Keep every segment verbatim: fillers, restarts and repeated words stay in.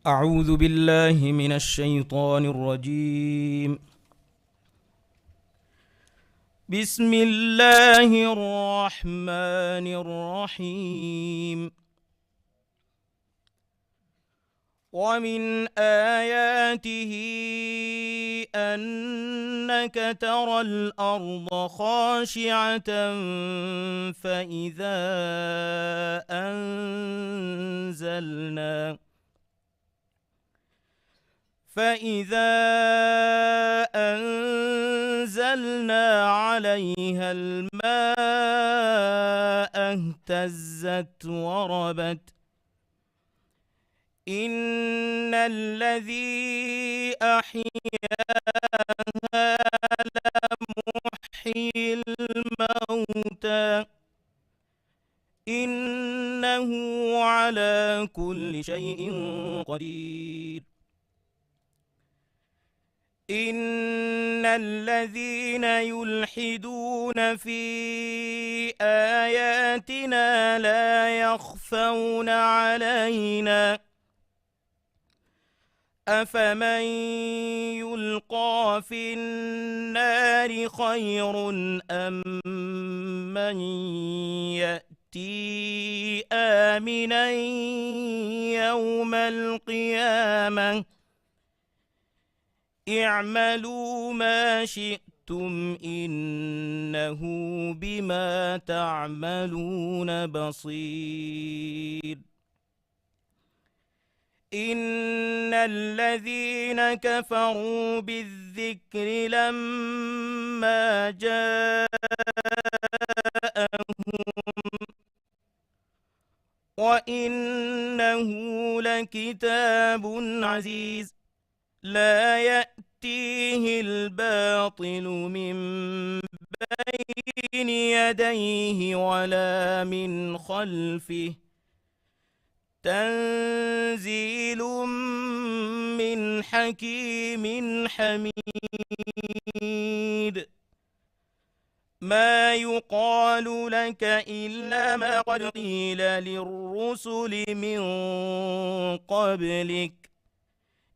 أعوذ بالله من الشيطان الرجيم. بسم الله الرحمن الرحيم. ومن آياته أنك ترى الأرض خاشعة فإذا أنزلنا فإذا أنزلنا عليها الماء اهتزت وربت. إن الذي أحياها لمحيي الموتى إنه على كل شيء قدير. إن الذين يلحدون في آياتنا لا يخفون علينا أفمن يلقى في النار خير أم من يأتي آمنا يوم القيامة اعملوا ما شئتم إنه بما تعملون بصير. إن الذين كفروا بالذكر لما جاءهم وإنه لكتاب عزيز لا يأتيه الباطل من بين يديه ولا من خلفه تنزيل من حكيم حميد. ما يقال لك إلا ما قد قيل للرسل من قبلك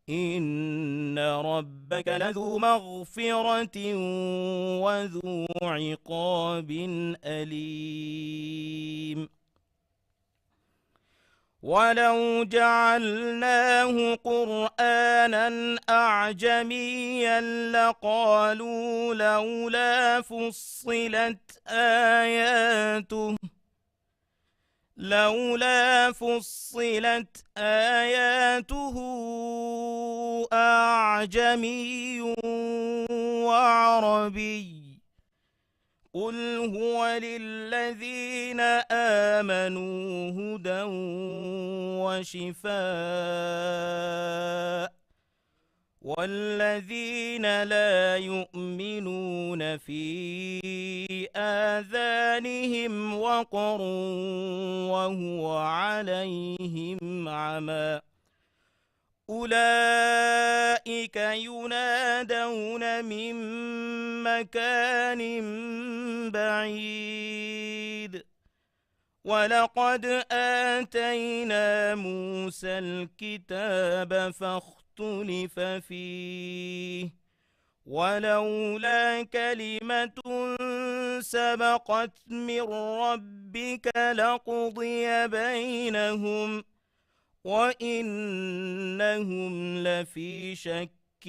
إن ربك لذو مغفرة وذو عقاب أليم. ولو جعلناه قرآنا أعجميا لقالوا لولا فصلت آياته، لولا فصلت آياته أعجمي وعربي. قل هو للذين آمنوا هدى وشفاء والذين لا يؤمنون في آذانهم وقر وهو عليهم عمى أولئك ينادون من مكان بعيد. ولقد آتينا موسى الكتاب فاختلف فيه ولولا كلمة سبقت من ربك لقضي بينهم وإنهم لفي شك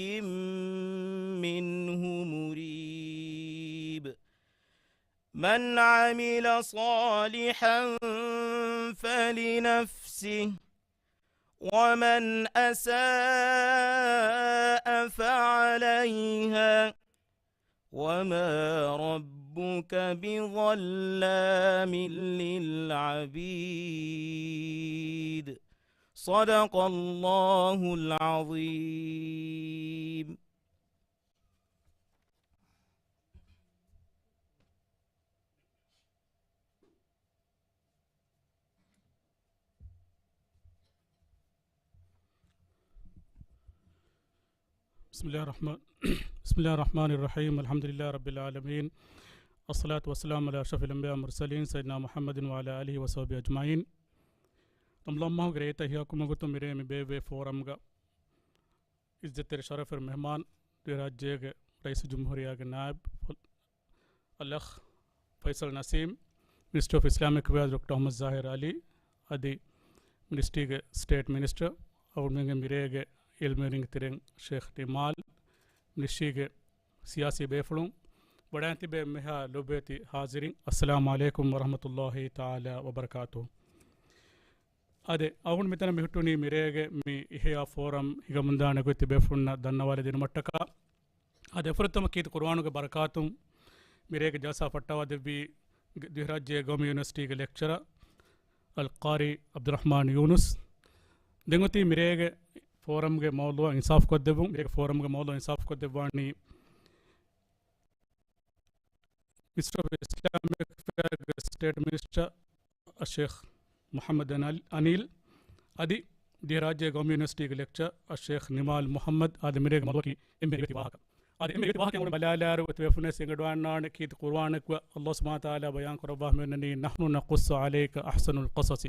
منه مريب. من عمل صالحا فلنفسه ومن أساء فعليها وما ربك بظلام للعبيد. صدق الله العظيم. بسم الله الرحمن بسم الله الرحمن الرحيم. الحمد لله رب العالمين. الصلاة والسلام على أشرف الأنبياء والمرسلين سيدنا محمد وعلى آله وصحبه أجمعين. ތަންބުލަންމަހުގެ ރޭތައް އިހްޔާކުރުމަށް ގޮތުން މިރޭ މި ބޭއްވޭ ފޯރަމްގަ އިއްޒަތްތެރި ޝަރަފުވެރި މެހްމާން ދިވެހިރާއްޖޭގެ ރައީސުލްޖުމްހޫރިއްޔާގެ ނާއިބް އަލްއަޚް ފައިސަލް ނަސީމް، މިނިސްޓަރ އޮފް އިސްލާމިކް އެފެއާޒް ޑޮކްޓަރ އަޙްމަދު ޒާހިރު އަލީ އަދި މިނިސްޓްރީގެ ސްޓޭޓް މިނިސްޓަރ، އަޅުގަނޑުމެންގެ މިރޭގެ އިލްމުވެރިންގެ ތެރެއިން ޝޭޚް ނިމާލް، މިނިސްޓްރީގެ ސިޔާސީ ބޭފުޅުން، ވަޑައިން ތިބޭ މިހާ ލޮބުވެތި ޙާޟިރީން، އައްސަލާމު ޢަލައިކުމް ވަރަޙްމަތުﷲ ތަޢާލާ ވަބަރަކާތުހު. އާދެ، އަޅުގަނޑު މިތަނަށް މިހުއްޓުނީ މިރޭގެ މި އިޙްޔާ ފޯރަމް ހިނގަމުންދާނެ ގޮތް ތިބޭފުޅުންނަށް ދަންނަވާލަދިނުމަށްޓަކާ. އާދެ، އެފުރަތަމަ ކީރިތި ޤުރުއާނުގެ ބަރަކާތުން މިރޭގެ ޖަލްސާ ފައްޓަވާދެއްވީ ދިވެހިރާއްޖޭ ގައުމީ ޔުނިވަރސިޓީގެ ލެކްޗަރަރ އަލްޤާރީ ޢަބްދުއްރަޙްމާން ޔޫނުސް. ދެން އޮތީ މިރޭގެ ފޯރަމްގެ މައުޟޫޢަށް އިންސާފުކޮށްދެއްވުން، މިރޭގެ ފޯރަމްގެ މައުޟޫޢަށް އިންސާފުކޮށްދެއްވާނީ މިނިސްޓަރ އޮފް އިސްލާމިކް އެފެއާޒްގެ ސްޓޭޓް މިނިސްޓަރ އައްޝޭޚް މުޙައްމަދު އަނިލް، އަނީލް އަދި ދިވެހިރާއްޖޭ ގައުމީ ޔުނިވަރސިޓީގެ ލެކްޗަރ އައްޝޭޚް ނިމާލް މުޙައްމަދު. އާދެ، މިރޭގެ މައުޟޫޢަކީ އެންމެ ރިވެތި ވާހަކަ. އާދެ، އެންމެ ރިވެތި ވާހަކަ އަޅުގަނޑު ބަލާލާއިރު އެތިބޭފުޅުންނަށް އެނގިވަޑައިގަންނާނެ ކީރިތި ޤުރުއާނަކު ﷲ ސުބްޙާނަހޫ ވަތަޢާލާ ބަޔާން ކުރައްވާފައި އޮންނަނީ، "نحن نقص عليك أحسن القصص."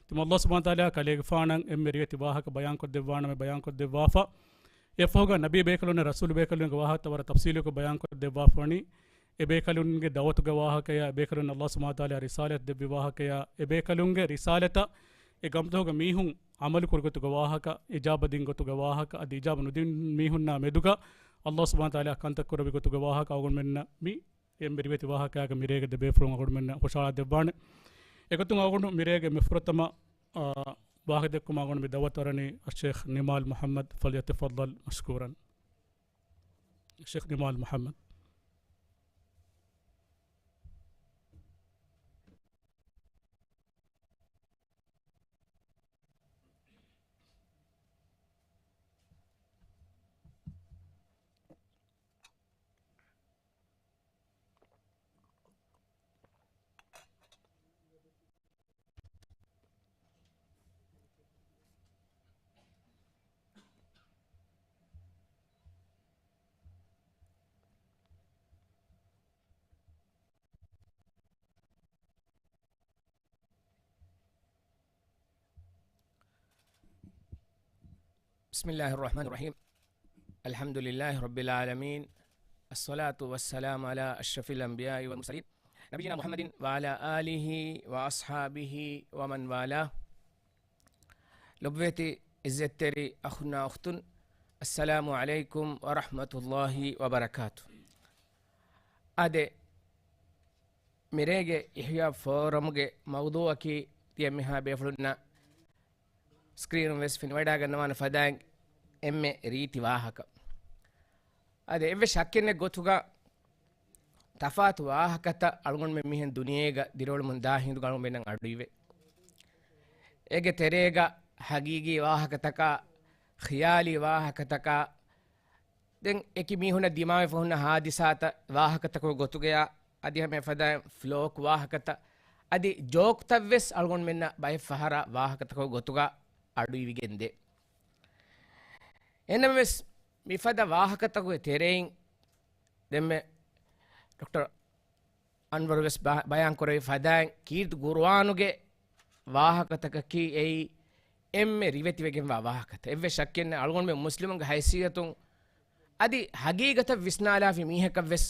ތިމަން ﷲ ސުބްޙާނަހޫ ވަތަޢާލާ ކަލޭގެފާނަށް އެންމެ ރިވެތި ވާހަކަ ބަޔާންކޮށްދެއްވާނަމޭ ބަޔާންކޮށްދެއްވާފަ. އެއަށްފަހުގަ ނަބީ ބޭކަލުންނަށް ރަސޫލު ބޭކަލުންގެ ވާހަކަތައް ވަރަށް ތަފްސީލުކޮށް ބަޔާންކޮށްދެއްވާފަވަނީ، އެ ބޭކަލުންގެ ދަޢުވަތުގެ ވާހަކަޔާ، އެ ބޭކަލުން ﷲ ސުބްޙާނަހޫ ވަތަޢާލާ ރިސާލަތް ދެއްވި ވާހަކަޔާ، އެ ބޭކަލުންގެ ރިސާލަތަށް އެ ގައުމުތަކުގެ މީހުން ޢަމަލުކުރި ގޮތުގެ ވާހަކަ، އިޖާބަ ދިން ގޮތުގެ ވާހަކަ، އަދި އިޖާބަ ނުދިން މީހުންނާ މެދުގަ ﷲ ސުބްޙާނަހޫ ވަތަޢާލާ ކަންތައް ކުރެއްވި ގޮތުގެ ވާހަކަ އަޅުގަނޑުމެންނަށް މި އެންމެ ރިވެތި ވާހަކައިގެ މިރޭގެ ދެ ބޭފުޅުން އަޅުގަނޑުމެންނަށް ހުށަހަޅާ ދެއްވާނެ. އެގޮތުން އަޅުގަނޑު މިރޭގެ މި ފުރަތަމަ، އާ، ވާހަކަ ދެއްކުމަށް އަޅުގަނޑު މި ދަޢުވަތު އަރަނީ އައްޝޭޚް ނިމާލް މުޙައްމަދު، فليتفضل مشكورا. އައްޝޭޚް ނިމާލް މުޙައްމަދު. بسم الله الرحمن الرحيم. الحمد لله رب العالمين. الصلاة والسلام على أشرف الأنبياء والمرسلين، نبينا محمد وعلى آله وأصحابه ومن والاه. ލޮބުވެތި އިއްޒަތްތެރި އަޚުންނާ އުޚްތުން، السلام عليكم ورحمة الله وبركاته. އާދެ، މިރޭގެ އިޙްޔާ ފޯރަމްގެ މައުޟޫޢަކީ ތިޔަ މިހާ ބޭފުޅުންނަށް ސްކްރީނުން ވެސް ފެނިވަޑައިގަންނަވާނެ ފަދައިން އެންމެ ރީތި ވާހަކަ. އަދި އެއްވެސް ޝައްކެއް ނެތް ގޮތުގަ ތަފާތު ވާހަކަތައް އަޅުގަނޑުމެން މިހެން ދުނިޔޭގަ ދިރިއުޅެމުން ދާ ހިނދު އަޅުގަނޑުމެންނަށް އަޑުއިވޭ. އޭގެ ތެރޭގަ ހަގީގީ ވާހަކަތަކާ، ޚިޔާލީ ވާހަކަތަކާ، ދެން އެކި މީހުންނަށް ދިމާވެފަ ހުންނަ ހާދިސާތައް ވާހަކަތަކުގެ ގޮތުގަޔާ، އަދި ހަމަ އެފަދައިން ފްލޯކް ވާހަކަތައް، އަދި ޖޯކްތައް ވެސް އަޅުގަނޑުމެންނަށް ބައެއް ފަހަރަށް ވާހަކަތަކުގެ ގޮތުގަ އަޑުއިވިގެން ދޭ. އެހެންނަމަވެސް، މިފަދަ ވާހަކަތަކުގެ ތެރެއިން ދެންމެ ޑޮކްޓަރ އަންވަރު ވެސް ބަ-، ބަޔާން ކުރެއްވި ފަދައިން، ކީރިތި ޤުރުއާނުގެ ވާހަކަތަކަކީ އެއީ އެންމެ ރިވެތިވެގެންވާ ވާހަކަތައް. އެއްވެސް ޝައްކެއް ނެތް، އަޅުގަނޑުމެން މުސްލިމުންގެ ހައިސިއްޔަތުން އަދި ހަގީގަތަށް ވިސްނާލާފި މީހަކަށް ވެސް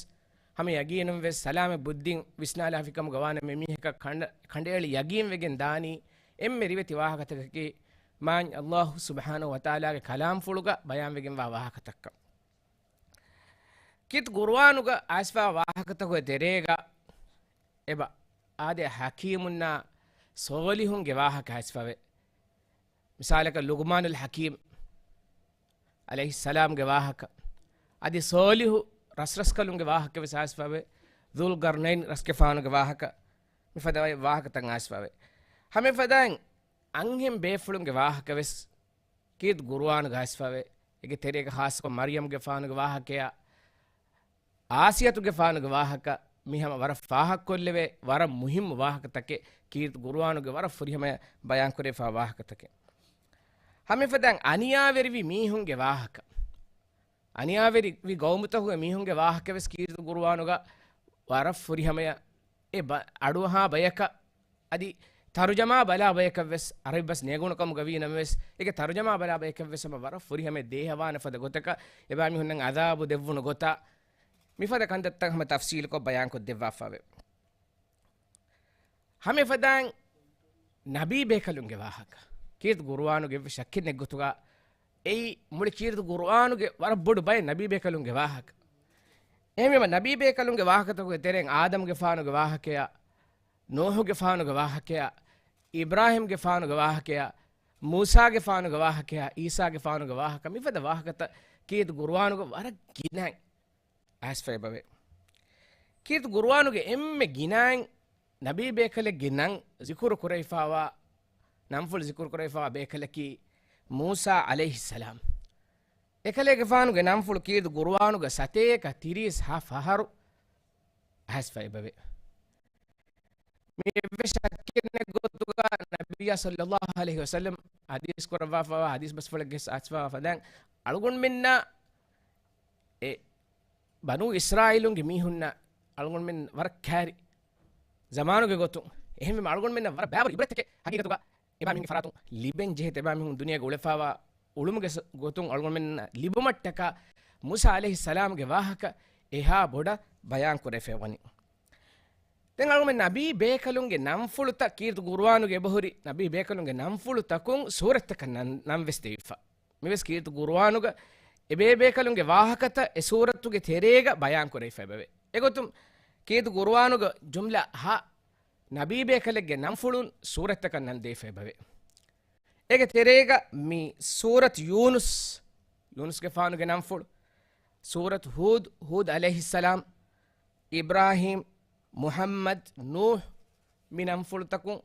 ހަމަ ޔަގީނުން ވެސް ސަލާމަތް ބުއްދިން ވިސްނާލާފި ކަމުގަ ވާނަމަ، މީހަކަށް ކަނޑ-، ކަނޑައެޅި ޔަގީން ވެގެން ދާނީ އެންމެ ރިވެތި ވާހަކަތަކަކީ މާތް ﷲ ސުބްޙާނަހޫ ވަތަޢާލާގެ ކަލާމްފުޅުގަ ބަޔާންވެގެންވާ ވާހަކަތައްކަން. ކީރިތި ޤުރުއާނުގަ އައިސްފާ ވާހަކަތަކުގެ ތެރޭގަ އެބަ އާދެ، ޙަކީމުންނާ ޞޯލިޙުންގެ ވާހަކަ އައިސްފަވޭ. މިސާލަކަށް، ލުޤްމާނުލް ޙަކީމް ޢަލައިހިއްސަލާމްގެ ވާހަކަ، އަދި ޞޯލިޙު ރަސްރަސްކަލުންގެ ވާހަކަ ވެސް އައިސްފަވޭ. ޛުލްޤަރްނައިން ރަސްގެފާނުގެ ވާހަކަ، މިފަދަ ވާހަކަތައް އައިސްފަވޭ. ހަމަ އެފަދައިން އަންހެން ބޭފުޅުންގެ ވާހަކަ ވެސް ކީރިތި ޤުރުއާނުގަ އައިސްފަވޭ. އޭގެ ތެރޭގަ ޚާއްޞަކޮށް މަރްޔަމްގެފާނުގެ ވާހަކަޔާ، އާސިޔަތުގެފާނުގެ ވާހަކަ މި ހަމަ ވަރަށް ފާހަގަކޮށްލެވޭ، ވަރަށް މުހިއްމު ވާހަކަތަކެއް، ކީރިތި ޤުރުއާނުގެ ވަރަށް ފުރިހަމަޔަށް ބަޔާންކުރެވިފާ ވާހަކަތަކެއް. ހަމަ އެފަދައިން އަނިޔާވެރިވި މީހުންގެ ވާހަކަ، އަނިޔާވެރިވި ގައުމުތަކުގެ މީހުންގެ ވާހަކަ ވެސް ކީރިތި ޤުރުއާނުގަ ވަރަށް ފުރިހަމަޔަށް އެ ބަ-، އަޑުއަހާ ބަޔަކަށް އަދި ތަރުޖަމާ ބަލާ ބަޔަކަށް ވެސް ޢަރަބި ބަސް ނޭގުނު ކަމުގަ ވީ ނަމަވެސް، އޭގެ ތަރުޖަމާ ބަލާ ބަޔަކަށް ވެސް ހަމަ ވަރަށް ފުރިހަމަ ދޭހަވާނެ ފަދަ ގޮތަކަށް އެބާމީހުންނަށް ޢަޛާބު ދެއްވުނު ގޮތަށް މިފަދަ ކަންތައްތައް ހަމަ ތަފްޞީލުކޮށް ބަޔާންކޮށްދެއްވާފައެވެ. ހަމަ އެފަދައިން ނަބީ ބޭކަލުންގެ ވާހަކަ. ކީރިތި ޤުރުއާނުގެ އެއްވެސް ޝައްކެއް ނެތް ގޮތުގަ އެއީ މުޅި ކީރިތި ޤުރުއާނުގެ ވަރަށް ބޮޑު ބައެއް ނަބީ ބޭކަލުންގެ ވާހަކަ. އެހެންވީމަ ނަބީ ބޭކަލުންގެ ވާހަކަތަކުގެ ތެރެއިން އާދަމްގެފާނުގެ ވާހަކަޔާ، ނޫޙުގެފާނުގެ ވާހަކަޔާ، އިބްރާހީމްގެފާނުގެ ވާހަކަޔާ، މޫސާގެފާނުގެ ވާހަކަޔާ، ޢީސާގެފާނުގެ ވާހަކަ، މިފަދަ ވާހަކަތައް ކީރިތި ޤުރުއާނުގަ ވަރަށް ގިނައިން އައިސްފައިބަވޭ. ކީރިތި ޤުރުއާނުގެ އެންމެ ގިނައިން ނަބީ ބޭކަލެއްގެ ނަން ޒިކުރު ކުރެވިފާވާ، ނަންފުޅު ޒިކުރު ކުރެވިފާވާ ބޭކަލަކީ މޫސާ ޢަލައިހިއްސަލާމް. އެކަލޭގެފާނުގެ ނަންފުޅު ކީރިތި ޤުރުއާނުގަ ސަތޭކަ ތިރީސް ހަ ފަހަރު އައިސްފައިބަވޭ. މި އެއްވެސް ޝައްކެއް ނެތް ގޮތުގަ ނަބިއްޔާ ޞައްލައްލާހު ޢަލައިހި ވަސައްލަމް ޙަދީޘް ކުރައްވާފައިވާ ޙަދީޘް ބަސްފުޅެއްގެ އައިސްފައިވާ ފަދައިން އަޅުގަނޑުމެންނަށް އެ ބަނޫ އިސްރާއީލުންގެ މީހުންނަށް އަޅުގަނޑުމެން ވަރަށް ކައިރި ޒަމާނުގެ ގޮތުން. އެހެންވީމަ އަޅުގަނޑުމެންނަށް ވަރަށް ބައިވަރު ޢިބްރަތެކެއް ހަގީގަތުގަ އެބާމީހުންގެ ފަރާތުން ލިބެން ޖެހޭ، އެބާމީހުން ދުނިޔޭގަ އުޅެފައިވާ އުޅުމުގެ ސަ-، ގޮތުން އަޅުގަނޑުމެންނަށް ލިބުމަށްޓަކާ މޫސާ ޢަލައިހިއްސަލާމްގެ ވާހަކަ އެހާ ބޮޑަށް ބަޔާން ކުރެވިފައި ވަނީ. ދެން އަޅުގަނޑުމެން ނަބީ ބޭކަލުންގެ ނަންފުޅުތައް ކީރިތި ޤުރުއާނުގެ އެބަހުރި ނަބީ ބޭކަލުންގެ ނަންފުޅުތަކުން ސޫރަތްތަކަށް ނަން-، ނަން ވެސް ދެވިފަ. މިވެސް ކީރިތި ޤުރުއާނުގަ އެބޭބޭކަލުންގެ ވާހަކަތައް އެ ސޫރަތުގެ ތެރޭގަ ބަޔާން ކުރެވިފައިބަވޭ. އެގޮތުން ކީރިތި ޤުރުއާނުގަ ޖުމްލަ ހަ ނަބީ ބޭކަލެއްގެ ނަންފުޅުން ސޫރަތްތަކަށް ނަން ދެވިފައިބަވޭ. އޭގެ ތެރޭގަ މި ސޫރަތު ޔޫނުސް، ޔޫނުސްގެފާނުގެ ނަންފުޅު، ސޫރަތު ހޫދު، ހޫދު ޢަލައިހިއްސަލާމް، އިބްރާހީމް، މުޙައްމަދު، ނޫޙު، މި ނަންފުޅުތަކުން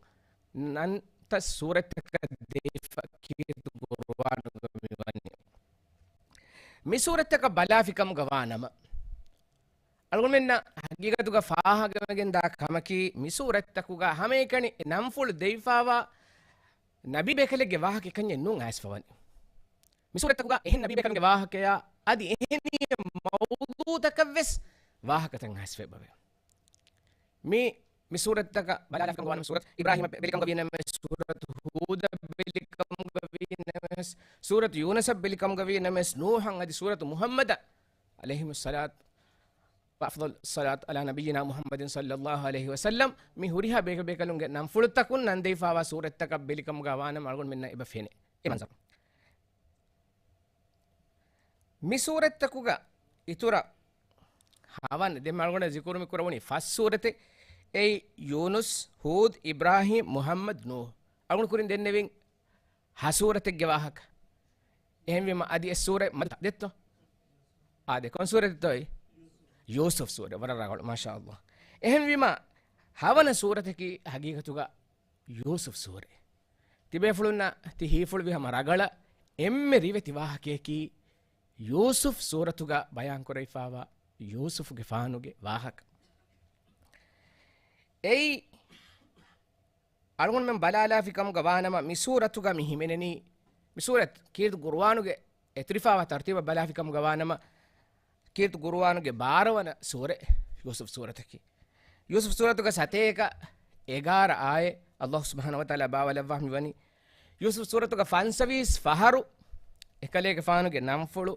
ނަންތައް ސޫރަތްތަކަށް ދެވިފަ ކީރިތި ޤުރުއާނުގަ މިވަނީ. މި ސޫރަތްތަކަށް ބަލާފިކަމުގަ ވާނަމަ، އަޅުގަނޑުމެންނަށް ހަގީގަތުގަ ފާހަގަވެގެންދާ ކަމަކީ، މި ސޫރަތްތަކުގަ ހަމައެކަނި ނަންފުޅު ދެވިފާވާ ނަބީ ބޭކަލެއްގެ ވާހަކަ އެކަންޏެއް ނޫން އައިސްފަވަނީ. މި ސޫރަތްތަކުގަ އެހެން ނަބީ ބޭކަލުންގެ ވާހަކަޔާ އަދި އެހެނިހެން މައުޟޫޢުތަކަށް ވެސް ވާހަކަތައް އައިސްފައިބަވޭ. މި، މި ސޫރަތްތަކަށް ބަލާލާފިކަމުގަ ވާނަމަ، ސޫރަތު އިބްރާހީމަށް ބެލިކަމުގަ ވީ ނަމަވެސް، ސޫރަތު ހޫދަށް ބެލިކަމުގަ ވީ ނަމަވެސް، ސޫރަތު ޔޫނަސަށް ބެލިކަމުގަ ވީ ނަމަވެސް، ނޫޙަށް އަދި ސޫރަތު މުޙައްމަދަށް ޢަލައިހިމުއްޞަލާތު ވައަފްޟަލުއްޞަލާތު ޢަލާ ނަބިއްޔިނާ މުޙައްމަދިން ޞައްލައްލާހު ޢަލައިހި ވަސައްލަމް، މި ހުރިހާ ބޭކަލް ބޭކަލުންގެ ނަންފުޅުތަކުން ނަން ދެވިފާވާ ސޫރަތްތަކަށް ބެލިކަމުގަ ވާނަމަ އަޅުގަނޑުމެންނަށް އެބަ ފެނޭ އެ މަންޒަރު. މި ސޫރަތްތަކުގަ އިތުރަށް ހަވަން ދެން އަޅުގަނޑު ޒިކުރު މި ކުރެވުނީ ފަސް ސޫރަތެއް. އެއީ ޔޫނުސް، ހޫދު، އިބްރާހީމް، މުޙައްމަދު، ނޫޙު. އަޅުގަނޑު ކުރިން ދެންނެވިން ހަ ސޫރަތެއްގެ ވާހަކަ. އެހެންވީމަ އަދި އެއް ސޫރަތް މަދު ދެއްތޯ؟ އާދެ، ކޮން ސޫރަތެއްތޯ އެއީ؟ ޔޫސުފް ސޫރަ. ވަރަށް ރަނގަޅު، މާޝާﷲ. އެހެންވީމަ ހަވަނަ ސޫރަތަކީ ހަގީގަތުގަ ޔޫސުފް ސޫރަ. ތިބޭފުޅުންނަށް ތި ހީފުޅުވި ހަމަ ރަގަޅަށް އެންމެ ރިވެތި ވާހަކަޔަކީ ޔޫސުފް ސޫރަތުގަ ބަޔާންކުރެވިފާވާ ޔޫސުފްގެފާނުގެ ވާހަކަ. އެއީ އަޅުގަނޑުމެން ބަލާލާފި ކަމުގަ ވާނަމަ، މި ސޫރަތުގަ މި ހިމެނެނީ، މި ސޫރަތު ކީރިތި ޤުރުއާނުގެ އެތުރިފާވާ ތަރުތީބަށް ބަލާފި ކަމުގަ ވާނަމަ، ކީރިތި ޤުރުއާނުގެ ބާރަ ވަނަ ސޫރަ ޔޫސުފް ސޫރަތަކީ. ޔޫސުފް ސޫރަތުގަ ސަތޭކަ އެގާރަ އާޔަތް ﷲ ސުބްޙާނަހޫ ވަތަޢާލާ ބާވަލައްވާ މިވަނީ. ޔޫސުފް ސޫރަތުގަ ފަންސަވީސް ފަހަރު އެކަލޭގެފާނުގެ ނަންފުޅު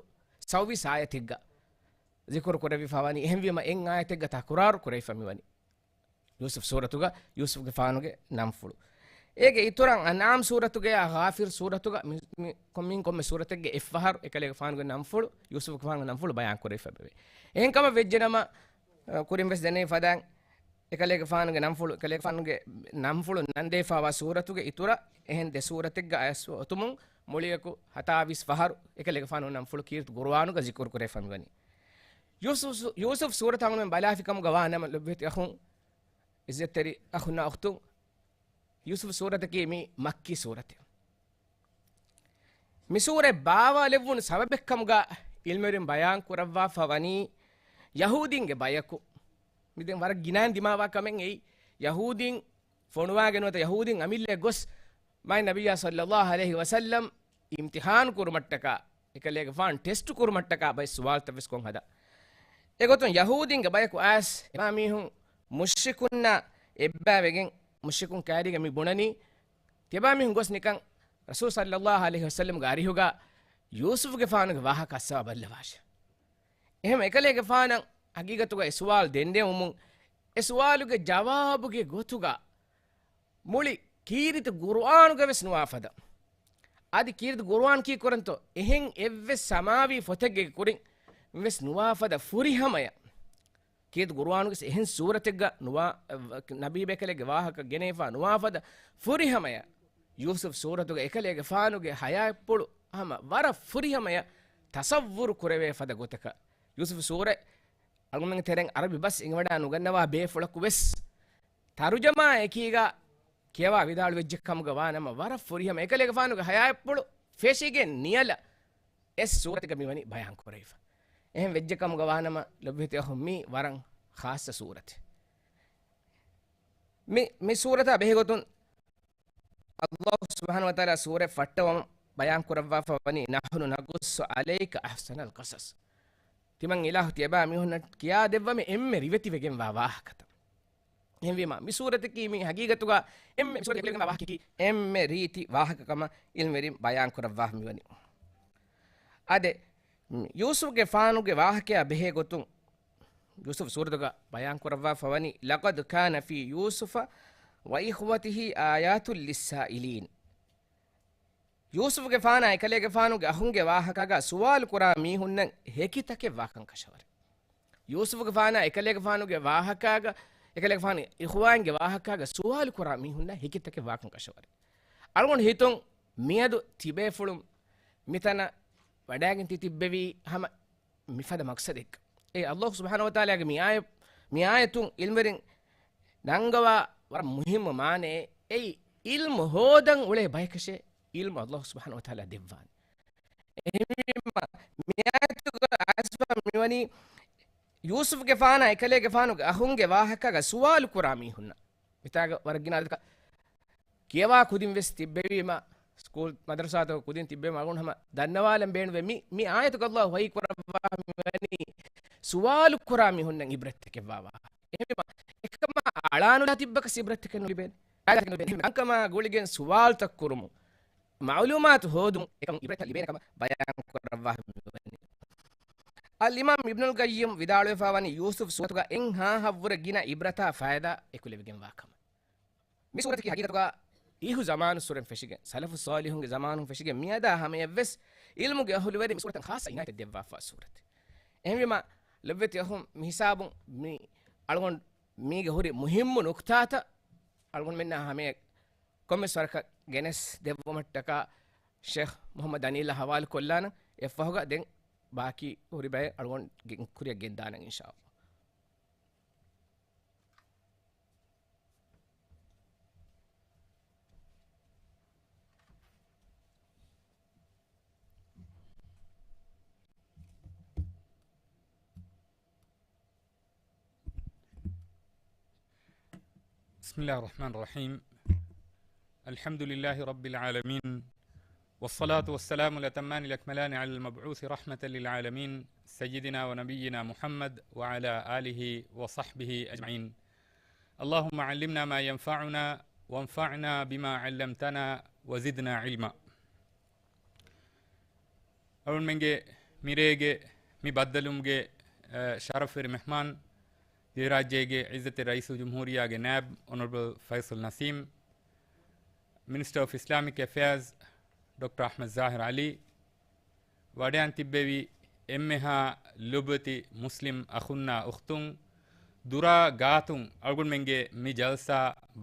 ސައުވީސް އާޔަތެއްގަ ޒިކުރު ކުރެވިފަ ވަނީ. އެހެންވީމަ އެއް އާޔަތެއްގަ ތަކުރާރު ކުރެވިފަ މިވަނީ. ޔޫސުފް ސޫރަތުގަ ޔޫސުފްގެފާނުގެ ނަންފުޅު. އޭގެ އިތުރަށް އަންޢާމް ސޫރަތުގައާ ޣާފިރު ސޫރަތުގަ މި، މި، ކޮން، މިން ކޮންމެ ސޫރަތެއްގެ އެއްފަހަރު އެކަލޭގެފާނުގެ ނަންފުޅު، ޔޫސުފްގެފާނުގެ ނަންފުޅު ބަޔާން ކުރެވިފައިވޭ. އެހެންކަމަށް ވެއްޖެނަމަ، އަ، ކުރިން ވެސް ދެންނެވި ފަދައިން، އެކަލޭގެފާނުގެ ނަންފުޅު، އެކަލޭގެފާނުގެ ނަންފުޅު ނަން ދެވިފައިވާ ސޫރަތުގެ އިތުރަށް އެހެން ދެ ސޫރަތެއްގަ އައިސް އޮތުމުން މުޅިއަކު ހަތާވީސް ފަހަރު އެކަލޭގެފާނުގެ ނަންފުޅު ކީރިތި ޤުރުއާނުގަ ޒިކުރު ކުރެވިފަ މިވަނީ. ޔޫސުފް، ޔޫސުފް ސޫރަތު އަޅުގަނޑުމެން ބަލާފި ކަމުގަ ވާނަމަ، ލޮބުވެތި އަޚުން، އިއްޒަތްތެރި އަޚުންނާ އުޚްތުން، ޔޫސުފް ސޫރަތަކީ މި މައްކީ ސޫރަތެއް. މި ސޫރަތް ބާވާލެއްވުނު ސަބަބެއްކަމުގަ ޢިލްމުވެރިން ބަޔާން ކުރައްވާފަ ވަނީ، ޔަހޫދީންގެ ބަޔަކު، މި ދެން ވަރަށް ގިނައިން ދިމާވާ ކަމެއް އެއީ، ޔަހޫދީން ފޮނުވާގެން ނުވަތަ ޔަހޫދީން އަމިއްލައަށް ގޮސް، މާތް ނަބިއްޔާ ޞައްލައްލާހު ޢަލައިހި ވަސައްލަމް އިމްތިޙާނު ކުރުމަށްޓަކާ، އެކަލޭގެފާނު ޓެސްޓު ކުރުމަށްޓަކާ ބައެއް ސުވާލުތައް ވެސް ކޮށް ހަދާ. އެގޮތުން ޔަހޫދީންގެ ބަޔަކު އައިސް އެބާމީހުން މުޝްރިކުންނާ އެއްބައިވެގެން، މުޝްރިކުން ކައިރީގަ މި ބުނަނީ، ތިޔަބާމީހުން ގޮސް ނިކަން ރަސޫލު ޞައްލައްލާހު ޢަލައިހި ވަސައްލަމްގެ އަރިހުގަ ޔޫސުފުގެފާނުގެ ވާހަކަ އައްސަވާ ބައްލަވާށޭ. އެހެން އެކަލޭގެފާނަށް ހަގީގަތުގަ އެ ސުވާލު ދެންނެވުމުން، އެ ސުވާލުގެ ޖަވާބުގެ ގޮތުގަ މުޅި ކީރިތި ޤުރުއާނުގަވެސް ނުވާފަދަ، އަދި ކީރިތި ޤުރުއާނަކީ ކުރަންތޯ އެހެން އެއްވެސް ސަމާވީ ފޮތެއްގެ ކުރިން ވެސް ނުވާފަދަ ފުރިހަމަޔަށް، ކީރިތި ޤުރުއާނުގެ އެހެން ސޫރަތެއްގަ ނުވާ، ނަބީ ބޭކަލެއްގެ ވާހަކަ ގެނެވިފަ ނުވާފަދަ ފުރިހަމަޔަށް، ޔޫސުފް ސޫރަތުގަ އެކަލޭގެފާނުގެ ޙަޔާތްޕުޅު ހަމަ ވަރަށް ފުރިހަމަޔަށް ތަޞައްވުރު ކުރެވޭ ފަދަ ގޮތަކަށް، ޔޫސުފް ސޫރަތް އަޅުގަނޑުމެންގެ ތެރެއިން ޢަރަބި ބަސް އެނގިވަޑާ ނުގަންނަވާ ބޭފުޅަކު ވެސް ތަރުޖަމާ އެކީގަ ކިޔަވާ ވިދާޅުވެއްޖެ ކަމުގަ ވާނަމަ، ވަރަށް ފުރިހަމަ އެކަލޭގެފާނުގެ ޙަޔާތްޕުޅު ފެށިގެން ނިޔަލަށް އެ ސޫރަތުގަ މިވަނީ ބަޔާން ކުރެވިފަ. އެހެން ވެއްޖެ ކަމުގަ ވާނަމަ، ލޮބުވެތި އަޚުން، މީ ވަރަށް ޚާއްޞަ ސޫރަތެއް. މި، މި ސޫރަތާ ބެހޭގޮތުން ﷲ ސުބްޙާނަހޫ ވަތަޢާލާ ސޫރަތް ފައްޓަވަމުން ބަޔާން ކުރައްވާފަ ވަނީ، "نحن نقص عليك أحسن القصص." ތިމަން އިލާހު ތިޔަބާ މީހުންނަށް ކިޔާ ދެއްވަމެ އެންމެ ރިވެތިވެގެންވާ ވާހަކަތައް. އެހެންވީމަ، މި ސޫރަތަކީ މި ހަގީގަތުގަ އެންމެ، މި ސޫރަތުގަ އެކުލެވިގެންވާ ވާހަކައަކީ އެންމެ ރީތި ވާހަކަ ކަމަށް ޢިލްމުވެރިން ބަޔާން ކުރައްވާފަ މިވަނީ. އާދެ، ޔޫސުފްގެފާނުގެ ވާހަކަޔާ ބެހޭ ގޮތުން، ޔޫސުފް ސޫރަތުގަ ބަޔާން ކުރައްވާފަ ވަނީ، "لقد كان في يوسف وإخوته آيات للسائلين." ޔޫސުފްގެފާނާ އެކަލޭގެފާނުގެ އަޚުންގެ ވާހަކާގަ ސުވާލު ކުރާ މީހުންނަށް ހެކިތަކެއް ވާކަން ކަށަވަރެއް. ޔޫސުފްގެފާނާ އެކަލޭގެފާނުގެ ވާހަކާގަ، އެކަލޭގެފާނު އިޚުވާންގެ ވާހަކާގަ ސުވާލު ކުރާ މީހުންނަށް ހެކިތަކެއް ވާކަން ކަށަވަރެއް. އަޅުގަނޑު ހިތުން މިއަދު ތިބޭފުޅުން މިތަނަށް ވަޑައިގެން ތި ތިއްބެވީ ހަމަ މިފަދަ މަޤްޞަދެއްގަ. އެ ﷲ ސުބްޙާނަހޫ ވަތަޢާލާގެ މި އާޔަ، މި އާޔަތުން ޢިލްމުވެރިން ނަންގަވާ ވަރަށް މުހިއްމު މާނައެއް، އެއީ ޢިލްމު ހޯދަން އުޅޭ ބަޔަކަށޭ ޢިލްމު ﷲ ސުބްޙާނަހޫ ވަތަޢާލާ ދެއްވާނެ. އެހެންވީމަ، މި އާޔަތުގަ އައިސްފަ މިވަނީ ޔޫސުފްގެފާނާ އެކަލޭގެފާނުގެ އަޚުންގެ ވާހަކާގަ ސުވާލު ކުރާ މީހުންނަށް. މިތާގަ ވަރަށް ގިނަ އަދަދަކަށް ކިޔަވާ ކުދިން ވެސް ތިއްބެވީމަ، ސްކޫލް މަދަރުސާތަކު ކުދިން ތިއްބެވީމަ، އަޅުގަނޑު ހަމަ ދަންނަވާލަން ބޭނުންވޭ. މި، މި އާޔަތުގަ ﷲ ވަޙީ ކުރައްވާ މިވަނީ ސުވާލު ކުރާ މީހުންނަށް ޢިބްރަތްތަކެއް ވާ ވާހަކަ. އެހެންވީމަ، އެކަމާ އަޅާނުލާ ތިއްބަކަސް ޢިބްރަތްތަކެއް ނުލިބޭނެ. އާޔަތަކެއް ނުލިބޭނެ. އެހެންވީމަ، ކަންކަމާ ގުޅިގެން ސުވާލުތައް ކުރުމުން، މަޢުލޫމާތު ހޯދުމުން އެކަން ޢިބްރަތްތައް ލިބޭނެ ކަމަށް ބަޔާން ކުރައްވާ މިވަނީ. އަލްއިމާމް އިބްނުލް ޤައްޔިމް ވިދާޅުވެފަ ވަނީ ޔޫސުފް ސޫރަތުގަ އެއްހާހަށްވުރެ ގިނަ ޢިބްރަތާ ފައިދާ އެކުލެވިގެންވާ ކަމަށް. މި ސޫރަތަކީ ހަގީގަތުގަ އިހު ޒަމާނުއްސުރެން ފެށިގެން، ސަލަފުއް ޞާލިޙުންގެ ޒަމާނުން ފެށިގެން މިއަދާ ހަމަޔަށްވެސް ޢިލްމުގެ އަހުލުވެރިން މި ސޫރަތަށް ޚާއްޞަ ޢިނާޔަތެއް ދެއްވާފާ ސޫރަތެއް. އެހެންވީމަ، ލޮބުވެތި އަޚުން، މި ހިސާބުން މި އަޅުގަނޑު މީގެ ހުރި މުހިއްމު ނުކުތާތައް އަޅުގަނޑުމެންނާ ހަމަޔަށް ކޮންމެސް ވަރަކަށް ގެނެސް ދެއްވުމަށްޓަކާ ޝޭޚް މުޙައްމަދު އަނީލްއާ ހަވާލު ކޮށްލާނަން. އެއަށްފަހުގަ ދެން ބާކީ ހުރި ބައެއް އަޅުގަނޑު ގެ-، ކުރިއަށް ގެންދާނަން އިންޝާﷲ. بسم الله الرحمن الرحيم. الحمد لله رب العالمين. والصلاة والسلام الأتمان الأكملان على المبعوث رحمة للعالمين سيدنا ونبينا محمد وعلى آله وصحبه أجمعين. اللهم علمنا ما ينفعنا وانفعنا بما علمتنا وزدنا علما. އަޅުންމެންގެ މިރޭގެ މި ބައްދަލުމުގެ، އަ، ޝަރަފްވެރި މެހްމާން، ދިވެހިރާއްޖޭގެ ޢިއްޒަތްތެރި ރައީސުލްޖުމްހޫރިއްޔާގެ ނާއިބް އޮނަރަބަލް ފައިސަލް ނަސީމް، މިނިސްޓަރ އޮފް އިސްލާމިކް އެފެއާޒް ޑޮކްޓަރ އަޙްމަދު ޒާހިރު ޢަލީ، ވަޑައިގެން ތިއްބެވި އެންމެހާ ލޮބުވެތި މުސްލިމް އަޚުންނާ އުޚްތުން، ދުރާ ގާތުން އަޅުގަނޑުމެންގެ މި ޖަލްސާ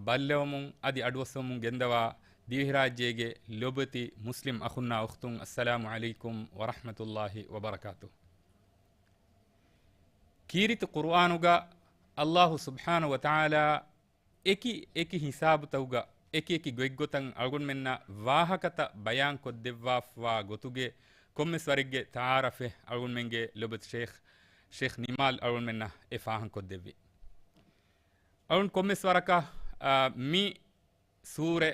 ބައްލަވަމުން އަދި އަޑުއައްސަވަމުން ގެންދަވާ ދިވެހިރާއްޖޭގެ ލޮބުވެތި މުސްލިމް އަޚުންނާ އުޚްތުން، އައްސަލާމު ޢަލައިކުމް ވަރަޙްމަތުﷲ ވަބަރަކާތުހު. ކީރިތި ޤުރުއާނުގަ ﷲ ސުބްޙާނަހޫ ވަތަޢާލާ އެކި އެކި ހިސާބުތަކުގަ އެކި އެކި ގޮތްގޮތަށް އަޅުގަނޑުމެންނަށް ވާހަކަތައް ބަޔާންކޮށްދެއްވާފާ ގޮތުގެ ކޮންމެސް ވަރެއްގެ ތަޢާރަފެއް އަޅުގަނޑުމެންގެ ލޮބުވެތި ޝޭޚް، ޝޭޚް ނިމާލް އަޅުގަނޑުމެންނަށް އެ ފާހަގަކޮށްދެއްވި. އަޅުން ކޮންމެސް ވަރަކަށް، އާ، މި ސޫރަ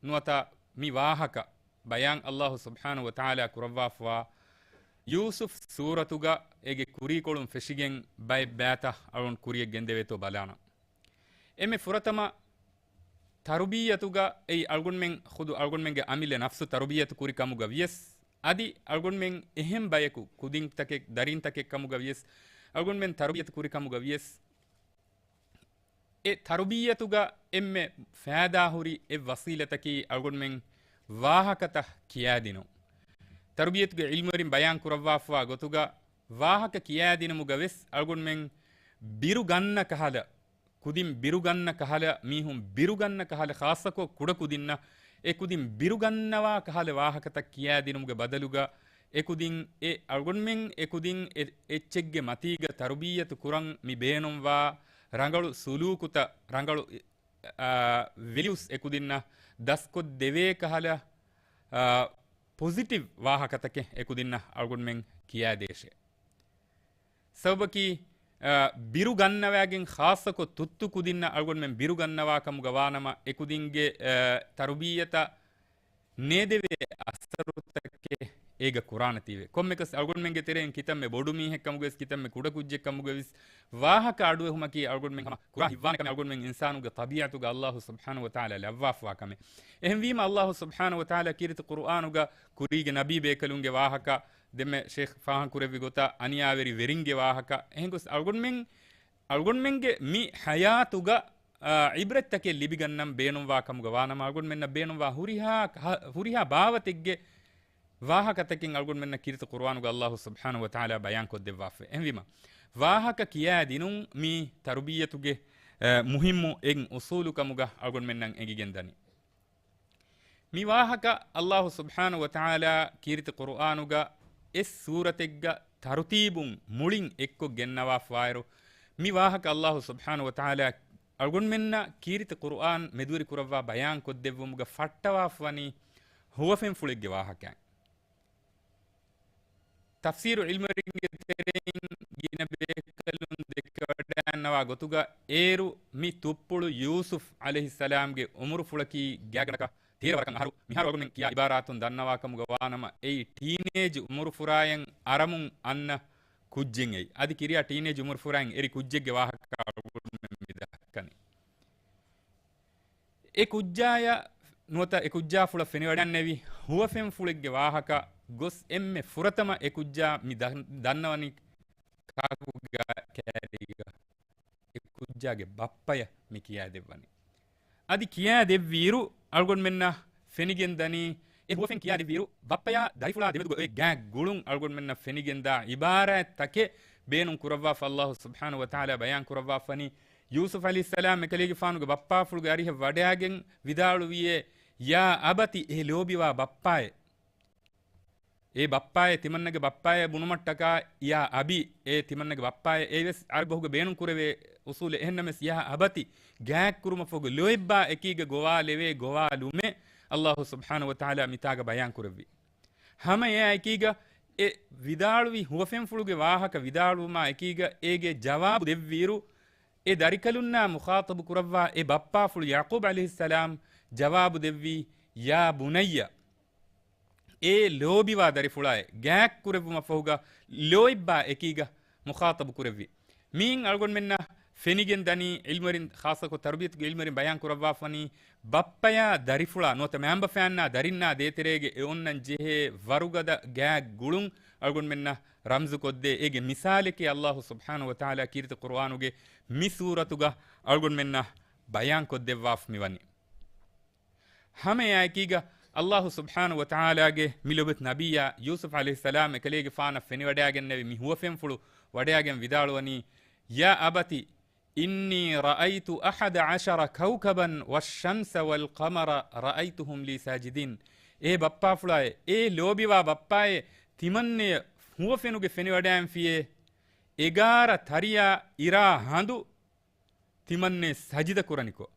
ނުވަތަ މި ވާހަކަ ބަޔާން ﷲ ސުބްޙާނަހޫ ވަތަޢާލާ ކުރައްވާފަވާ ޔޫސުފް ސޫރަތުގަ އޭގެ ކުރީކޮޅުން ފެށިގެން ބައެއް ބައިތައް އަޅުން ކުރިޔަށް ގެންދެވޭތޯ ބަލާނަން. އެންމެ ފުރަތަމަ ތަރުބިއްޔަތުގަ އެއީ އަޅުގަނޑުމެން ޚުދު އަޅުގަނޑުމެންގެ އަމިއްލަ ނަފްސު ތަރުބިއްޔަތު ކުރި ކަމުގަ ވިޔަސް، އަދި އަޅުގަނޑުމެން އެހެން ބަޔަކު ކުދިންތަކެއް، ދަރިންތަކެއް ކަމުގަ ވިޔަސް، އަޅުގަނޑުމެން ތަރުބިއްޔަތު ކުރި ކަމުގަ ވިޔަސް، އެ ތަރުބިއްޔަތުގަ އެންމެ ފައިދާހުރި އެއް ވަސީލަތަކީ އަޅުގަނޑުމެން ވާހަކަތައް ކިޔާދިނުން. ތަރުބިއްޔަތުގެ ޢިލްމުވެރިން ބަޔާން ކުރައްވާފައިވާ ގޮތުގަ، ވާހަކަ ކިޔާދިނުމުގަ ވެސް އަޅުގަނޑުމެން ބިރު ގަންނަ ކަހަލަ، ކުދިން ބިރު ގަންނަ ކަހަލަ، މީހުން ބިރު ގަންނަ ކަހަލަ، ޚާއްޞަކޮށް ކުޑަކުދިންނަށް އެ ކުދިން ބިރު ގަންނަވާ ކަހަލަ ވާހަކަތައް ކިޔާދިނުމުގެ ބަދަލުގަ، އެ ކުދިން އެ އަޅުގަނޑުމެން އެ ކުދިން އެ އެއްޗެއްގެ މަތީގަ ތަރުބިއްޔަތު ކުރަން މި ބޭނުންވާ ރަނގަޅު ސުލޫކުތައް، ރަނގަޅު، އާ، ވެލިއުސް އެ ކުދިންނަށް ދަސްކޮށްދެވޭ ކަހަލަ، އާ، ޕޮޒިޓިވް ވާހަކަތަކެއް އެ ކުދިންނަށް އަޅުގަނޑުމެން ކިޔާދޭށޭ. ސަބަބަކީ، އާ، ބިރު ގަންނަވައިގެން ޚާއްޞަކޮށް ތުއްތު ކުދިންނަށް އަޅުގަނޑުމެން ބިރު ގަންނަވާ ކަމުގަ ވާނަމަ، އެ ކުދިންގެ، އާ، ތަރުބިއްޔަތަށް ނޭދެވޭ އަސަރުތަކެއް އޭގަ ކުރާނެތީވެ. ކޮންމެކަސް އަޅުގަނޑުމެންގެ ތެރެއިން ކިތަންމެ ބޮޑު މީހެއް ކަމުގަވެސް، ކިތަންމެ ކުޑަ ކުއްޖެއް ކަމުގަވެސް، ވާހަކަ އަޑުއެހުމަކީ އަޅުގަނޑުމެން ހަމަ ކުރާ ހިތްވާނެ ކަމެއް. އަޅުގަނޑުމެން އިންސާނުގެ ޠަބީޢަތުގަ އައްލާހު ސުބްޙާނަހު ވަތަޢާލާ ލައްވާފަވާ ކަމެއް. އެހެންވީމަ، އައްލާހު ސުބްޙާނަހު ވަތަޢާލާ ކީރިތި ޤުރުއާނުގަ ކުރީގެ ނަބީ ބޭކަލުންގެ ވާހަކަ، ދެންމެ ޝޭޚް ފާހަގަކުރެއްވި ގޮތަށް އަނިޔާވެރި ވެރިންގެ ވާހަކަ، އެހެން ގޮސް އަޅުގަނޑުމެން އަޅުގަނޑުމެންގެ މި ޙަޔާތުގަ، އާ، ޢިބްރަތްތަކެއް ލިބިގަންނަން ބޭނުންވާ ކަމުގަ ވާނަމަ، އަޅުގަނޑުމެންނަށް ބޭނުންވާ ހުރިހާ ކަހަ-، ހުރިހާ ބާވަތެއްގެ ވާހަކަތަކެއް އަޅުގަނޑުމެންނަށް ކީރިތި ޤުރުއާނުގަ އައްލާހު ސުބްޙާނަހު ވަތަޢާލާ ބަޔާން ކޮށްދެއްވާފަ. އެހެންވީމަ، ވާހަކަ ކިޔާދިނުން މީ ތަރުބިއްޔަތުގެ، އާ، މުހިއްމު އެއް އުޞޫލު ކަމުގަ އަޅުގަނޑުމެންނަށް އެނގިގެން ދަނީ. މި ވާހަކަ އައްލާހު ސުބްޙާނަހު ވަތަޢާލާ ކީރިތި ޤުރުއާނުގަ އެއް ސޫރަތެއްގަ ތަރުތީބުން މުޅިން އެއްކޮށް ގެންނަވާފަވާއިރު، މި ވާހަކަ އައްލާހު ސުބްޙާނަހު ވަތަޢާލާ އަޅުގަނޑުމެންނަށް ކީރިތި ޤުރުއާން މެދުވެރި ކުރައްވާ ބަޔާން ކޮށްދެއްވުމުގަ ފައްޓަވާފަވަނީ ހުވަފެންފުޅެއްގެ ވާހަކައެއް. ތަފްސީރު ޢިލްމުވެރިންގެ ތެރެއިން ގިނަ ބޭކަލުން ދެކެވަޑައިގަންނަވާ ގޮތުގަ، އޭރު މި ތުއްޕުޅު ޔޫސުފް ޢަލައިހިއްސަލާމްގެ ޢުމުރުފުޅަކީ ގާތްގަނޑަކަށް ތޭރަ ވަރަކަށް އަހަރު. މިހާރު އަޅުގަނޑުމެން ކިޔާ ޢިބާރާތުން ދަންނަވާ ކަމުގަ ވާނަމަ، އެއީ ޓީނޭޖް ޢުމުރުފުރާޔަން އަރަމުން އަންނަ ކުއްޖެއް އެއީ. އަދި ކިރިޔާ ޓީނޭޖް ޢުމުރުފުރާޔަން އެރި ކުއްޖެއްގެ ވާހަކަ އަޅުގަނޑުމެން މި ދައްކަނީ. އެ ކުއްޖާޔަށް ނުވަތަ އެ ކުއްޖާފުޅަށް ފެނިވަޑައިގެންނެވި ހުވަފެންފުޅެއްގެ ވާހަކަ ގޮސް އެންމެ ފުރަތަމަ އެ ކުއްޖާ މި ދަ-، ދަންނަވަނީ ކާކުގެ ކައިރީގަ. އެ ކުއްޖާގެ ބައްޕަޔަށް މި ކިޔާދެއްވަނީ. އަދި ކިޔާދެއްވިއިރު އަޅުގަނޑުމެންނަށް ފެނިގެން ދަނީ، އެ ހުވަފެން ކިޔާދެއްވިއިރު ބައްޕަޔާ ދަރިފުޅާ ދެމެދުގަ އޮތް ގާތް ގުޅުން އަޅުގަނޑުމެންނަށް ފެނިގެންދާ ޢިބާރާތްތަކެއް ބޭނުން ކުރައްވާފަ. އައްލާހު ސުބްޙާނަހު ވަތަޢާލާ ބަޔާން ކުރައްވާފަނީ، ޔޫސުފް ޢަލައިހިއްސަލާމް އެކަލޭގެފާނުގެ ބައްޕާފުޅުގެ އަރިހަށް ވަޑައިގެން ވިދާޅުވިއޭ، ޔާ އަބަތި، އޭ ލޯބިވާ ބައްޕާއޭ. އޭ ބައްޕާއޭ، ތިމަންނަގެ ބައްޕާއޭ ބުނުމަށްޓަކާ، ޔާ އަބީ، އޭ ތިމަންނަގެ ބައްޕާއޭ، އެއީވެސް ޢަރަބި ބަހުގަ ބޭނުން ކުރެވޭ އުޞޫލެއް. އެހެންނަމަވެސް، ޔާ އަބަތި، ގާތް ކުރުމަށްފަހުގަ ލޯތްބާ އެކީގަ ގޮވާލެވޭ ގޮވާލުމެއް އައްލާހު ސުބްޙާނަހު ވަތަޢާލާ މިތާގަ ބަޔާން ކުރެއްވި. ހަމަ އެއާ އެކީގަ އެ ވިދާޅުވި ހުވަފެންފުޅުގެ ވާހަކަ ވިދާޅުވުމާ އެކީގަ އޭގެ ޖަވާބު ދެއްވިއިރު، އެ ދަރިކަލުންނާ މުޚާޠަބު ކުރައްވާ އެ ބައްޕާފުޅު ޔަޢުޤޫބް ޢަލައިހިއްސަލާމް ޖަވާބު ދެއްވީ، ޔާ ބުނައްޔަ، އޭ ލޯބިވާ ދަރިފުޅާއޭ، ގާތް ކުރެއްވުމަށްފަހުގަ ލޯތްބާ އެކީގަ މުޚާޠަބު ކުރެއްވި. މިއިން އަޅުގަނޑުމެންނަށް ފެނިގެން ދަނީ، ޢިލްމުވެރިން، ޚާއްޞަކޮށް ތަރުބިޔަތުގެ ޢިލްމުވެރިން ބަޔާން ކުރައްވާފަނީ، ބައްޕަޔާ ދަރިފުޅާ ނުވަތަ މައިންބަފައިންނާ ދަރިންނާ ދޭތެރޭގެ އެ އޮންނަން ޖެހޭ ވަރުގަދަ ގާތް ގުޅުން އަޅުގަނޑުމެންނަށް ރަމްޒުކޮށްދޭ. އޭގެ މިސާލަކީ އައްލާހު ސުބްޙާނަހު ވަތަޢާލާ ކީރިތި ޤުރުއާނުގެ މި ސޫރަތުގަ އަޅުގަނޑުމެންނަށް ބަޔާންކޮށްދެއްވާފަ މިވަނީ. ހަމައެއާއެކީގަ، އައްލާހު ސުބްޙާނަހު ވަތަޢާލާގެ މި ލޮބުވެތި ނަބިއްޔާ ޔޫސުފް ޢަލައިހިއްސަލާމް އެކަލޭގެފާނަށް ފެނިވަޑައިގެންނެވި މި ހުވަފެންފުޅު ވަޑައިގެން ވިދާޅުވަނީ، يَا أَبَتِ إِنِّي رَأَيْتُ أَحَدَ عَشَرَ كَوْكَبًا وَالشَّمْسَ وَالْقَمَرَ رَأَيْتُهُمْ لِي سَاجِدِينَ. އޭ ބައްޕާފުޅާއޭ، އޭ ލޯބިވާ ބައްޕާއޭ، ތިމަންނެޔަށް ހުވަފެނުގެ ފެނިވަޑައިގެންފިޔޭ، އެގާރަ ތަރިޔާ އިރާ ހަނދު ތިމަންނެ ސަޖިދަ ކުރަނިކޮށް.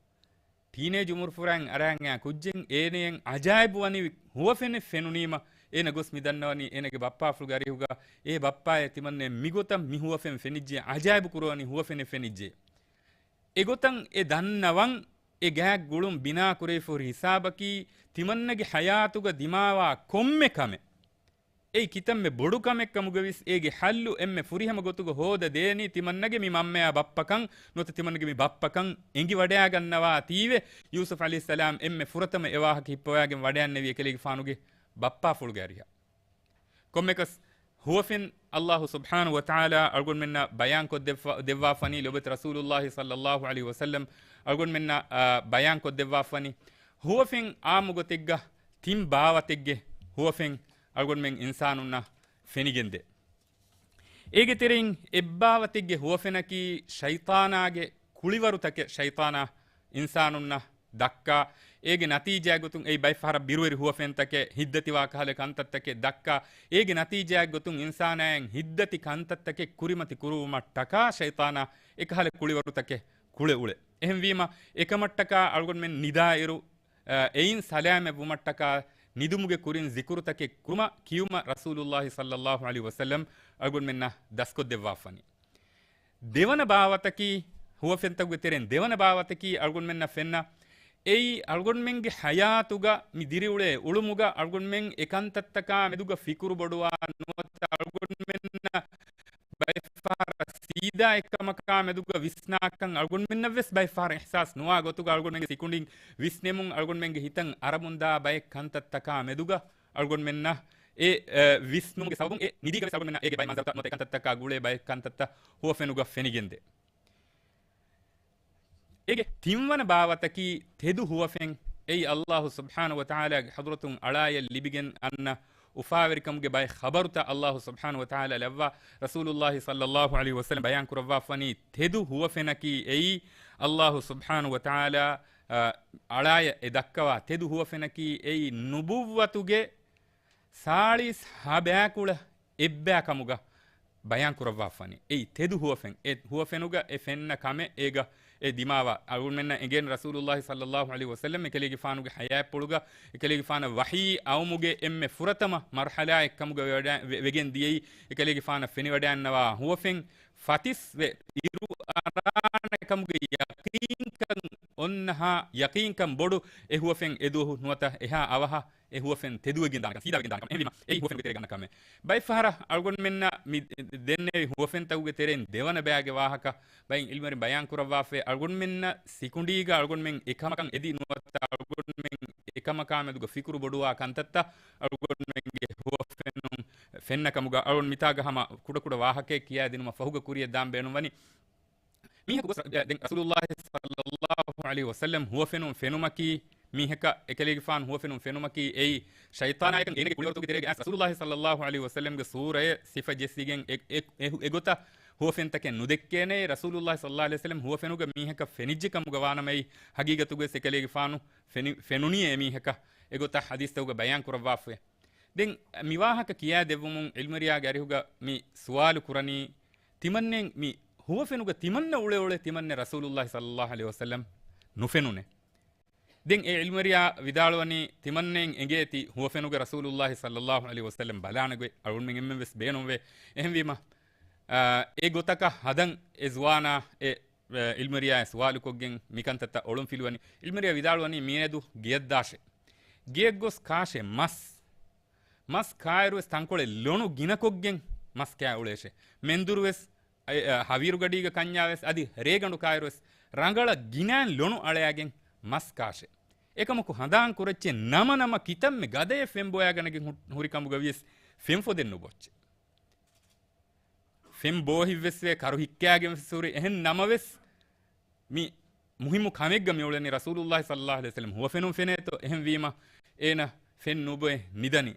ޓީނޭޖް އުމުރުފުރާއިން އަރާން އައި ކުއްޖެއް އޭނައަށް އަޖާއިބު ވަނިވި ހުވަފެނެއް ފެނުނީމަ، އޭނަ ގޮސް މި ދަންނަވަނީ އޭނަގެ ބައްޕާފުޅުގެ އަރިހުގަ، އޭ ބައްޕާއޭ، ތިމަންނެ މިގޮތަށް މި ހުވަފެން ފެނިއްޖެ، އަޖާއިބު ކުރުވަނި ހުވަފެނެއް ފެނިއްޖެ. އެގޮތަށް އެ ދަންނަވަން އެ ގާތް ގުޅުން ބިނާ ކުރެވިފަ ހުރި ހިސާބަކީ، ތިމަންނަގެ ޙަޔާތުގަ ދިމާވާ ކޮންމެ ކަމެއް އެއީ ކިތަންމެ ބޮޑު ކަމެއް ކަމުގަވިސް އޭގެ ހައްލު އެންމެ ފުރިހަމަ ގޮތުގަ ހޯދަ ދޭނީ ތިމަންނަގެ މި މަންމަޔާ ބައްޕަކަން ނުވަތަ ތިމަންނަގެ މި ބައްޕަކަން އެނގިވަޑައިގަންނަވާތީވެ، ޔޫސުފް ޢަލައިހިއްސަލާމް އެންމެ ފުރަތަމަ އެ ވާހަކަ ހިއްޕަވައިގެން ވަޑައިންނެވީ އެކަލޭގެފާނުގެ ބައްޕާފުޅުގެ އަރިހަށް. ކޮންމެކަސް، ހުވަފެން އައްލާހު ސުބްޙާނަހު ވަތަޢާލާ އަޅުގަނޑުމެންނަށް ބަޔާންކޮށް ދެއްވާ-، ދެއްވާފަނީ، ލޯބިވެތި ރަސޫލުއްލާހި ޞައްލައްލާހު ޢަލައިހި ވަސައްލަމް އަޅުގަނޑުމެންނަށް، އާ، ބަޔާންކޮށް ދެއްވާފަނީ، ހުވަފެން އާއްމު ގޮތެއްގަ ތިން ބާވަތެއްގެ ހުވަފެން އަޅުގަނޑުމެން އިންސާނުންނަށް ފެނިގެންދޭ. އޭގެ ތެރެއިން އެއްބާވަތެއްގެ ހުވަފެނަކީ ޝައިޠާނާގެ ކުޅިވަރުތަކެއް ޝައިޠާނާ އިންސާނުންނަށް ދައްކާ، އޭގެ ނަތީޖާއެއް ގޮތުން އެއީ ބައެއް ފަހަރަށް ބިރުވެރި ހުވަފެންތަކެއް، ހިތްދަތިވާ ކަހަލަ ކަންތައްތަކެއް ދައްކާ، އޭގެ ނަތީޖާއެއް ގޮތުން އިންސާނާއަށް ހިތްދަތި ކަންތައްތަކެއް ކުރިމަތި ކުރުވުމަށްޓަކާ ޝައިޠާނާ އެކަހަލަ ކުޅިވަރުތަކެއް ކުޅެ އުޅޭ. އެހެންވީމަ، އެކަމަށްޓަކާ އަޅުގަނޑުމެން ނިދާއިރު، އަ، އެއިން ސަލާމަތްވުމަށްޓަކާ ނިދުމުގެ ކުރިން ޒިކުރުތަކެއް ކުރުމަށް ކިޔުމަށް ރަސޫލުއްލާހި ޞައްލައްލާހު ޢަލައިހި ވަސައްލަމް އަޅުގަނޑުމެންނަށް ދަސްކޮށްދެއްވާފަނީ. ދެވަނަ ބާވަތަކީ، ހުވަފެންތަކުގެ ތެރެއިން ދެވަނަ ބާވަތަކީ އަޅުގަނޑުމެންނަށް ފެންނަ، އެއީ އަޅުގަނޑުމެންގެ ޙަޔާތުގަ މި ދިރިއުޅޭ އުޅުމުގަ އަޅުގަނޑުމެން އެކަންތައްތަކާ މެދުގަ ފިކުރު ބޮޑުވާ ނުވަތަ އަޅުގަނޑުމެންނަށް ބައެއްފަހަރަށް ސީދާ އެކަމަކާ މެދުގަ ވިސްނާކަން އަޅުގަނޑުމެންނަށްވެސް ބައެއްފަހަރަށް އިޙްސާސް ނުވާ ގޮތުގަ އަޅުގަނޑުމެންގެ ސިކުނޑިން ވިސްނެމުން އަޅުގަނޑުމެންގެ ހިތަށް އަރަމުންދާ ބައެއް ކަންތައްތަކާ މެދުގަ އަޅުގަނޑުމެންނަށް އެ، އެ، ވިސްނުމުގެ ސަބަބުން އެ ނިދީގަވެސް އަޅުގަނޑުމެންނަށް އޭގެ ބައެއް މަންޒަރުތައް ނުވަތަ އެކަންތައްތަކާ ގުޅޭ ބައެއް ކަންތައްތައް ހުވަފެނުގަ ފެނިގެންދޭ. އޭގެ ތިންވަނަ ބާވަތަކީ ތެދު ހުވަފެން. އެއީ އައްލާހު ސުބްޙާނަހު ވަތަޢާލާގެ ޙަޟްރަތުން އަޅާޔަށް ލިބިގެން އަންނަ އުފާވެރިކަމުގެ ބައެއް ޚަބަރުތައް އައްލާހު ސުބްޙާނަހު ވަތަޢާލާ ލައްވާ، ރަސޫލުއްލާހި ޞައްލައްލާހު ޢަލައިހި ވަސައްލަމް ބަޔާންކުރައްވާފަނީ ތެދު ހުވަފެނަކީ އެއީ އައްލާހު ސުބްޙާނަހު ވަތަޢާލާ، އަ، އަޅާޔަށް އެ ދައްކަވާ ތެދު ހުވަފެނަކީ އެއީ ނުބުއްވަތުގެ ސާޅީސް ހަ ބަޔާކުޅަ އެއްބަޔާ ކަމުގަ ބަޔާން ކުރައްވާފަނީ. އެއީ ތެދު ހުވަފެން. އެ ހުވަފެނުގަ އެ ފެންނަ ކަމެއް އޭގަ އެ ދިމާވާ. އަޅުގަނޑުމެންނަށް އެނގޭނެ ރަސޫލުއްލާހި ޞައްލައްލާހު ޢަލައިހި ވަސައްލަމް އެކަލޭގެފާނުގެ ޙަޔާތްޕުޅުގަ އެކަލޭގެފާނަށް ވަޙީ އައުމުގެ އެންމެ ފުރަތަމަ މަރުޙަލާއެއް ކަމުގަ ވެވަޑަ-، ވެ-، ވެގެން ދިޔައީ އެކަލޭގެފާނަށް ފެނިވަޑައިންނަވާ ހުވަފެން ފަތިސް ވެ އިރު އަރާނެ ކަމުގެ ޔަޤީންކަން އޮންނަހާ، ޔަޤީންކަން ބޮޑު އެ ހުވަފެން އެދުވަހު ނުވަތަ އެހާ އަވަހަށް އެ ހުވަފެން ތެދުވެގެން ދާނެކަން، ސީދާވެގެން ދާނެކަން. އެހެންވީމަ، އެއީ ހުވަފެނުގެ ތެރޭގަ އަންނަ ކަމެއް. ބައެއްފަހަރަށް އަޅުގަނޑުމެންނަށް މި ދެންނެވި ހުވަފެންތަކުގެ ތެރެއިން ދެވަނަ ބަޔާގެ ވާހަކަ ބައިން ޢިލްމުވެރިން ބަޔާން ކުރައްވާފައި، އަޅުގަނޑުމެންނަށް ސިކުނޑީގަ އަޅުގަނޑުމެން އެކަމަކަށް އެދި ނުވަތަ އަޅުގަނޑުމެން އެކަމަކާ މެދުގަ ފިކުރު ބޮޑުވާ ކަންތައްތައް އަޅުގަނޑުމެންގެ ހުވަފެނުން ފެންނަ ކަމުގަ އަޅުގަނޑު މިތާގަ ހަމަ ކުޑަކުޑަ ވާހަކައެއް ކިޔާދިނުމަށް ފަހުގަ ކުރިޔަށް ދާން ބޭނުންވަނީ. މީހަކު ގޮސް، ދެން ރަސޫލުއްލާހި ޞައްލައްލާހު ޢަލައިހި ވަސައްލަމް ހުވަފެނުން ފެނުމަކީ، މީހަކަށް އެކަލޭގެފާނު ހުވަފެނުން ފެނުމަކީ އެއީ ޝައިޠާނާއެކަން އޭނަގެ ކުޅިވަރުތަކުގެ ތެރޭގަ އައިސް ރަސޫލުއްލާހި ޞައްލައްލާހު ޢަލައިހި ވަސައްލަމްގެ ސޫރައެއް ސިފަ ޖެއްސިގެން އެ، އެ، އެ، އެގޮތަށް ހުވަފެންތަކެއް ނުދެއްކޭނެ. ރަސޫލުއްލާހި ޞައްލައްލާހު ޢަލައިހި ވަސައްލަމް ހުވަފެނުގަ މީހަކަށް ފެނިއްޖެ ކަމުގަ ވާނަމައި ހަގީގަތުގަވެސް އެކަލޭގެފާނު ފެނި، ފެނުނީ އެ މީހަކަށް އެގޮތަށް ޙަދީޘްތަކުގަ ބަޔާން ކުރައްވާފައި. ދެން މި ވާހަކަ ކިޔާ ދެއްވުމުން ޢިލްމުވެރިޔާގެ އަރިހުގަ މި ސުވާލު ކުރަނީ، ތިމަންނެން މި ހުވަފެނުގަ ތިމަންނަ އުޅެ އުޅެ ތިމަންނެ ރަސޫލުއްލާހި ޞައްލައްލާހު ޢަލައިހި ވަސައްލަމް ނުފެނުނޭ. ދެން އެ ޢިލްމުވެރިޔާ ވިދާޅުވަނީ، ތިމަންނެން އެނގޭތީ ހުވަފެނުގަ ރަސޫލުއްލާހި ޞައްލައްލާހު ޢަލައިހި ވަސައްލަމް ބަލާނެ ގޮތް އަޅުގަނޑުމެން އެންމެން ވެސް ބޭނުންވޭ. އެހެންވީމަ، އާ، އެ ގޮތަކަށް ހަދަން އެ ޒުވާނާ އެ އެ، ޢިލްމުވެރިޔާއާ ސުވާލުކޮށްގެން މިކަންތައްތައް އޮޅުންފިލުވަނީ. ޢިލްމުވެރިޔާ ވިދާޅުވަނީ، މިއަދު ގެޔަށްދާށޭ. ގެޔަށްގޮސް ކާށޭ މަސް. މަސް ކާއިރުވެސް ތަންކޮޅެއް ލޮނު ގިނަކޮށްގެން މަސް ކާ އުޅޭށޭ. މެންދުރުވެސް، އެ، އެ، ހަވީރުގަޑީގަ ކަންޏާވެސް އަދި ރޭގަނޑު ކާއިރުވެސް ރަނގަޅަށް ގިނައިން ލޮނު އަޅައިގެން މަސް ކާށޭ. އެކަމަކު ހަނދާން ކުރައްޗޭ ނަމަ ނަމަ ކިތަންމެ ގަދައެއް ފެންބޮއައިގަނެގެން ހު-، ހުރި ކަމުގަ ވިޔަސް ފެން ފޮދެއް ނުބޮއްޗޭ. ފެން ބޯހިތްވެސްވޭ، ކަރު ހިއްކާގެން ވެސް ހުރި. އެހެން ނަމަވެސް، މި މުހިއްމު ކަމެއްގަ މި އުޅެނީ ރަސޫލުއްލާހި ޞައްލައްލާހު ޢަލައިހި ވަސައްލަމް ހުވަފެނުން ފެނޭތޯ. އެހެންވީމަ، އޭނަ ފެން ނުބޮއެ ނިދަނީ.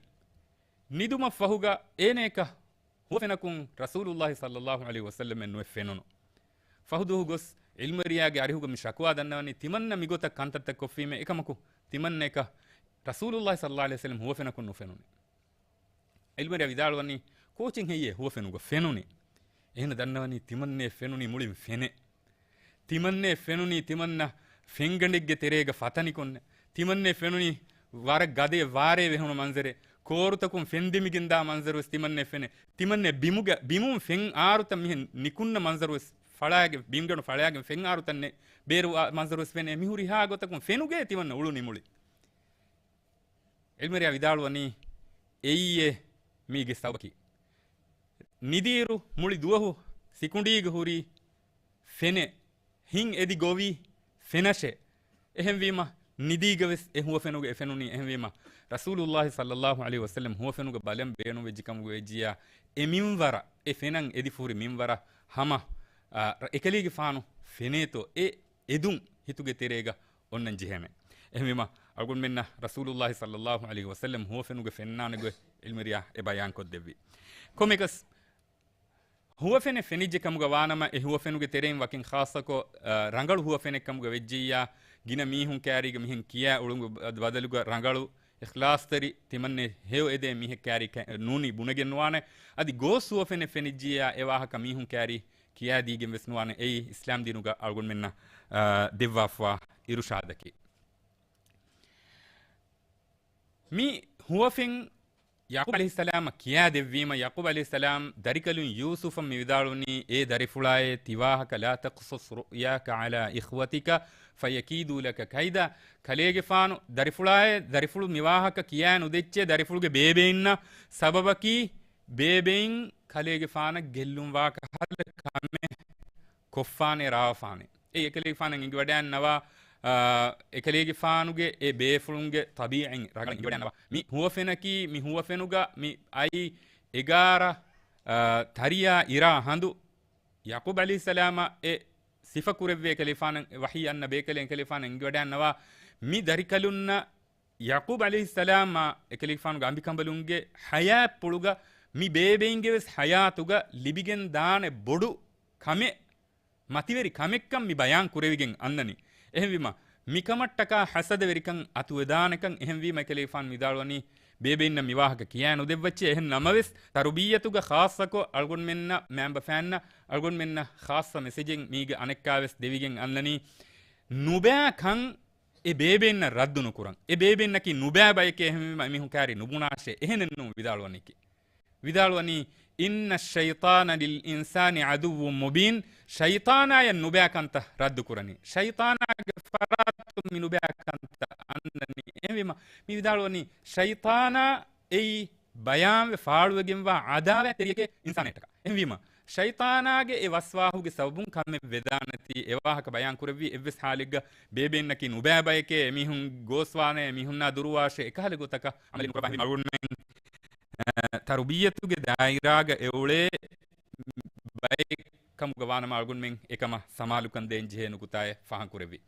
ނިދުމަށް ފަހުގަ އޭނަޔަކަށް ހުވަފެނަކުން ރަސޫލުއްލާހި ޞައްލައްލާހު ޢަލައިހި ވަސައްލަމެއް ނުވެ ފެނުނު. ފަހުދުވަހު ގޮސް ޢިލްމުވެރިޔާގެ އަރިހުގަ މި ޝަކުވާ ދަންނަވަނީ، ތިމަންނަ މިގޮތަށް ކަންތައްތައް ކޮށްފީމޭ، އެކަމަކު ތިމަންނަޔަކަށް ރަސޫލުއްލާހި ޞައްލައްލާހު ޢަލައިހި ވަސައްލަމް ހުވަފެނަކުން ނުފެނުނީ. ޢިލްމުވެރިޔާ ވިދާޅުވަނީ، ކޯޗެއް ހެއްޔޭ ހުވަފެނުގަ ފެނުނީ؟ އޭނަ ދަންނަވަނީ ތިމަންނޭ ފެނުނީ މުޅިން ފެނެއް. ތިމަންނޭ ފެނުނީ ތިމަންނަ ފެންގަނޑެއްގެ ތެރޭގަ ފަތަނިކޮށްނެ. ތިމަންނޭ ފެނުނީ ވަރަށް ގަދަޔަށް ވާރޭ ވެހުނު މަންޒަރެއް. ކޯރުތަކުން ފެން ދެމިގެންދާ މަންޒަރުވެސް ތިމަންނޭ ފެނެ. ތިމަންނޭ ބިމުގަ، ބިމުން ފެން އާރުތައް މިހެން ނިކުންނަ މަންޒަރުވެސް ފަޅާގެ، ބިމުގަނޑު ފަޅާގެން ފެން އާރުތައް ނެ-، ބޭރު އާ-، މަންޒަރުވެސް ފެނޭ. މި ހުރިހާ ގޮތަކުން ފެނުގައޭ ތިމަންނަ އުޅުނީ މުޅި. ޢިލްމުވެރިޔާ ވިދާޅުވަނީ، އެއީ އެ މީގެ ސަބަބަކީ. ނިދިއިރު މުޅި ދުވަހު ސިކުނޑީގަ ހުރީ ފެނޭ، ހިތް އެދި ގޮވީ ފެނަށޭ. އެހެންވީމަ، ނިދީގަވެސް އެ ހުވަފެނުގަ އެ ފެނުނީ. އެހެންވީމަ، ރަސޫލުﷲ ޞައްލަﷲ ޢަލައިހި ވަސައްލަމް ހުވަފެނުގަ ބަލަން ބޭނުންވެއްޖެ ކަމުގަ ވެއްޖިއްޔާ، އެ މިންވަރަށް، އެ ފެނަށް އެދިފުރި މިންވަރަށް ހަމަ، އާ، އެކަލޭގެފާނު ފެނޭތޯ އެ އެދުން ހިތުގެ ތެރޭގަ އޮންނަން ޖެހޭނެ. އެހެންވީމަ، އަޅުގަނޑުމެންނަށް ރަސޫލުﷲ ޞައްލަﷲ ޢަލައިހި ވަސައްލަމް ހުވަފެނުގަ ފެންނާނެ ގޮތް ޢިލްމުވެރިޔާ އެ ބަޔާންކޮށްދެއްވި. ކޮމެކަސް، ހުވަފެނެއް ފެނިއްޖެ ކަމުގަ ވާނަމަ، އެ ހުވަފެނުގެ ތެރެއިން ވަކިން ޚާއްޞަކޮށް، އަ، ރަނގަޅު ހުވަފެނެއް ކަމުގަ ވެއްޖިއްޔާ، ގިނަ މީހުން ކާރީގަ މިހެން ކިޔާ އުޅުނު ބަދަލުގަ ރަނގަޅު، އިޚްލާޞްތެރި، ތިމަންނެ ހެޔޮ އެދޭ މީހެއް ކާރީ ކަ-، ނޫނީ ބުނެގެން ނުވާނެ. އަދި ގޯސް ހުވަފެނެއް ފެނިއްޖިއްޔާ، އެ ވާހަކަ މީހުން ކާރީ ކިޔާދީގެން ވެސް ނުވާނެ. އެއީ އިސްލާމް ދީނުގަ އަޅުގަނޑުމެންނަށް، އާ، ދެއްވާފަވާ އިރުޝާދަކީ. މި ހުވަފެން ޔަޢުޤޫބު ޢަލައިހިއްސަލާމަށް ކިޔާދެއްވީމަ، ޔަޢުޤޫބު ޢަލައިހިއްސަލާމް ދަރިކަލުން ޔޫސުފަށް މި ވިދާޅުވަނީ، އޭ ދަރިފުޅާއޭ، ތިވާހަކަ، لا تقصص رؤياك على إخوتك فيكيدوا لك كيدا. ކަލޭގެފާނު، ދަރިފުޅާއޭ، ދަރިފުޅު މިވާހަކަ ކިޔާ ނުދެއްޗޭ ދަރިފުޅުގެ ބޭބެއިންނަށް. ސަބަބަކީ، ބޭބެއިން ކަލޭގެފާނަށް ގެއްލުންވާ ކަހަލަ ކަމެއް ކޮށްފާނެ، ރާވަފާނެ. އެ އެކަލޭގެފާނަށް އެނގިވަޑައިންނަވާ، އާ، އެކަލޭގެފާނުގެ އެ ބޭފުޅުންގެ ޠަބީޢަތް ރަނގަޅަށް އެނގިވަޑައިންނަވާ. މި ހުވަފެނަކީ، މި ހުވަފެނުގަ މި އައި އެގާރަ، އާ، ތަރިޔާ އިރާ ހަނދު ޔަޢުޤޫބު ޢަލައިހިއްސަލާމަށް އެ ސިފަ ކުރެއްވި އެކަލޭގެފާނަށް ވަޙީ އަންނަ ބޭކަލެއް އެކަލޭގެފާނަށް އެނގިވަޑައިންނަވާ. މި ދަރިކަލުންނަށް ޔަޢުޤޫބު ޢަލައިހިއްސަލާމާ އެކަލޭގެފާނުގެ އަނބިކަނބަލުންގެ ޙަޔާތްޕުޅުގަ މި ބޭބެއިންގެ ވެސް ޙަޔާތުގަ ލިބިގެން ދާނެ ބޮޑު ކަމެއް، މަތިވެރި ކަމެއްކަން މި ބަޔާން ކުރެވިގެން އަންނަނީ. އެހެންވީމަ، މިކަމަށްޓަކާ ޙަސަދަވެރިކަން އަތުވެދާނެކަން. އެހެންވީމަ، އެކަލޭގެފާނު ވިދާޅުވަނީ، ބޭބެއިންނަށް މި ވާހަކަ ކިޔާ ނުދެއްވައްޗޭ. އެހެން ނަމަވެސް، ތަރުބިއްޔަތުގަ ޚާއްޞަކޮށް އަޅުގަނޑުމެންނަށް، މައިންބަފައިންނަށް އަޅުގަނޑުމެންނަށް ޚާއްޞަ މެސެޖެއް މީގެ އަނެއްކާވެސް ދެވިގެން އަންނަނީ، ނުބައިކަން އެ ބޭބެއިންނަށް ރައްދު ނުކުރަން. އެ ބޭބެއިންނަކީ ނުބައި ބައެކޭ، އެހެންވީމަ އެމީހުން ކާރީ ނުބުނާށޭ. އެހެނެއްނޫން ވިދާޅުވަނީކީ. ވިދާޅުވަނީ، إن الشيطان للإنسان عدو مبين، ޝައިޠާނާޔަށް ނުބައިކަންތައް ރައްދުކުރަނީ. ޝައިޠާނާގެ ފަރާތުން މި ނުބައިކަންތައް އަންނަނީ. އެހެންވީމަ، މި ވިދާޅުވަނީ، ޝައިޠާނާ އެއީ ބަޔާންވެ ފާޅުވެގެންވާ ޢަދާވާތްތެރިޔެކޭ އިންސާނާޔަށްޓަކާ. އެހެންވީމަ، ޝައިޠާނާގެ އެ ވަސްވާހުގެ ސަބަބުން ކަމެއް ވެދާނެތީ، އެ ވާހަކަ ބަޔާން ކުރެއްވީ އެއްވެސް ޙާލެއްގަ ބޭބެއިންނަކީ ނުބައި ބަޔެކޭ، އެމީހުން ގޯސްވާނެ، އެމީހުންނާ ދުރުވާށޭ، އެކަހަލަ ގޮތަކަށް ޢަމަލީ ނުކުރައްވާ އަޅުގަނޑުމެން، އަ، ތަރުބިއްޔަތުގެ ދާއިރާގަ އެ އުޅޭ ބައެއް ކަމުގަ ވާނަމަ އަޅުގަނޑުމެން އެކަމަށް ސަމާލުކަން ދޭން ޖެހޭ ނުކުތާއެއް ފާހަގަކުރެއްވި.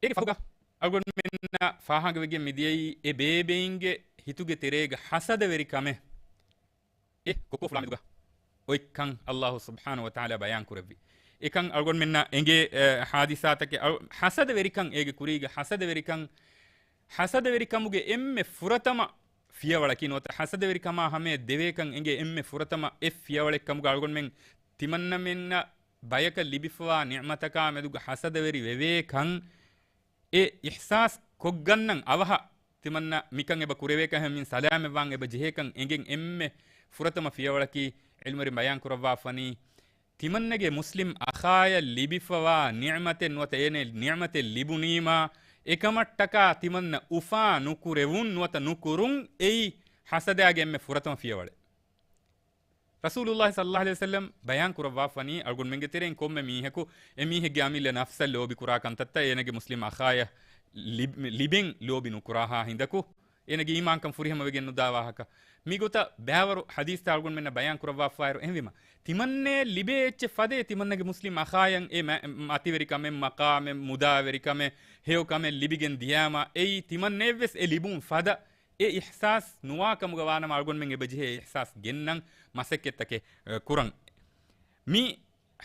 އޭގެ ފަހުގަ އަޅުގަނޑުމެންނަށް ފާހަގަވެގެން މިދިޔައީ އެ ބޭބެއިންގެ ހިތުގެ ތެރޭގަ ޙަސަދަވެރި ކަމެއް އެ ކޮއްކޮފުޅާ މެދުގަ އޮތްކަން އައްލާހު ސުބްޙާނަހު ވަތަޢާލާ ބަޔާން ކުރެއްވި. އެކަން އަޅުގަނޑުމެންނަށް އެނގޭ، އެ، ޙާދިސާތަކެއް އަޅު-، ޙަސަދަވެރިކަން އޭގެ ކުރީގަ ޙަސަދަވެރިކަން، ޙަސަދަވެރިކަމުގެ އެންމެ ފުރަތަމަ ފިޔަވަޅަކީ ނުވަތަ ޙަސަދަވެރިކަމާ ހަމަޔަށް ދެވޭކަން އެނގޭ އެންމެ ފުރަތަމަ އެއް ފިޔަވަޅެއް ކަމުގަ އަޅުގަނޑުމެން ތިމަންނަމެންނަށް ބަޔަކަށް ލިބިފަވާ ނިޢުމަތަކާ މެދުގަ ޙަސަދަވެރި ވެވޭކަން އެ އިޙްސާސް ކޮށްގަންނަން އަވަހަށް ތިމަންނަ މިކަން އެބަ ކުރެވޭކަށް ހަމަ މިން ސަލާމަތްވާން އެބަ ޖެހޭކަން އެނގެން އެންމެ ފުރަތަމަ ފިޔަވަޅަކީ ޢިލްމުވެރިން ބަޔާން ކުރައްވާފަނީ، ތިމަންނަގެ މުސްލިމް އަޚާޔަށް ލިބިފަވާ ނިޢުމަތެއް ނުވަތަ އޭނަ ނިޢުމަތެއް ލިބުނީމާ، އެކަމަށްޓަކާ ތިމަންނަ އުފާ ނުކުރެވުން ނުވަތަ ނުކުރުން އެއީ ޙަސަދާގެ އެންމެ ފުރަތަމަ ފިޔަވަޅެއް. ރަސޫލުﷲ ޞައްލަﷲ ޢަލައިހި ވަސައްލަމް ބަޔާން ކުރައްވާފަނީ، އަޅުގަނޑުމެންގެ ތެރެއިން ކޮންމެ މީހަކު އެމީހެއްގެ އަމިއްލަ ނަފްސަށް ލޯބި ކުރާ ކަންތައްތައް އޭނަގެ މުސްލިމް އަޚާޔަށް ލިބް-، ލިބެން ލޯބި ނުކުރާހާ ހިނދަކު، އޭނަގެ އީމާންކަން ފުރިހަމަވެގެން ނުދާ ވާހަކަ. މިގޮތަށް ބައިވަރު ޙަދީޘްތައް އަޅުގަނޑުމެންނަށް ބަޔާން ކުރައްވާފައިރު އެހެންވީމަ، ތިމަންނައަށް ލިބޭ އެއްޗެއް ފަދައޭ ތިމަންނަގެ މުސްލިމް އަޚާޔަށް އެ މަ-، މަތިވެރިކަމެއް، މަޤާމެއް، މުދާވެރިކަމެއް، ހެޔޮކަމެއް ލިބިގެން ދިޔާމަ، އެއީ ތިމަންނައަށްވެސް އެ ލިބުން ފަދަ އެ އިޙްސާސް ނުވާ ކަމުގަ ވާނަމަ އަޅުގަނޑުމެން އެބަޖެހޭ އިޙްސާސް ގެންނަން މަސައްކަތްތަކެއް، އެ، ކުރަން. މި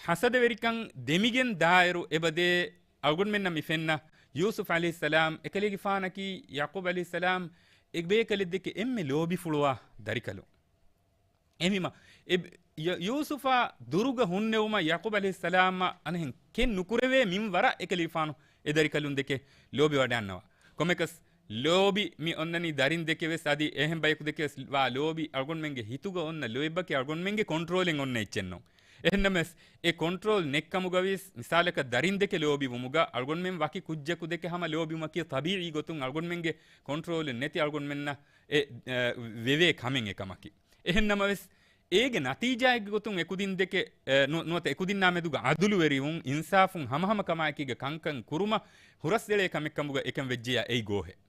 ޙަސަދަވެރިކަން ދެމިގެން ދާއިރު އެބަދޭ އަޅުގަނޑުމެންނަށް މި ފެންނަ ޔޫސުފް ޢަލައިހިއްސަލާމް އެކަލޭގެފާނަކީ ޔަޢުޤޫބް ޢަލައިހިއްސަލާމް އެބޭކަލެއްދެކެ އެންމެ ލޯބިފުޅުވާ ދަރިކަލުން. އެހެންވީމަ، އެ، ޔ-، ޔޫސުފާ ދުރުގަ ހުންނެވުމަށް ޔަޢުޤޫބް ޢަލައިހިއްސަލާމަށް އަނެއްހެން ކެން ނުކުރެވޭ މިންވަރަށް އެކަލޭގެފާނު އެ ދަރިކަލުން ދެކެ ލޯބިވަޑައިންނަވާ. ކޮމެކަސް ލޯބި މި އޮންނަނީ ދަރިން ދެކެ ވެސް އަދި އެހެން ބަޔަކު ދެކެ ވެސް ވާ ލޯބި އަޅުގަނޑުމެންގެ ހިތުގަ އޮންނަ ލޯތްބަކީ އަޅުގަނޑުމެންގެ ކޮންޓްރޯލެއް އޮންނަ އެއްޗެއްނޫން. އެހެންނަމަވެސް، އެ ކޮންޓްރޯލް ނެތްކަމުގަވީސް، މިސާލަކަށް ދަރިންދެކެ ލޯބިވުމުގަ އަޅުގަނޑުމެން ވަކި ކުއްޖަކު ދެކެ ހަމަ ލޯބިވުމަކީ ޠަބީޢީ ގޮތުން އަޅުގަނޑުމެންގެ ކޮންޓްރޯލް ނެތި އަޅުގަނޑުމެންނަށް އެ، އެ، ވެވޭ ކަމެއް އެކަމަކީ. އެހެންނަމަވެސް، އޭގެ ނަތީޖާއެއްގެ ގޮތުން އެކުދިން ދެކެ، އެ، ނު-، ނުވަތަ އެކުދިންނާ މެދުގަ އަދުލުވެރިވުން، އިންސާފުން ހަމަހަމަ ކަމާއެކީގަ ކަންކަން ކުރުމަށް ހުރަސްއެޅޭ ކަމެއްކަމުގަ އެކަން ވެއްޖެޔާ އެއީ ގޯހެއް.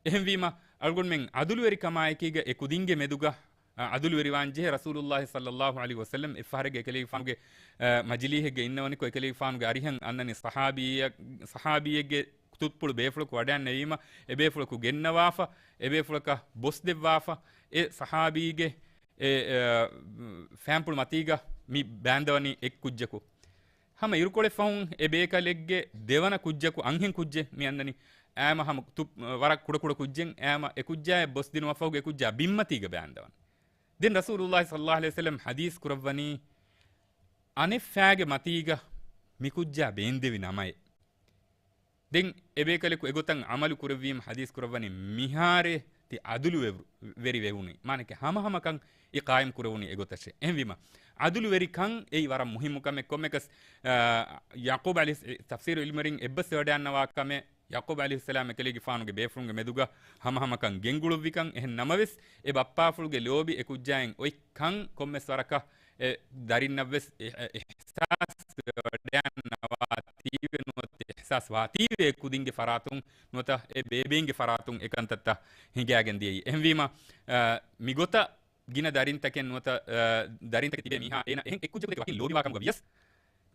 އެހެންވީމަ، އަޅުގަނޑުމެން އަދުލުވެރިކަމާއެކީގަ އެ ކުދިންގެ މެދުގަ، އަ، އަދުލުވެރިވާން ޖެހޭ. ރަސޫލުﷲ ޞައްލަﷲު ޢަލައިހި ވަސައްލަމް އެއްފަހަރެއްގަ އެކަލޭގެފާނުގެ، އަ، މަޖިލީހެއްގަ އިންނަވަނިކޮށް، އެކަލޭގެފާނުގެ އަރިހަށް އަންނަނީ ޞަޙާބީއެއް، ޞަޙާބީއެއްގެ ތުއްޕުޅު ބޭފުޅަކު ވަޑައިންނެވީމަ، އެބޭފުޅަކު ގެންނަވާފަ، އެބޭފުޅަކަށް ބޮސްދެއްވާފަ، އެ ޞަޙާބީގެ އެ، އެ، ފައިންޕުޅު މަތީގަ މި ބާންދަވަނީ އެއްކުއްޖަކު. ހަމަ އިރުކޮޅެއް ފަހުން އެ ބޭކަލެއްގެ ދެވަނަ ކުއްޖަކު އަންހެން ކުއްޖެއް މި އަންނަނީ. އައިމަ ހަމަ ތު-، ވަރަށް ކުޑަކުޑަ ކުއްޖެއް، އައިމަ އެ ކުއްޖާއަށް ބޮސްދިނުމަށްފަހުގަ އެ ކުއްޖާ ބިންމަތީގަ ބާންދަވަން. ދެން ރަސޫލުﷲ ޞައްލަﷲު ޢަލައިހި ވަސައްލަމް ޙަދީޘް ކުރައްވަނީ، އަނެއްފައިގެ މަތީގަ މި ކުއްޖާ ބޭންދެވި ނަމައޭ. ދެން އެބޭކަލަކު އެގޮތަށް ޢަމަލު ކުރެއްވީމަ ޙަދީޘް ކުރައްވަނީ، މިހާރޭ ތި ޢަދުލު ވެ-، ވެރި ވެވުނީ. މާނައަކީ ހަމަހަމަކަން އެ ޤާއިމް ކުރެވުނީ އެގޮތަށޭ. އެހެންވީމަ، ޢަދުލުވެރިކަން އެއީ ވަރަށް މުހިއްމު ކަމެއް. ކޮންމެކަސް، އާ، ޔަޢުޤޫބް ޢަލައިހި، ތަފްސީރު ޢިލްމުވެރިން އެއްބަސްވެވަޑައިގަންނަވާ ކަމެއް، ޔަޢުޤޫބް ޢަލައިހިއްސަލާމް އެކަލޭގެފާނުގެ ބޭފުޅުންގެ މެދުގަ ހަމަހަމަކަން ގެންގުޅުއްވިކަން. އެހެން ނަމަވެސް، އެ ބައްޕާފުޅުގެ ލޯބި އެ ކުއްޖާއިން އޮތް ކަން ކޮންމެސް ވަރަކަށް އެ ދަރިންނަށްވެސް އި-، އި-، އިޙްސާސް ވެވަޑައިގަންނަވާތީވެ ނުވަތަ އިޙްސާސް ވާތީވެ އެ ކުދިންގެ ފަރާތުން ނުވަތަ އެ ބޭބެއިންގެ ފަރާތުން އެ ކަންތައްތައް ހިނގައިގެން ދިޔައީ. އެހެންވީމަ، އަ، މިގޮތަށް ގިނަ ދަރިންތަކެއް ނުވަތަ، އަ، ދަރިންތަކެއް ތިބޭ މީހާ އޭނަ އެހެން އެއްކުއްޖަކު ދެކެ ވަކިން ލޯބިވާ ކަމުގަ ވިޔަސް،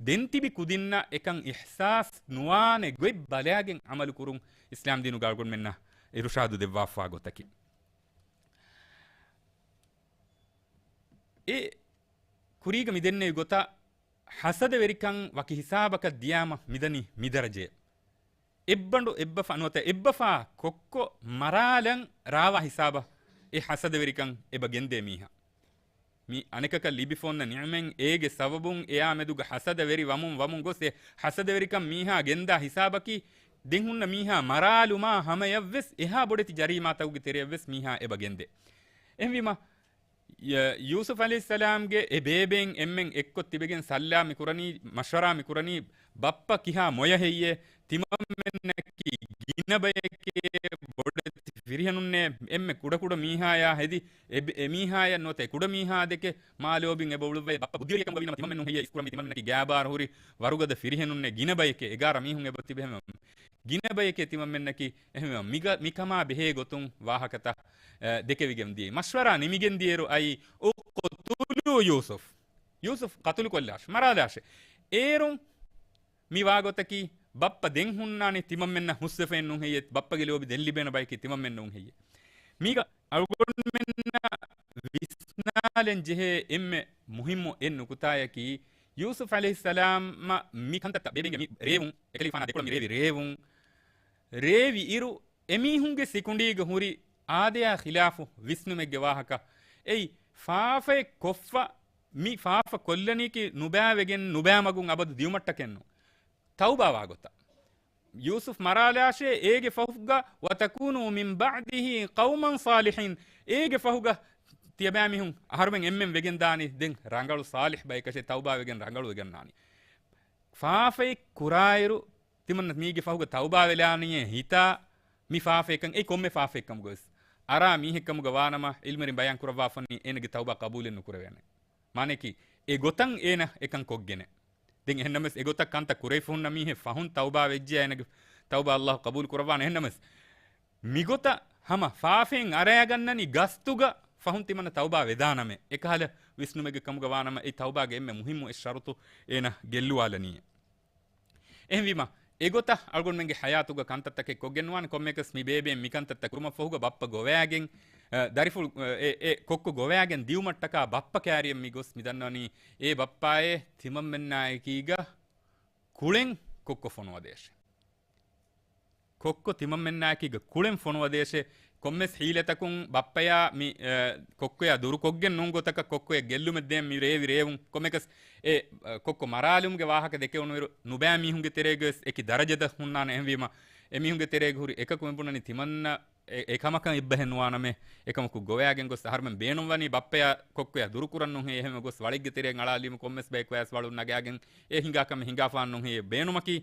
ދެން ތިބި ކުދިންނަށް އެކަން އިޙްސާސް ނުވާނެ ގޮތް ބަލާގެން ޢަމަލު ކުރުން އިސްލާމް ދީނުގަ އަޅުގަނޑުމެންނަށް އިރުޝާދު ދެއްވާފާ ގޮތަކީ. އެ ކުރީގަ މިދެންނެވި ގޮތަށް ޙަސަދަވެރިކަން ވަކި ހިސާބަކަށް ދިޔާމަ މިދަނީ މިދަރަޖަޔަށް. އެއްބަނޑު އެއްބަފާ ނުވަތަ އެއްބަފާ ކޮއްކޮ މަރާލަން ރާވާ ހިސާބަށް އެ ޙަސަދަވެރިކަން އެބަ ގެންދޭ މީހާ. މި އަނެކަކަށް ލިބިފަ އޮންނަ ނިޢުމަތް އޭގެ ސަބަބުން އެއާ މެދުގަ ޙަސަދަވެރި ވަމުން ވަމުން ގޮސް އެ ޙަސަދަވެރިކަން މީހާ ގެންދާ ހިސާބަކީ ދެން ހުންނަ މީހާ މަރާލުމާ ހަމަޔަށްވެސް އެހާ ބޮޑެތި ޖަރީމާތަކުގެ ތެރެޔަށްވެސް މީހާ އެބަ ގެންދޭ. އެހެންވީމަ، ޔ-، ޔޫސުފް ޢަލައިހިއްސަލާމްގެ އެ ބޭބެއިން އެންމެން އެއްކޮށް ތިބެގެން ސައްލާ މި ކުރަނީ، މަޝްވަރާ މި ކުރަނީ، ބައްޕަ ކިހާ މޮޔަ ހެއްޔޭ؟ ތިމަންމެންނަކީ ގިނަ ބަޔެކޭ، ބޮޑެތި ފިރިހެނުންނޭ، އެންމެ ކުޑަކުޑަ މީހާޔާ ހެދި، އެ ބެ-، އެ މީހާޔަށް ނުވަތަ އެ ކުޑަ މީހާ ދެކެ މާ ލޯބިން އެބަ އުޅުއްވައި، ބައްޕަ ބުއްދިވެރިއެއް ކަމުގަ ވީނަމަ ތިމަންމެންނުން ހެއްޔޭ އިސްކުރަންވީ؟ ތިމަންމެންނަކީ ގާބާރު ހުރި ވަރުގަދަ ފިރިހެނުންނޭ، ގިނަ ބަޔެކޭ، އެގާރަ މީހުން އެބަ ތިބެ ހަމަ. ގިނަ ބަޔެކޭ ތިމަންމެންނަކީ. އެހެންވީމަ މިގަ-، މިކަމާ ބެހޭ ގޮތުން ވާހަކަތައް، އަ، ދެކެވިގެން ދިޔައީ. މަޝްވަރާ ނިމިގެން ދިޔައިރު އައީ، اقتلوا يوسف. ޔޫސުފް ޤަތުލުކޮށްލާށި، މަރާލާށޭ. އޭރުން މި ވާގޮތަކީ، ބައްޕަ ދެން ހުންނާނީ ތިމަންމެންނަށް ހުސްވެފައެއް ނޫން ހެއްޔޭ؟ ބައްޕަގެ ލޯބި ދެން ލިބޭނެ ބަޔަކީ ތިމަންމެން ނޫން ހެއްޔޭ؟ މީގަ އަޅުގަނޑުމެންނަށް ވިސްނާލަން ޖެހޭ އެންމެ މުހިއްމު އެއް ނުކުތާޔަކީ، ޔޫސުފް ޢަލައިހިއްސަލާމަށް މި ކަންތައްތައް ބޭބެއިންގެ މި ރޭވުން، އެކަލޭގެފާނާ ދެކޮޅަށް މި ރޭވި ރޭވުން، ރޭވި އިރު، އެމީހުންގެ ސިކުނޑީގަ ހުރި އާދަޔާ ޚިލާފު ވިސްނުމެއްގެ ވާހަކަ. އެއީ، ފާފައެއް ކޮށްފަ، މި ފާފަ ކޮށްލަނީކީ ނުބައިވެގެން ނުބައިމަގުން އަބަދު ދިއުމަށްޓަކައެއްނު. ތައުބާވާ ގޮތަށް. ޔޫސުފް މަރާލާށޭ، އޭގެ ފަހުގަ، وتكونوا من بعده قوما صالحين. އޭގެ ފަހުގަ ތިޔަބައިމީހުން އަހަރުމެން އެންމެން ވެގެން ދާނީ ދެން ރަނގަޅު ޞާލިޙް ބަޔަކަށޭ، ތައުބާވެގެން ރަނގަޅުވެގެން ދާނީ. ފާފައެއް ކުރާއިރު، ތިމަންނަ މީގެ ފަހުގަ ތައުބާވެލާނީއޭ ހިތާ، މި ފާފައެއްކަން އެއީ ކޮންމެ ފާފައެއްކަމުގަވެސް. އަރާ މީހެއްކަމުގަ ވާނަމަ، ޢިލްމުވެރިން ބަޔާން ކުރައްވާފަނީ އޭނަގެ ތައުބާ ޤަބޫލެއް ނުކުރެވޭނެ. މާނައަކީ، އެގޮތަށް އޭނަ އެކަން ކޮށްގެނެ. ދެން އެހެންނަމަވެސް އެގޮތަށް ކަންތައް ކުރެވިފަ ހުންނަ މީހެއް ފަހުން ތައުބާ ވެއްޖެޔާ އޭނަގެ ތައުބާ ﷲ ޤަބޫލު ކުރައްވާނެ. އެހެންނަމަވެސް، މިގޮތަށް ހަމަ ފާފައިން އަރައިގަންނަނީ ގަސްތުގަ ފަހުން ތިމަންނަ ތައުބާ ވެދާނަމޭ. އެކަހަލަ ވިސްނުމެއްގެ ކަމުގަ ވާނަމަ، އެ ތައުބާގެ އެންމެ މުހިއްމު އެއް ޝަރުޠު އޭނަ ގެއްލުވާލަނީ. އެހެންވީމަ، އެގޮތަށް އަޅުގަނޑުމެންގެ ޙަޔާތުގަ ކަންތައްތަކެއް ކޮށްގެން ނުވާނެ. ކޮންމެއަކަސް މި ބޭބެއިން މިކަންތައްތައް ކުރުމަށްފަހުގަ ބައްޕަ ގޮވައިގެން، އަ، ދަރިފުޅު، އެ، އެ ކޮއްކޮ ގޮވައިގެން ދިއުމަށްޓަކާ ބައްޕަ ކައިރިއަށް މި ގޮސް މި ދަންނަވަނީ، އޭ ބައްޕާއޭ، ތިމަންމެންނާއެކީގަ ކުޅެން ކޮއްކޮ ފޮނުވަދޭށޭ. ކޮއްކޮ ތިމަންމެންނާއެކީގަ ކުޅެން ފޮނުވަދޭށޭ. ކޮންމެސް ހީލަތަކުން ބައްޕަޔާ މި، އެ، ކޮއްކޮޔާ ދުރުކޮށްގެން ނޫން ގޮތަކަށް ކޮއްކޮޔަށް ގެއްލުމެއް ދޭން މި ރޭވި ރޭވުން. ކޮންމެއަކަސް އެ، އެ، ކޮއްކޮ މަރާލުމުގެ ވާހަކަ ދެކެވުނުއިރު ނުބައި މީހުންގެ ތެރޭގަވެސް އެކި ދަރަޖަތައް ހުންނާނެ. އެހެންވީމަ، އެމީހުންގެ ތެރޭގަ ހުރި އެކަކު މި ބުނަނީ ތިމަންނަ އެ، އެ ކަމަކަށް އެއްބަހެއް ނުވާނަމޭ. އެކަމަކު ގޮވައިގެން ގޮސް އަހަރުމެން ބޭނުންވަނީ ބައްޕަޔާ ކޮއްކޮޔާ ދުރުކުރަން ނޫންހޭ. އެހެންވެ ގޮސް ވަޅެއްގެ ތެރެއަށް އަޅާލީމަ ކޮންމެސް ބަޔަކު އައިސް ވަޅުން ނަގާގެން އެ ހިނގާ ކަމެއް ހިނގާފާން ނޫންހޭ. ބޭނުމަކީ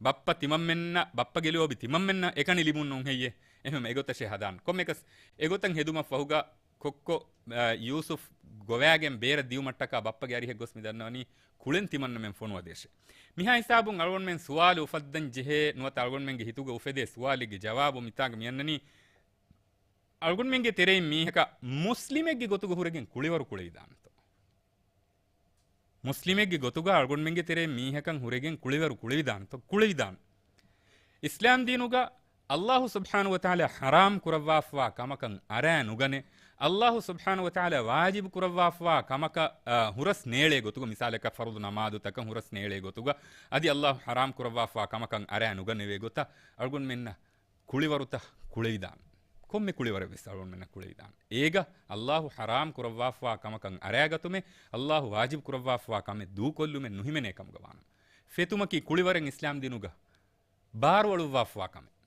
ބައްޕަ ތިމަންމެންނަށް، ބައްޕަގެ ލޯބި ތިމަންމެންނަށް އެކަނި ލިބުން ނޫންހެއްޔޭ. އެހެންވެ އެގޮތަށޭ ހަދާން. ކޮންމެއަކަސް އެގޮތަށް ހެދުމަށް ފަހުގަ ކޮއްކޮ، އަ، ޔޫސުފް ގޮވައިގެން ބޭރަށް ދިއުމަށްޓަކާ ބައްޕަގެ އަރިހަށް ގޮސް މި ދަންނަވަނީ ކުޅެން ތިމަންނަމެން ފޮނުވަދޭށޭ. މިހާ ހިސާބުން އަޅުގަނޑުމެން ސުވާލު އުފައްދަން ޖެހޭ ނުވަތަ އަޅުގަނޑުމެންގެ ހިތުގަ އުފެދޭ ސުވާލެއްގެ ޖަވާބު މިތާގަ މިއަންނަނީ، އަޅުގަނޑުމެންގެ ތެރެއިން މީހަކަށް މުސްލިމެއްގެ ގޮތުގަ ހުރެގެން ކުޅިވަރު ކުޅެވިދާނެތޯ؟ މުސްލިމެއްގެ ގޮތުގަ އަޅުގަނޑުމެންގެ ތެރެއިން މީހަކަށް ހުރެގެން ކުޅިވަރު ކުޅެވިދާނެތޯ؟ ކުޅެވިދާނެ. އިސްލާމް ދީނުގަ އައްލާހު ސުބްޙާނަހު ވަތަޢާލާ ޙަރާމް ކުރައްވާފަވާ ކަމަކަށް އަރާ ނުގަނެ، އައްލާހު ސުބްޙާނަހު ވަތަޢާލާ ވާޖިބު ކުރައްވާފަވާ ކަމަކަށް، އަ، ހުރަސް ނޭޅޭ ގޮތުގަ، މިސާލަކަށް ފަރުޟު ނަމާދުތަކަށް ހުރަސް ނޭޅޭ ގޮތުގަ، އަދި އައްލާހު ޙަރާމް ކުރައްވާފަވާ ކަމަކަށް އަރާ ނުގަނެވޭ ގޮތަށް އަޅުގަނޑުމެންނަށް ކުޅިވަރުތައް ކުޅެވިދާނެ. ކޮންމެ ކުޅިވަރެއް ވެސް އަޅުގަނޑުމެންނަށް ކުޅެވިދާނެ. އޭގަ އައްލާހު ޙަރާމް ކުރައްވާފަވާ ކަމަކަށް އަރާގަތުމެއް، އައްލާހު ވާޖިބު ކުރައްވާފަވާ ކަމެއް ދޫކޮށްލުމެއް ނުހިމެނޭ ކަމުގަ ވާނަމަ. ފެތުމަކީ ކުޅިވަރެއް އިސްލާމް ދީނުގަ ބާރުއަޅުއްވާފަވާ ކަމެއް.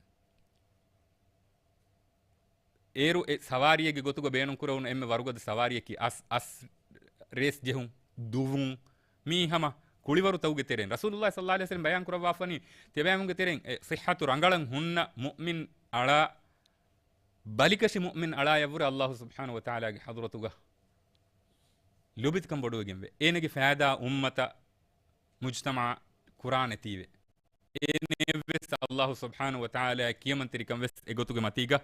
އޭރު އެ ސަވާރީއެއްގެ ގޮތުގަ ބޭނުންކުރެވުނު އެންމެ ވަރުގަދަ ސަވާރީއަކީ އަސް، އަސް ރޭސް ޖެހުން، ދުވުން، މީ ހަމަ ކުޅިވަރުތަކުގެ ތެރެއިން. ރަސޫލުﷲ ޞައްލަﷲ ޢަލައިހި ވަސައްލަމަ ބަޔާން ކުރައްވާފަނީ، ތިޔަބައިމީހުންގެ ތެރެއިން އެ ޞިއްޙަތު ރަނގަޅަށް ހުންނަ މުއުމިން އަޅާ، ބަލިކަށި މުއުމިން އަޅާޔަށްވުރެ އައްލާހު ސުބްޙާނަހު ވަތަޢާލާގެ ޙަޟްރަތުގަ ލުބިތިކަން ބޮޑުވެގެންވޭ. އޭނަގެ ފައިދާ އުއްމަތަށް، މުޖްތަމަޢަށް ކުރާނެތީވެ. އޭނައަށްވެސް އައްލާހު ސުބްޙާނަހު ވަތަޢާލާ ކިޔަމަންތެރިކަން ވެސް އެގޮތުގެ މަތީގަ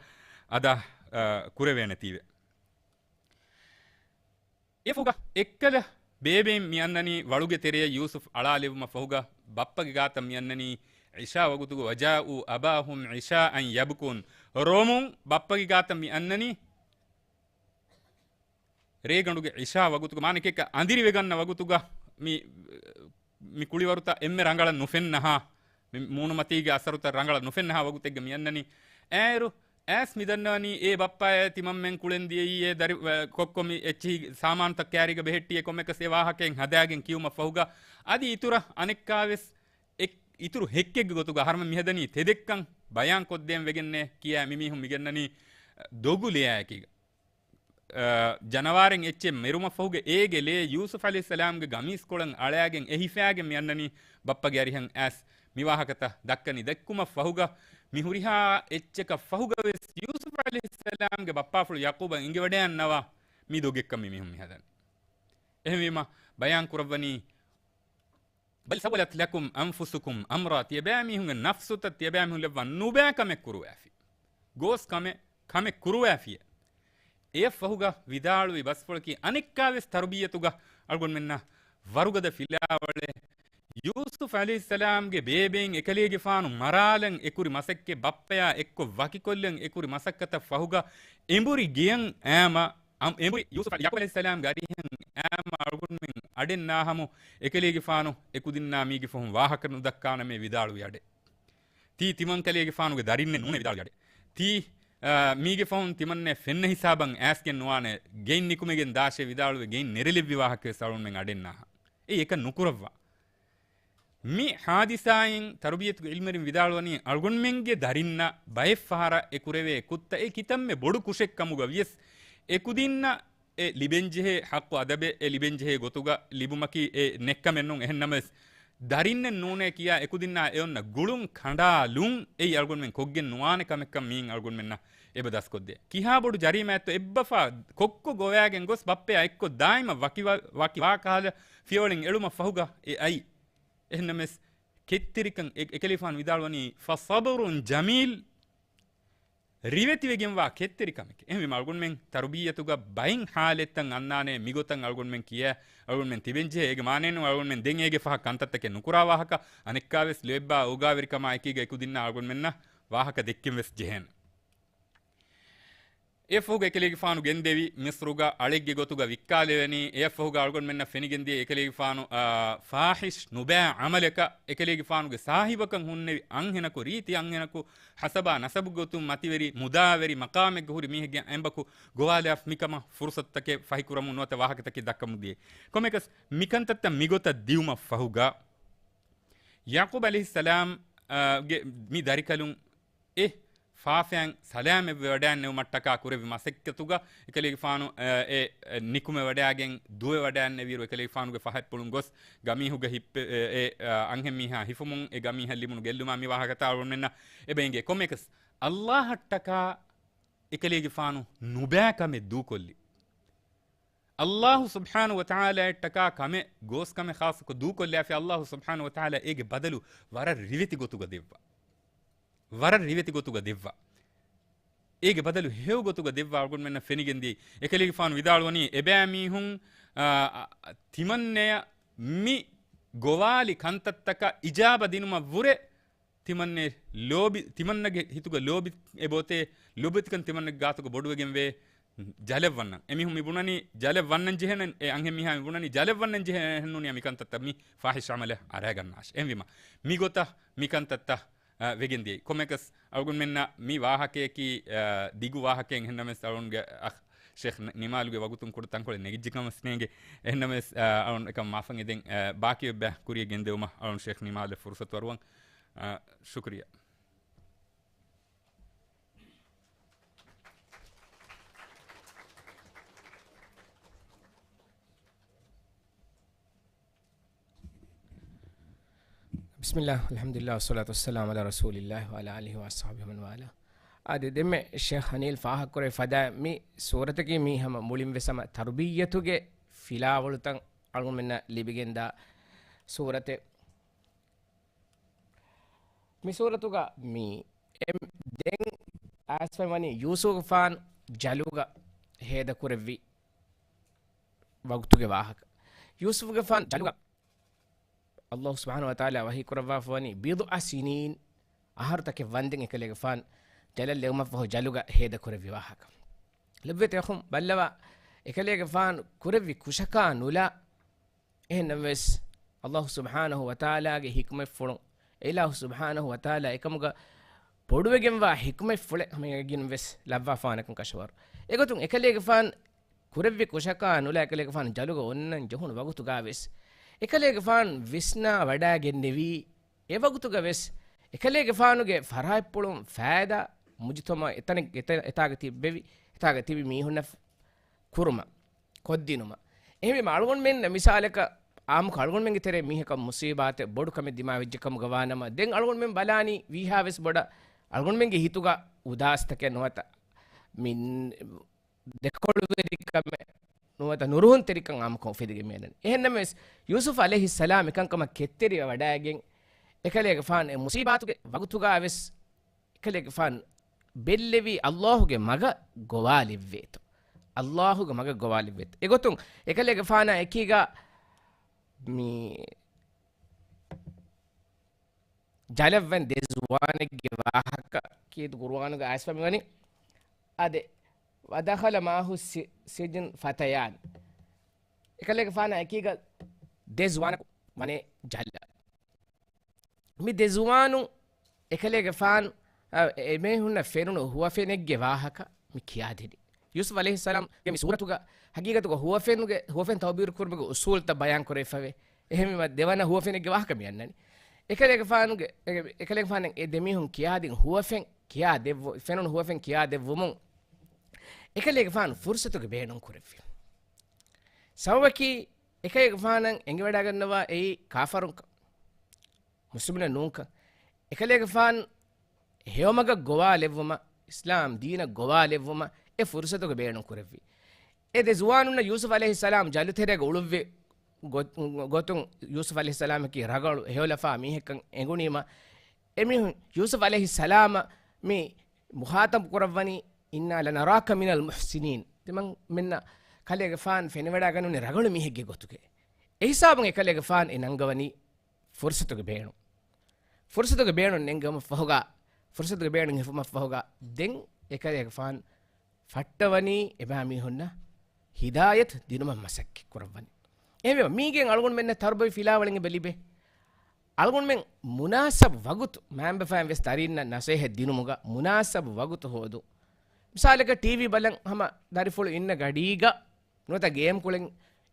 އަދާ، އަ، ކުރެވޭނެތީވެ. އެފުގަ އެއްކަލަ ބޭބެއިން މިއަންނަނީ ވަޅުގެ ތެރެޔަށް ޔޫސުފް އަޅާލެވުމަށް ފަހުގަ ބައްޕަގެ ގާތަށް މިއަންނަނީ ޢިޝާ ވަގުތުގަ، وجاءوا أباهم عشاء يبكون. ރޮމުން ބައްޕަގެ ގާތަށް މި އަންނަނީ ރޭގަނޑުގެ ޢިޝާ ވަގުތުގަ، މާނަ އެކަ އަނދިރިވެގަންނަ ވަގުތުގަ މި، މި ކުޅިވަރުތައް އެންމެ ރަނގަޅަށް ނުފެންނަހާ، މި މޫނުމަތީގެ އަސަރުތައް ރަނގަޅަށް ނުފެންނަހާ ވަގުތެއްގަ މި އަންނަނީ. އޭރު އައިސް މި ދަންނަވަނީ އޭ ބައްޕައޭ ތިމަންމެން ކުޅެން ދިޔައީ އޭ ދަރި، ކޮއްކޮ މި އެއްޗިހި ސާމާނުތައް ކާރީގަ ބެހެއްޓިއޭ ކޮންމެއަކަސް އެ ވާހަކައެއް ހަދާގެން ކިޔުމަށް ފަހުގަ އަދި އިތުރަށް އަނެއްކާވެސް އެ، އިތުރު ހެއްކެއްގެ ގޮތުގަ އަހަރުމެން މިހަދަނީ ތެދެއްކަން ބަޔާން ކޮށްދޭން ވެގެންނޭ ކިޔާ މިމީހުން މިގެންނަނީ ދޮގު ލެޔާއެކީގަ. އަ، ޖަނަވާރެއް އެއްޗެއް މެރުމަށް ފަހުގެ އޭގެ ލޭ ޔޫސުފް ޢަލައިހިއްސަލާމްގެ ގަމީސްކޮޅަށް އަޅާގެން އެ ހިފާގެން މި އަންނަނީ ބައްޕަގެ އަރިހަށް އައިސް މި ވާހަކަތައް ދައްކަނީ. ދެއްކުމަށް ފަހުގަ މި ހުރިހާ އެއްޗަކަށް ފަހުގަވެސް ޔޫސުފް ޢަލައިހިއްސަލާމްގެ ބައްޕާފުޅު ޔަޢުޤޫބަށް އެނގިވަޑައިގަންނަވާ މި ދޮގެއްކަން މި މީހުން މި ހަދަނީ. އެހެންވީމަ ބަޔާން ކުރައްވަނީ، بل سولت لكم أنفسكم أمرا، ތިޔަބައިމީހުންގެ ނަފްސުތައް ތިޔަބައިމީހުން ލެއްވާ ނުބައި ކަމެއް ކުރުވާފި. ގޯސް ކަމެއް، ކަމެއް ކުރުވާފިޔޭ. އެއަށްފަހުގަ ވިދާޅުވި ބަސްފުޅަކީ އަނެއްކާވެސް ތަރުބިއްޔަތުގަ އަޅުގަނޑުމެންނަށް ވަރުގަދަ ފިލާވަޅެއް. ޔޫސުފް ޢަލައިހިއްސަލާމްގެ ބޭބެއިން އެކަލޭގެފާނު މަރާލަން އެކުރި މަސައްކަތް، ބައްޕަޔާ އެއްކޮށް ވަކިކޮށްލަން އެކުރި މަސައްކަތަށް ފަހުގަ އެނބުރި ގެޔަށް އައިމަ، އަމް، އެނބުރި ޔޫސުފް ޔަޢުޤޫބް ޢަލައިހިއްސަލާމްގެ އަރިހަށް އައިމަ އަޅުގަނޑުމެން އަޑެއް ނާހަމު، އެކަލޭގެފާނު އެކުދިންނާ މީގެ ފަހުން ވާހަކަ ނުދައްކާނަމޭ ވިދާޅުވި އަޑެއް. ތީ ތިމަންކަލޭގެފާނުގެ ދަރިންނެއް ނޫނޭ ވިދާޅުވި އަޑެއް. ތީ، އާ، މީގެ ފަހުން ތިމަންނެ ފެންނަ ހިސާބަށް އައިސްގެން ނުވާނެ، ގެއިން ނިކުމެގެން ދާށޭ ވިދާޅުވެ ގެއިން ނެރެލެއްވި ވާހަކަވެސް އަޅުގަނޑުމެން އަޑެއް ނާހަ. އެއީ އެކަން ނުކުރައްވާ. މި ޙާދިސާއިން ތަރުބިއްޔަތުގެ ޢިލްމުވެރިން ވިދާޅުވަނީ، އަޅުގަނޑުމެންގެ ދަރިންނަށް ބައެއް ފަހަރަށް އެ ކުރެވޭ ކުށްތައް އެ ކިތަންމެ ބޮޑު ކުށެއް ކަމުގަ ވިޔަސް، އެކުދިންނަށް އެ ލިބެންޖެހޭ ޙައްޤު އަދަބެއް އެ ލިބެންޖެހޭ ގޮތުގަ ލިބުމަކީ އެ ނެއްކަމެއް ނޫން. އެހެންނަމަވެސް، ދަރިންނެއް ނޫނޭ ކިޔާ އެކުދިންނާ އެ އޮންނަ ގުޅުން ކަނޑާލުން އެއީ އަޅުގަނޑުމެން ކޮށްގެން ނުވާނެ ކަމެއްކަން މިއިން އަޅުގަނޑުމެންނަށް އެބަ ދަސްކޮށްދޭ. ކިހާ ބޮޑު ޖަރީމާތޯ އެއްބަފާ ކޮއްކޮ ގޮވާގެން ގޮސް ބައްޕަޔާ އެއްކޮށް ދާއިމަށް ވަކި ވާ، ވަކި ވާ ކަހަލަ ފިޔަވަޅެއް އެޅުމަށް ފަހުގަ އެ އައީ. އެހެންނަމަވެސް، ކެތްތެރިކަން އެ، އެކަލޭގެފާނު ވިދާޅުވަނީ، فصبر جميل، ރިވެތިވެގެންވާ ކެތްތެރިކަމެކޭ. އެހެންވީމަ އަޅުގަނޑުމެން ތަރުބިއްޔަތުގަ ބައެއް ޙާލަތްތައް އަންނާނެ، މިގޮތަށް އަޅުގަނޑުމެން ކިޔާ، އަޅުގަނޑުމެން ތިބެންޖެހޭ. އޭގެ މާނައެއްނޫން އަޅުގަނޑުމެން ދެން އޭގެ ފަހަށް ކަންތައްތަކެއް ނުކުރާ ވާހަކަ، އަނެއްކާވެސް ލޯތްބާ އޯގާވެރިކަމާ އެކީގަ އެކުދިންނާ އަޅުގަނޑުމެންނަށް ވާހަކަ ދެއްކެން ވެސް ޖެހޭނެ. އެއަށްފަހުގަ އެކަލޭގެފާނު ގެންދެވި މިޞްރުގަ އަޅެއްގެ ގޮތުގަ ވިއްކާލެވެނީ. އެއަށްފަހުގަ އަޅުގަނޑުމެންނަށް ފެނިގެންދިޔަ އެކަލޭގެފާނު، އާ، ފާޙިޝް ނުބައި ޢަމަލަކަށް އެކަލޭގެފާނުގެ ސާހިބަކަށް ހުންނެވި އަންހެނަކު، ރީތި އަންހެނަކު، ޙަސަބާ ނަސަބުގެ ގޮތުން މަތިވެރި މުދާވެރި މަޤާމެއްގަ ހުރި މީހެއްގެ އެނބަކު ގޮވާލާފަ މިކަމަށް ފުރުޞަތުތަކެއް ފަހިކުރަމުން ނުވަތަ ވާހަކަތަކެއް ދައްކަމުން ދިޔައީ. ކޮންމެއަކަސް މިކަންތައްތައް މިގޮތަށް ދިޔުމަށް ފަހުގަ، ޔަޢުޤޫބް ޢަލައިހިއްސަލާމް، އާ، ގެ މި ދަރިކަލުން އެ ފާފައިން ސަލާމަތްވެވަޑައިންނެވުމަށްޓަކާ ކުރެއްވި މަސައްކަތުގަ އެކަލޭގެފާނު، އެ، އެ، ނިކުމެވަޑައިގެން ދުވެވަޑައިންނެވިއިރު އެކަލޭގެފާނުގެ ފަހަތްޕުޅުން ގޮސް ގަމީހުގަ ހިއްޕެ، އެ، އެ، އަންހެންމީހާ ހިފުމުން އެ ގަމީހަށް ލިބުނު ގެއްލުމާ މި ވާހަކަތައް އަޅުގަނޑުމެންނަށް އެބަ އެނގޭ. ކޮންމެއަކަސް އައްލާހަށްޓަކާ އެކަލޭގެފާނު ނުބައިކަމެއް ދޫކޮށްލި. އައްލާހު ސުބްޙާނަހު ވަތަޢާލާއަށްޓަކާ ކަމެއް، ގޯސް ކަމެއް ޚާއްޞަކޮށް ދޫކޮށްލާފި، އައްލާހު ސުބްޙާނަހު ވަތަޢާލާ އޭގެ ބަދަލު ވަރަށް ރިވެތި ގޮތުގަ ދެއްވާ. ވަރަށް ރިވެތި ގޮތުގަ ދެއްވާ. އޭގެ ބަދަލު ހެޔޮ ގޮތުގަ ދެއްވާ އަޅުގަނޑުމެންނަށް ފެނިގެންދިޔައީ. އެކަލޭގެފާނު ވިދާޅުވަނީ، އެބައިމީހުން، އާ، އާ، ތިމަންނަޔަށް މި ގޮވާލި ކަންތައްތަކަށް އިޖާބަ ދިނުމަށްވުރެ ތިމަންނެ ލޯބި، ތިމަންނަގެ ހިތުގަ ލޯބި އެބައޮތޭ، ލޯބިވެތިކަން ތިމަންނަގެ ގާތުގަ ބޮޑުވެގެންވޭ ޖަލަށް ވަންނަން. އެމީހުން މި ބުނަނީ ޖަލަށް ވަންނަން ޖެހޭނެ، އެ އަންހެން މީހާ މި ބުނަނީ ޖަލަށް ވަންނަން ޖެހޭނެ ނޫނިޔާ މި ކަންތައްތައް މި ފާޙިޝް ޢަމަލަށް އަރައިގަންނާށޭ. އެހެންވީމަ، މި ގޮތަށް މި ކަންތައްތައް، އަ، ވެގެންދިޔައީ. ކޮންމެއަކަސް އަޅުގަނޑުމެންނަށް މި ވާހަކަޔަކީ، އަ، ދިގު ވާހަކައެއް. އެހެންނަމަވެސް އަޅުގަނޑުގެ އަޚް ޝޭޚް ނި-، ނިމާލުގެ ވަގުތުން ކުޑަ ތަންކޮޅެއް ނެގިއްޖެ ކަމަށް ވެސް ނޭނގެ. އެހެންނަމަވެސް، އަ، އަޅުގަނޑު އެކަން މަޢާފަށް އެދެން، އަ، ބާކީ އެއްބަ ކުރިޔަށް ގެންދެވުމަށް އަޅުގަނޑު ޝޭޚް ނިމާލަށް ފުރުޞަތު އަރުވަން. އަ، ޝުކުރިއްޔާ. ބިސްމިއްލާހް، އަލްޙަމްދުލިއްލާހް، ވައްޞަލާތު ވައްސަލާމު ޢަލާ ރަސޫލިއްލާހް ވަޢަލާ އާލިހި ވައަޞްޙާބިހި ވަމަން ވާލާ. އާދެ، ދެންމެ ޝޭޚް ހަނީލް ފާހަގަކުރެއްވި ފަދަ މި ސޫރަތަކީ މީ ހަމަ މުޅިން ވެސް ހަމަ ތަރުބިއްޔަތުގެ ފިލާވަޅުތައް އަޅުގަނޑުމެންނަށް ލިބިގެންދާ ސޫރަތެއް. މި ސޫރަތުގަ މި އެ-، ދެން އައިސްފައި ވަނީ ޔޫސުފުގެފާނު ޖަލުގަ ހޭދަކުރެއްވި ވަގުތުގެ ވާހަކަ. ޔޫސުފުގެފާނު ޖަލުގަ ﷲ ސުބްޙާނަހު ވަތަޢާލާ ވަޙީ ކުރައްވާފަ ވަނީ ބިޟްޢަ ސިނީން، އަހަރުތަކެއް ވަންދެން އެކަލޭގެފާނު ޖަލަށް ލެވުމަށްފަހު ޖަލުގަ ހޭދަކުރެއްވި ވާހަކަ. ލޮބުވެތި އަޚުން ބައްލަވާ، އެކަލޭގެފާނު ކުރެއްވި ކުށަކާ ނުލާ، އެހެންނަމަވެސް، ﷲ ސުބްޙާނަހު ވަތަޢާލާގެ ޙިކުމަތްފުޅުން، އެއިލާހު ސުބްޙާނަހު ވަތަޢާލާ އެކަމުގަ ބޮޑުވެގެންވާ ޙިކުމަތްފުޅެއް ހަމައެކަނިންވެސް ލައްވާފާނެކަން ކަށަވަރު. އެގޮތުން އެކަލޭގެފާނު ކުރެއްވި ކުށަކާ ނުލާ އެކަލޭގެފާނު ޖަލުގަ އޮންނަން ޖެހުނު ވަގުތުގަވެސް، އެކަލޭގެފާނު ވިސްނާ ވަޑައިގެންނެވީ، އެވަގުތުގަވެސް އެކަލޭގެފާނުގެ ފަރާތްޕުޅުން ފައިދާ މުޖުތަމަޢު އެތަނެއް-، އެތަ-، އެތާގަ ތިއްބެވި، އެތާގަ ތިބި މީހުންނަށް ކުރުމަށް ކޮށްދިނުމަށް. އެހެންވީމަ އަޅުގަނޑުމެން މިސާލަކަށް އާއްމުކޮށް އަޅުގަނޑުމެންގެ ތެރޭ މީހަކަށް މުޞީބާތެއް ބޮޑު ކަމެއް ދިމާވެއްޖެ ކަމުގަ ވާނަމަ، ދެން އަޅުގަނޑުމެން ބަލާނީ ވީހާވެސް ބޮޑަށް އަޅުގަނޑުމެންގެ ހިތުގަ އުދާސްތަކެއް ނުވަތަ މި ދެކޮޅުވެރިކަމެއް ނުވަތަ ނުރުހުންތެރިކަން އާއްމުކޮށް އުފެދިގެން މިއަންނަނީ. އެހެންނަމަވެސް، ޔޫސުފް ޢަލައިހިއްސަލާމް އެކަންކަމަށް ކެތްތެރިވެ ވަޑައިގެން، އެކަލޭގެފާނު އެ މުޞީބާތުގެ ވަގުތުގަވެސް، އެކަލޭގެފާނު ބެއްލެވީ ﷲ ގެ މަގަށް ގޮވާލެއްވޭތޯ. ﷲ ގެ މަގަށް ގޮވާލެއްވޭތޯ. އެގޮތުން އެކަލޭގެފާނާ އެކީގަ މި ޖަލަށްވަން ދެ ޒުވާނެއްގެ ވާހަކަ ކީރިތި ޤުރުއާނުގަ އައިސްފަ މިވަނީ. އާދެ، ވަދަޚަލަ މަޢަހު ސި-، ސިޖްނަ ފަތަޔާން. އެކަލޭގެފާނާ އެކީގަ ދެ ޒުވާނަކު ވަނޭ ޖަލަށް. މި ދެ ޒުވާނު އެކަލޭގެފާނު، އަ، އެމީހުންނަށް ފެނުނު ހުވަފެނެއްގެ ވާހަކަ މި ކިޔާދިނީ. ޔޫސުފް ޢަލައިހިއްސަލާމްގެ މި ސޫރަތުގަ ހަގީގަތުގަ ހުވަފެނުގެ، ހުވަފެން ތަޢުބީރު ކުރުމުގެ އުޞޫލުތައް ބަޔާން ކުރެވިފަވޭ. އެހެންވީމަ ދެވަނަ ހުވަފެނެއްގެ ވާހަކަ މި އަންނަނީ. އެކަލޭގެފާނުގެ، އެ-، އެކަލޭގެފާނަށް އެ ދެމީހުން ކިޔާދިން ހުވަފެން ކިޔާ ދެއްވު-، ފެނުނު ހުވަފެން ކިޔާ ދެއްވުމުން އެކަލޭގެފާނު ފުރުޞަތުގެ ބޭނުން ކުރެއްވި. ސަބަބަކީ އެކަލޭގެފާނަށް އެނގިވަޑައިގަންނަވާ އެއީ ކާފަރުންކަން. މުސްލިމުންނެއް ނޫންކަން. އެކަލޭގެފާނު ހެޔޮމަގަށް ގޮވާލެއްވުމަށް، އިސްލާމް ދީނަށް ގޮވާލެއްވުމަށް އެ ފުރުޞަތުގެ ބޭނުން ކުރެއްވި. އެ ދެ ޒުވާނުންނަށް ޔޫސުފް ޢަލައިހިއްސަލާމް ޖަލުތެރޭގަ އުޅުއްވި ގޮ-، ގޮތުން ޔޫސުފް ޢަލައިހިއްސަލާމަކީ ރަގަޅު ހެޔޮލަފާ މީހެއްކަން އެނގުނީމަ، އެމީހުން ޔޫސުފް ޢަލައިހިއްސަލާމަށް މި މުޚާޠަބު ކުރައްވަނީ، "إنا لنراك من المحسنين." ތިމަންމެންނަށް ކަލޭގެފާނު ފެނިވަޑައިގަންނަވަނީ ރަގަޅު މީހެއްގެ ގޮތުގައޭ. އެހިސާބުން އެކަލޭގެފާނު އެ ނަންގަވަނީ ފުރުޞަތުގެ ބޭނުން. ފުރުޞަތުގެ ބޭނުން ނެންގުމަށްފަހުގަ، ފުރުޞަތުގެ ބޭނުން ހިފުމަށްފަހުގަ، ދެން އެކަލޭގެފާނު ފައްޓަވަނީ އެބައިމީހުންނަށް ހިދާޔަތު ދިނުމަށް މަސައްކަތް ކުރައްވަނީ. އެހެންވީމަ، މީގެން އަޅުގަނޑުމެންނަށް ތަރުބަވި ފިލާވަޅެއް އެބަ ލިބޭ. އަޅުގަނޑުމެން މުނާސަބު ވަގުތު، މައިންބަފައިން ވެސް ދަރީންނަށް ނަސޭހަތް ދިނުމުގަ މުނާސަބު ވަގުތު ހޯދުން. މިސާލަކަށް، ޓީވީ ބަލަން ހަމަ ދަރިފުޅު އިންނަ ގަޑީގަ ނުވަތަ ގޭމް ކުޅެން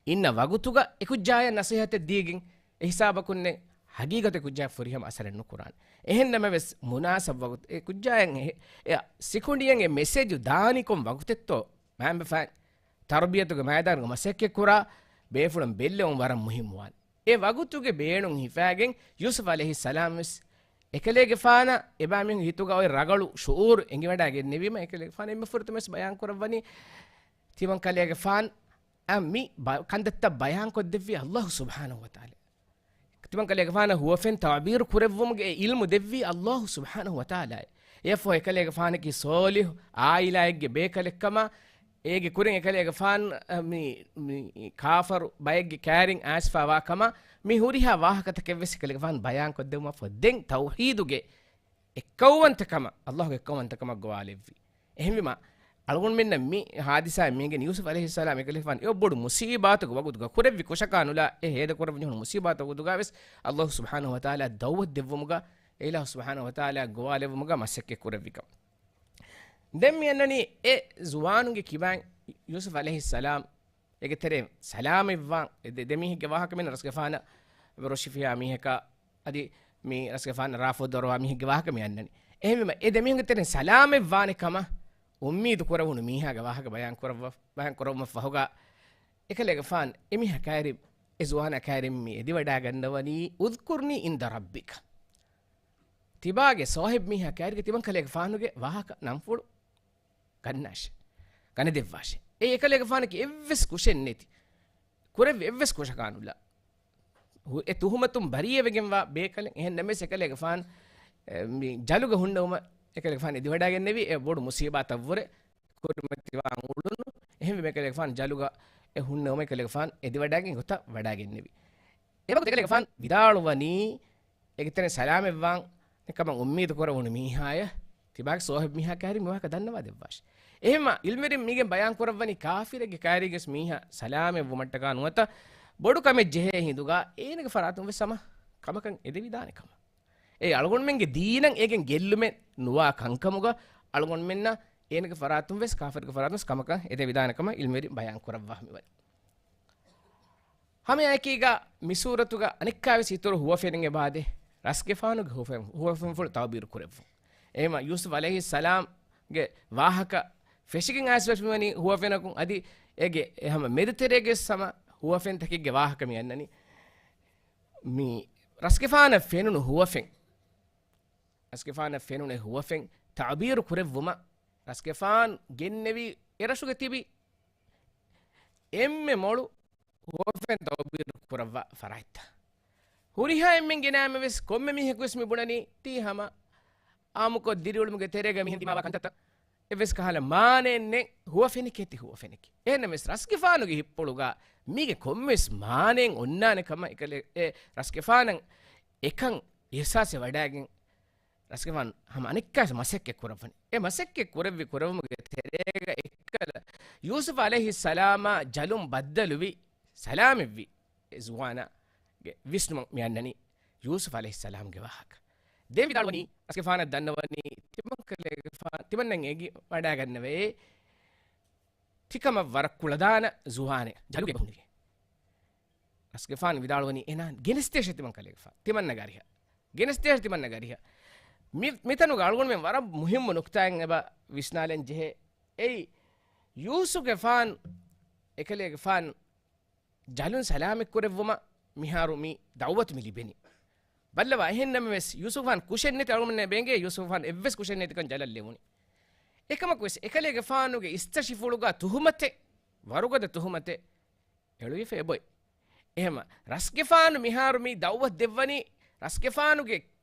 އިންނަ ވަގުތުގަ އެކުއްޖާޔަށް ނަސޭހަތެއް ދީގެން، އެހިސާބަކުންނެއް ހަގީގަތު އެކުއްޖާ ފުރިހަމަ އަސަރެއް ނުކުރާނެ. އެހެންނަމަވެސް މުނާސަބް ވަގުތު އެ ކުއްޖާއަށް އެ، އެ ސިކުނޑިއަށް އެ މެސެޖު ދާނިކޮން ވަގުތެއްތޯ މާމެފާން ތަރުބިޔަތުގެ މައިދާނުގަ މަސައްކަތްކުރާ ބޭފުޅުން ބެއްލެވުން ވަރަށް މުހިއްމުވާނެ. އެ ވަގުތުގެ ބޭނުން ހިފާގެން ޔޫސުފް ޢަލައިހިއްސަލާމް ވެސް އެކަލޭގެފާނަށް އެބައިމީހުންގެ ހިތުގަ އޮތް ރަގަޅު ޝުޢޫރު އެނގިވަޑައިގެންނެވީމަ، އެކަލޭގެފާނު އެންމެ ފުރަތަމަވެސް ބަޔާން ކުރައްވަނީ ތިމަން ކަލޭގެފާން އަށް މި ބަ-، ކަންތައްތައް ބަޔާން ކޮށްދެއްވީ ﷲ ސުބްޙާނަހޫ ވަތަޢާލާ. ތިމަން ކަލޭގެފާނަށް ހުވަފެން ތަޢުބީރު ކުރެއްވުމުގެ އެ ޢިލްމު ދެއްވީ ﷲ ސުބްޙާނަހޫ ވަތަޢާލާ. އެއަށްފަހު އެކަލޭގެފާނަކީ ޞާލިޙު ޢާއިލާއެއްގެ ބޭކަލެއްކަމަށް، އޭގެ ކުރިން އެކަލޭގެފާން، އަ، މި، މި ކާފަރު ބައެއްގެ ކައިރިން އައިސްފައިވާ ކަމަށް މި ހުރިހާ ވާހަކަތަކެއްވެސް އެކަލޭގެފާނު ބަޔާން ކޮށްދެއްވުމަށްފަހު ދެން ތައުޙީދުގެ އެއްކައުވަންތަކަމަށް، ﷲ ގެ އެއްކައުވަންތަކަމަށް ގޮވާލެއްވި. އެހެންވީމަ، އަޅުގަނޑުމެންނަށް މި ޙާދިސާއިން މިއިނގެން ޔޫސުފް ޢަލައިހިއްސަލާމް އެކަލޭގެފާނު އެ ބޮޑު މުޞީބާތުގެ ވަގުތުގަ ކުރެއްވި ކުށަކާ ނުލާ އެ ހޭދަކުރައްވަން ޖެހުނު މުޞީބާތުގެ ވަގުތުގަވެސް ﷲ ސުބްޙާނަހޫ ވަތަޢާލާ ދަޢުވަތު ދެއްވުމުގަ އެ އިލާހު ސުބްޙާނަހޫ ވަތަޢާލާ ގޮވާލެއްވުމުގަ މަސައްކަތް ކުރެއްވިކަން. ދެން މި އަންނަނީ އެ ޒުވާނުންގެ ކިބައިން ޔޫސުފް ޢަލައިހިއްސަލާމް އޭގެ ތެރެއިން ސަލާމަތްވާން އެ ދެ-، ދެމީހެއްގެ ވާހަކަ މި ރަސްގެފާނަށް ރޮށިފިޔާ މީހަކާ އަދި މި ރަސްގެފާނަށް ރާފޯދަރުވާ މީހެއްގެ ވާހަކަ މި އަންނަނީ. އެހެންވީމަ، އެ ދެމީހުންގެ ތެރެއިން ސަލާމަތްވާނެ ކަމަށް އުއްމީދު ކުރެވުނު މީހާގެ ވާހަކަ ބަޔާން ކުރައްވަ-، ބަޔާން ކުރައްވުމަށް ފަހުގަ، އެކަލޭގެފާން އެ މީހާ ކައިރި، އެ ޒުވާނާ ކައިރިން މި އެދިވަޑައިގަންނަވަނީ، اذكرني عند ربك. ތިބާގެ ސޯހިބް މީހާ ކައިރިގަ ތިމަން ކަލޭގެފާނުގެ ވާހަކަ ނަންފުޅު ގަންނާށޭ. ގަނެދެއްވާށޭ. އެ އެކަލޭގެފާނަކީ އެއްވެސް ކުށެއް ނެތި. ކުރެއްވި އެއްވެސް ކުށަކާ ނުލާ. ހު-، އެ ތުހުމަތުން ބަރީއަވެގެންވާ ބޭކަލެއް. އެހެން ނަމަވެސް އެކަލޭގެފާން، އެ، މި ޖަލުގަ ހުންނެވުމަށް އެކަލޭގެފާން އެދިވަޑައިގެންނެވީ އެ ބޮޑު މުޞީބާތަށްވުރެ ކުރިމަތިވާން އުޅުނު. އެހެންވީމަ އެކަލޭގެފާން ޖަލުގަ އެ ހުންނެވުމަށް އެކަލޭގެފާން އެދިވަޑައިގެން ގޮތަށް ވަޑައިގެންނެވީ. އެވަގުތު އެކަލޭގެފާން ވިދާޅުވަނީ، އޭގެ ތެރެއިން ސަލާމަތްވާނެ ކަމަށް އުއްމީދު ކުރެވުނު މީހާޔަށް ތިބާގެ ސޯހިބް މީހާ ކައިރި މި ވާހަކަ ދަންނަވާ ދެއްވާށޭ. އެހެންމަ ޢިލްމުވެރިން މީގެން ބަޔާން ކުރައްވަނީ ކާފިރެއްގެ ކައިރީގެ މީހާ ސަލާމަތްވުމަށްޓަކާ ނުވަތަ ބޮޑު ކަމެއް ޖެހޭ ހިނދުގަ އޭނަގެ ފަރާތުން ވެސް ހަމަ ކަމަކަށް އެދެވިދާނެ ކަމަށް. އެ އަޅުގަނޑުމެންގެ ދީނަށް އޭގެން ގެއްލުމެއް ނުވާ ކަންކަމުގަ އަޅުގަނޑުމެންނަށް އޭނަގެ ފަރާތުން ވެސް ކާފިރުގެ ފަރާތުން ވެސް ކަމަކަށް އެދެވިދާނެ ކަމަށް ޢިލްމުވެރިން ބަޔާން ކުރައްވާ މިވަނީ. ހަމައެކީގަ މި ސޫރަތުގަ އަނެއްކާވެސް އިތުރު ހުވަފެނެއް އެބައާދޭ. ރަސްގެފާނުގެ ހުވަފެން، ހުވަފެންފުޅު ތަޢުބީރު ކުރެއްވުން. އެހެންމަ ޔޫސުފް ޢަލައިހިއްސަލާމްގެ ވާހަކަ ފެށިގެން އައިސް ވެސް މިވަނީ ހުވަފެނަކުން. އަދި އޭގެ ހަމަ މެދުތެރޭގެ ވެސް ހަމަ ހުވަފެންތަކެއްގެ ވާހަކަ މި އަންނަނީ. މި ރަސްގެފާނަށް ފެނުނު ހުވަފެން، ރަސްގެފާނަށް ފެނުނު އެ ހުވަފެން ތަޢުބީރު ކުރެއްވުމަށް ރަސްގެފާން ގެންނެވި އެރަށުގެ ތިބި އެންމެ މޮޅު ހުވަފެން ތަޢުބީރު ކުރައްވާ ފަރާތްތައް. ހުރިހާ އެންމެން ގެނައިމަވެސް ކޮންމެ މީހަކުވެސް މި ބުނަނީ ތީ ހަމަ އާއްމުކޮށް ދިރިއުޅުމުގެ ތެރޭގަ މިހެން ދިމާވާ ކަންތައްތައް. އެއްވެސް ކަހަލަ މާނައެއް ނެތް. ހުވަފެނެކޭ ތީ ހުވަފެނެކޭ. އެހެންނަމަވެސް ރަސްގެފާނުގެ ހިތްޕުޅުގަ މީގެ ކޮންމެވެސް މާނައެއް އޮންނާނެ ކަމަށް އެކަލެ-، އެ ރަސްގެފާނަށް އެކަން އިޙްސާސެއް ވަޑައިގެން ރަސްގެފާނު ހަމަ އަނެއްކާވެސް މަސައްކަތް ކުރައްވަނީ. އެ މަސައްކަތް ކުރެއްވި ކުރެއްވުމުގެ ތެރޭގަ އެއްކަލަ ޔޫސުފް ޢަލައިހިއްސަލާމާ ޖަލުން ބައްދަލުވި، ސަލާމަތްވި އެ ޒުވާނާގެ ވިސްނުމަށް މި އަންނަނީ ޔޫސުފް ޢަލައިހިއްސަލާމްގެ ވާހަކަ. ދެން ވިދާޅުވަނީ، ރަސްގެފާނަށް ދަންނަވަނީ، ތިމަން ކަލޭގެފާނު، ތިމަންނަށް އެނގި ވަޑައިގަންނަވައޭ، ތިކަމަށް ވަރަށް ކުޅަދާނަ ޒުވާނެއް ޖަލުގެ އެބަ ހުންނެވި. ރަސްގެފާނު ވިދާޅުވަނީ އޭނާ ގެނެސްދޭށޭ ތިމަން ކަލޭގެފާނު. ތިމަންނަ ގަރިހަ. ގެނެސްދޭށޭ ތިމަންނަ ގަރިހަ. މި، މިތަނުގަ އަޅުގަނޑުމެން ވަރަށް މުހިއްމު ނުކުތާއެއް އެބަ ވިސްނާލަން ޖެހޭ. އެއީ، ޔޫސުފްގެފާން، އެކަލޭގެފާން ޖަލުން ސަލާމަތް ކުރެއްވުމަށް މިހާރު މި ދަޢުވަތު މި ލިބެނީ. ބައްލަވާ، އެހެން ނަމަވެސް، ޔޫސުފްގެފާން ކުށެއް ނެތި އަޅުގަނޑުމެންނަށް ބޭނގޭ، ޔޫސުފްގެފާން އެއްވެސް ކުށެއް ނެތިކަން ޖަލަށް ލެވުނީ. އެކަމަކުވެސް، އެކަލޭގެފާނުގެ އިސްތަށިފުޅުގަ ތުހުމަތެއް، ވަރުގަދަ ތުހުމަތެއް އެޅުވިފަ އެބޮތް. އެހެމަ ރަސްގެފާނު މިހާރު މި ދަޢުވަތު ދެއްވަނީ، ރަސްގެފާނުގެ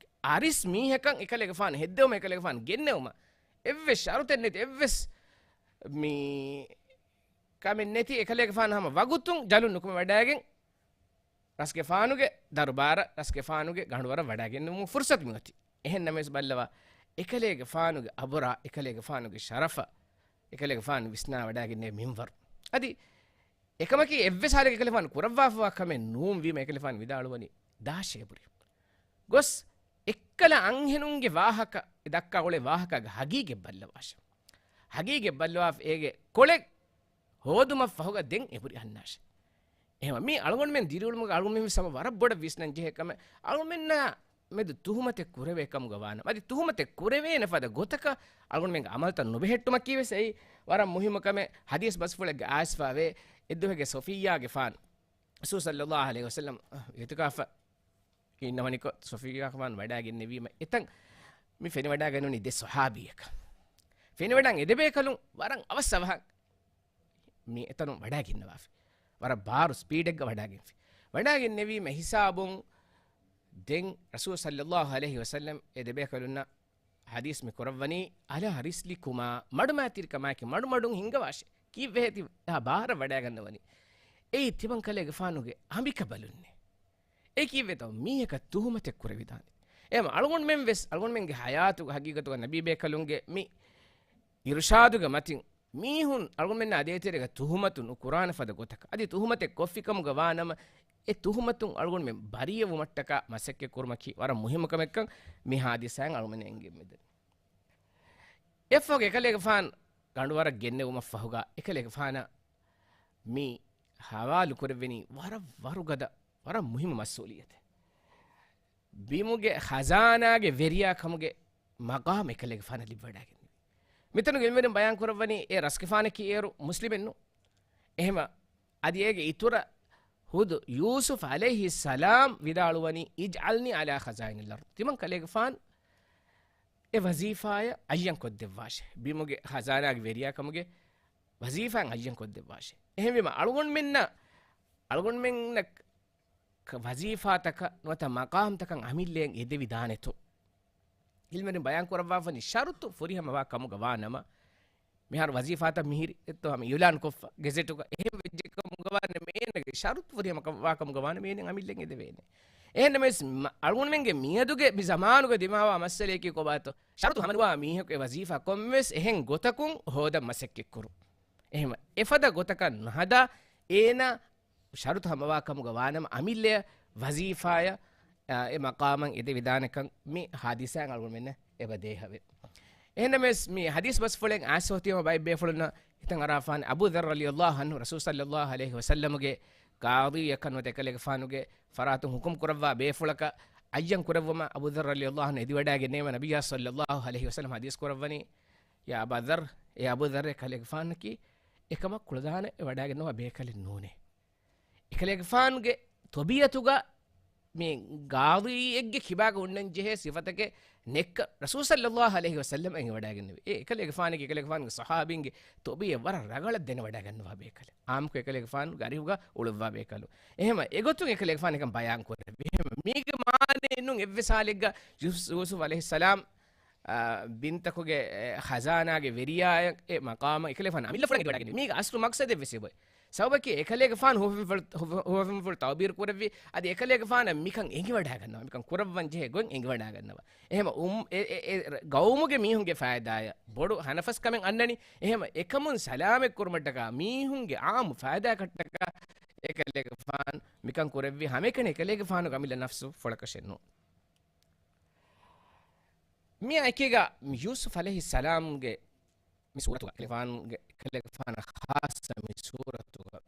އަރިސް މީހަކަށް އެކަލޭގެފާނު ހެއްދެވުމަށް، އެކަލޭގެފާނު ގެންނެވުމަށް. އެއްވެސް ޝަރުތެއް ނެތި، އެއްވެސް މި ކަމެއް ނެތި، އެކަލޭގެފާނު ހަމަ ވަގުތުން ޖަލުން ނުކުމެ ވަޑައިގެން، ރަސްގެފާނުގެ ދަރުބާރަށް، ރަސްގެފާނުގެ ގަނޑުވަރަށް ވަޑައިގެންނެވުމުގެ ފުރުސަތު މިއޮތީ. އެހެން ނަމަވެސް ބައްލަވާ، އެކަލޭގެފާނުގެ އަބުރާ، އެކަލޭގެފާނުގެ ޝަރަފަށް، އެކަލޭގެފާނު ވިސްނާ ވަޑައިގެންނެވި މިންވަރު. އަދި އެކަމަކީ އެއްވެސް ހާލެއްގަ އެކަލޭގެފާނު ކުރައްވާފަވާ ކަމެއް ނޫން ވީމަ، އެކަލޭގެފާނު ވިދާޅުވަނީ ދާށޭ އެބުރި. ގޮސް އެއްކަލަ އަންހެނުންގެ ވާހަކަ، އެ ދައްކާ އުޅޭ ވާހަކަގެ ހަގީގަތް ބައްލަވާށޭ. ހަގީގަތް ބައްލަވާފަ އޭގެ ކޮޅެއް ހޯދުމަށް ފަހުގަ ދެން އެބުރި އަންނާށޭ. އެހެމަ މީ އަޅުގަނޑުމެން ދިރިއުޅުމުގަ އަޅުގަނޑުމެން ވެސް ހަމަ ވަރަށް ބޮޑަށް ވިސްނަން ޖެހޭ ކަމެއް. އަޅުމެންނަށް މެދު ތުހުމަތެއް ކުރެވޭ ކަމުގަ ވާނަމަ، އަދި ތުހުމަތެއް ކުރެވޭނެ ފަދަ ގޮތަކަށް އަޅުގަނޑުމެންގެ އަމަލުތައް ނުބެހެއްޓުމަކީ ވެސް އެއީ ވަރަށް މުހިއްމު ކަމެއް. ޙަދީޘް ބަސްފުޅެއްގަ އައިސްފަވޭ، އެއްދުވަހެއްގެ ޞަފިއްޔާގެފާނު ރަސޫލު ޞައްލައްލާހު ޢަލައިހި ވަސައްލަމް އިޢުތިކާފަށް އިންނަވަނިކޮށް، ޞަފިއްޔާގެފާނު ވަޑައިގެންނެވީމަ އެތަން މި ފެނިވަޑައިގަންނަވަނީ ދެ ޞަޙާބީއަކަށް. ފެނިވަޑަން އެދެބޭކަލުން ވަރަށް އަވަސް އަވަހަށް މި އެތަނުން ވަޑައިގެންނަވާފި. ވަރަށް ބާރު ސްޕީޑެއްގަ ވަޑައިގެންފި. ވަޑައިގެންނެވީމަ ހިސާބުން ދެން ރަސޫލު ޞައްލައްލާހު ޢަލައިހި ވަސައްލަމް އެ ދެބޭކަލުންނަށް ޙަދީޘް މި ކުރައްވަނީ، އަލާ ރިސްލިކުމާ، މަޑުމައިތިރިކަމާއެކީ މަޑުމަޑުން ހިންގަވާށޭ. ކީއްވެހޭތި އެހާ ބާރަށް ވަޑައިގަންނަވަނީ؟ އެއީ ތިމަން ކަލޭގެފާނުގެ އަނބިކަބަލުންނޭ. އެ ކީއްވެތޯ މީހަކަށް ތުހުމަތެއް ކުރެވިދާނެ. އެހެން އަޅުގަނޑުމެން ވެސް އަޅުގަނޑުމެންގެ ޙަޔާތުގަ ޙަޤީޤަތުގަ ނަބީބޭކަލުންގެ މި އިރުޝާދުގެ މަތިން މީހުން އަޅުގަނޑުމެންނާ ދޭތެރޭގަ ތުހުމަތު ނުކުރާނެ ފަދަ ގޮތަކަށް، އަދި ތުހުމަތެއް ކޮށްފިކަމުގަ ވާނަމަ، އެ ތުހުމަތުން އަޅުގަނޑުމެން ބަރީއަވުމަށްޓަކާ މަސައްކަތްކުރުމަކީ ވަރަށް މުހިއްމު ކަމެއްކަން މި ޙާދިސާއިން އަޅުގަނޑުމެން އެނގެން މިދަނީ. އެއަށްފަހުގަ އެކަލޭގެފާނު ގަނޑުވަރަށް ގެންނެވުމަށްފަހުގަ އެކަލޭގެފާނަށް މި ޙަވާލު ކުރެވެނީ ވަރަށް ވަރުގަދަ، ވަރަށް މުހިއްމު މަސްއޫލިއްޔަތެއް. ބިމުގެ ޚަޒާނާގެ ވެރިޔާ ކަމުގެ މަޤާމު އެކަލޭގެފާނަށް ލިބިވަޑައިގެންނެވި. މިތަނުގެ ޢިލްމުވެރިން ބަޔާން ކުރައްވަނީ އެ ރަސްގެފާނަކީ އޭރު މުސްލިމެއް ނޫން. އެހެމަ އަދި އޭގެ އިތުރަށް ޚުދު ޔޫސުފް ޢަލައިހިއްސަލާމް ވިދާޅުވަނީ، "اجعلني على خزائن الأرض." ތިމަން ކަލޭގެފާނު އެ ވަޒީފާޔަށް އައްޔަން ކޮށްދެއްވާށޭ. ބިމުގެ ޚަޒާނާގެ ވެރިޔާ ކަމުގެ ވަޒީފާއަށް އައްޔަން ކޮށްދެއްވާށޭ. އެހެންވީމަ އަޅުގަނޑުމެންނަށް، އަޅުގަނޑުމެންނަށް ވަޒީފާތަކަށް ނުވަތަ މަޤާމްތަކަށް އަމިއްލައަށް އެދެވިދާނެތޯ؟ ޢިލްމުވެރިން ބަޔާން ކުރައްވާފަނީ ޝަރުޠު ފުރިހަމަވާ ކަމުގަ ވާނަމަ، މިހާރު ވަޒީފާތައް މިހިރީ އެއްތޯ ހަމަ އިޢުލާން ކޮށްފަ، ގެޒެޓުގަ އެހެން ވެއްޖެ ކަމުގަ ވާނަމަ އޭނަގެ ޝަރުޠު ފުރިހަމަ ކަ-، ވާ ކަމުގަ ވާނަމަ އޭނަ އަމިއްލައަށް އެދެވޭނެ. އެހެންނަމަވެސް މަ-، އަޅުގަނޑުމެންގެ މިއަދުގެ މި ޒަމާނުގަ ދިމާވާ މައްސަލަޔަކީ ކޮބާތޯ؟ ޝަރުޠު ހަމަނުވާ މީހަކު އެ ވަޒީފާ ކޮންމެވެސް އެހެން ގޮތަކުން ހޯދަން މަސައްކަތްކުރުން. އެހެމަ އެފަދަ ގޮތަކަށް ނުހަދާ އޭނަ ޝަރުޠު ހަމަވާ ކަމުގަ ވާނަމަ އަމިއްލަޔަށް ވަޒީފާޔަށް، އާ، އެ މަޤާމަށް އެދެވިދާނެކަން މި ޙާދިސާއިން އަޅުގަނޑުމެންނަށް އެބަ ދޭހަވޭ. އެހެންނަމަވެސް މި ޙަދީޘް ބަސްފުޅެއް އައިސްފަ އޮތީމަ ބައެއް ބޭފުޅުންނަށް ހިތަށް އަރާފާނެ އަބޫ ޛައްރު ރަޟިޔަﷲ ޢަންހު ރަސޫލު ޞައްލަﷲ ޢަލައިހި ވަސައްލަމުގެ ޤާޟީއަކަށް ނުވަތަ އެކަލޭގެފާނުގެ ފަރާތުން ޙުކުމް ކުރައްވާ ބޭފުޅަކަށް އައްޔަން ކުރެއްވުމަށް އަބޫ ޛައްރު ރަޟިޔަﷲ ޢަންހު އެދިވަޑައިގެންނެވީމަ ނަބިއްޔާ ޞައްލަﷲ ޢަލައިހި ވަސައްލަމް ޙަދީޘް ކުރައްވަނީ، "يا أبا ذر، އޭ އަބޫ ޛައްރޭ، ކަލޭގެފާނަކީ އެކަމަށް ކުޅަދާނަ ވަޑައިގަންނަވާ ބޭކަލެއް ނޫނޭ." އެކަލޭގެފާނުގެ ޠަބީޢަތުގަ މި ޤާޟީއެއްގެ ކިބާގަ ހުންނަން ޖެހޭ ސިފަތަކެއް ނެއްކަ ރަސޫލު ޞައްލަﷲ ޢަލައިހި ވަސައްލަމް އެނގިވަޑައިގެންނެވި. އެ އެކަލޭގެފާނަކީ އެކަލޭގެފާނުގެ ޞަޙާބީންގެ ޠަބީޢަތް ވަރަށް ރަނގަޅަށް ދެނެވަޑައިގަންނަވާ ބޭކަލެއް. އާއްމުކޮށް އެކަލޭގެފާނުގެ އަރިހުގަ އުޅުއްވާ ބޭކަލުން. އެހެމަ އެގޮތުން އެކަލޭގެފާނު އެކަން ބަޔާން ކުރެއްވި. އެހެމަ މީގެ މާނައެއް ނޫން އެއްވެސް ޙާލެއްގަ ޔޫސު-، ޔޫސުފް ޢަލައިހިއްސަލާމް އާ، ބިންތަކުގެ، އެ، ޚަޒާނާގެ ވެރިޔާއެއް އެ މަޤާމަށް އެކަލޭގެފާނު އަމިއްލަ ފުޅަށް އެނގިވަޑައިގެންނެވި. މީގެ އަސްލު މަޤްޞަދެއް ވެސް އެބައޮތް. ސަބަބަކީ އެކަލޭގެފާނު ހުވަފެންފުޅު، ހުވަފެންފުޅު ތަޢުބީރު ކުރެއްވި. އަދި އެކަލޭގެފާނަށް މިކަން އެނގިވަޑައިގަންނަވާ. މިކަން ކުރައްވަން ޖެހޭ ގޮތް އެނގިވަޑައިގަންނަވާ. އެހެމަ އުން-، އެ، އެ، އެ، ގައުމުގެ މީހުންގެ ފައިދާއަށް ބޮޑު ހަނަފަސްކަމެއް އަންނަނީ. އެހެމަ އެކަމުން ސަލާމަތްކުރުމަށްޓަކާ މީހުންގެ ޢާއްމު ފައިދާއަކަށްޓަކާ އެކަލޭގެފާނު މިކަން ކުރެއްވި. ހަމައެކަނި އެކަލޭގެފާނުގެ އަމިއްލަ ނަފްސު ފުޅަކަށެއް ނޫން. މިއާ އެކީގަ ޔޫސުފް ޢަލައިހިއްސަލާމްގެ މި ސޫރަތުގަ، ކަލޭގެފާނުގެ، ކަލޭގެފާނަށް ޚާއްޞަ މި ސޫރަތުގަ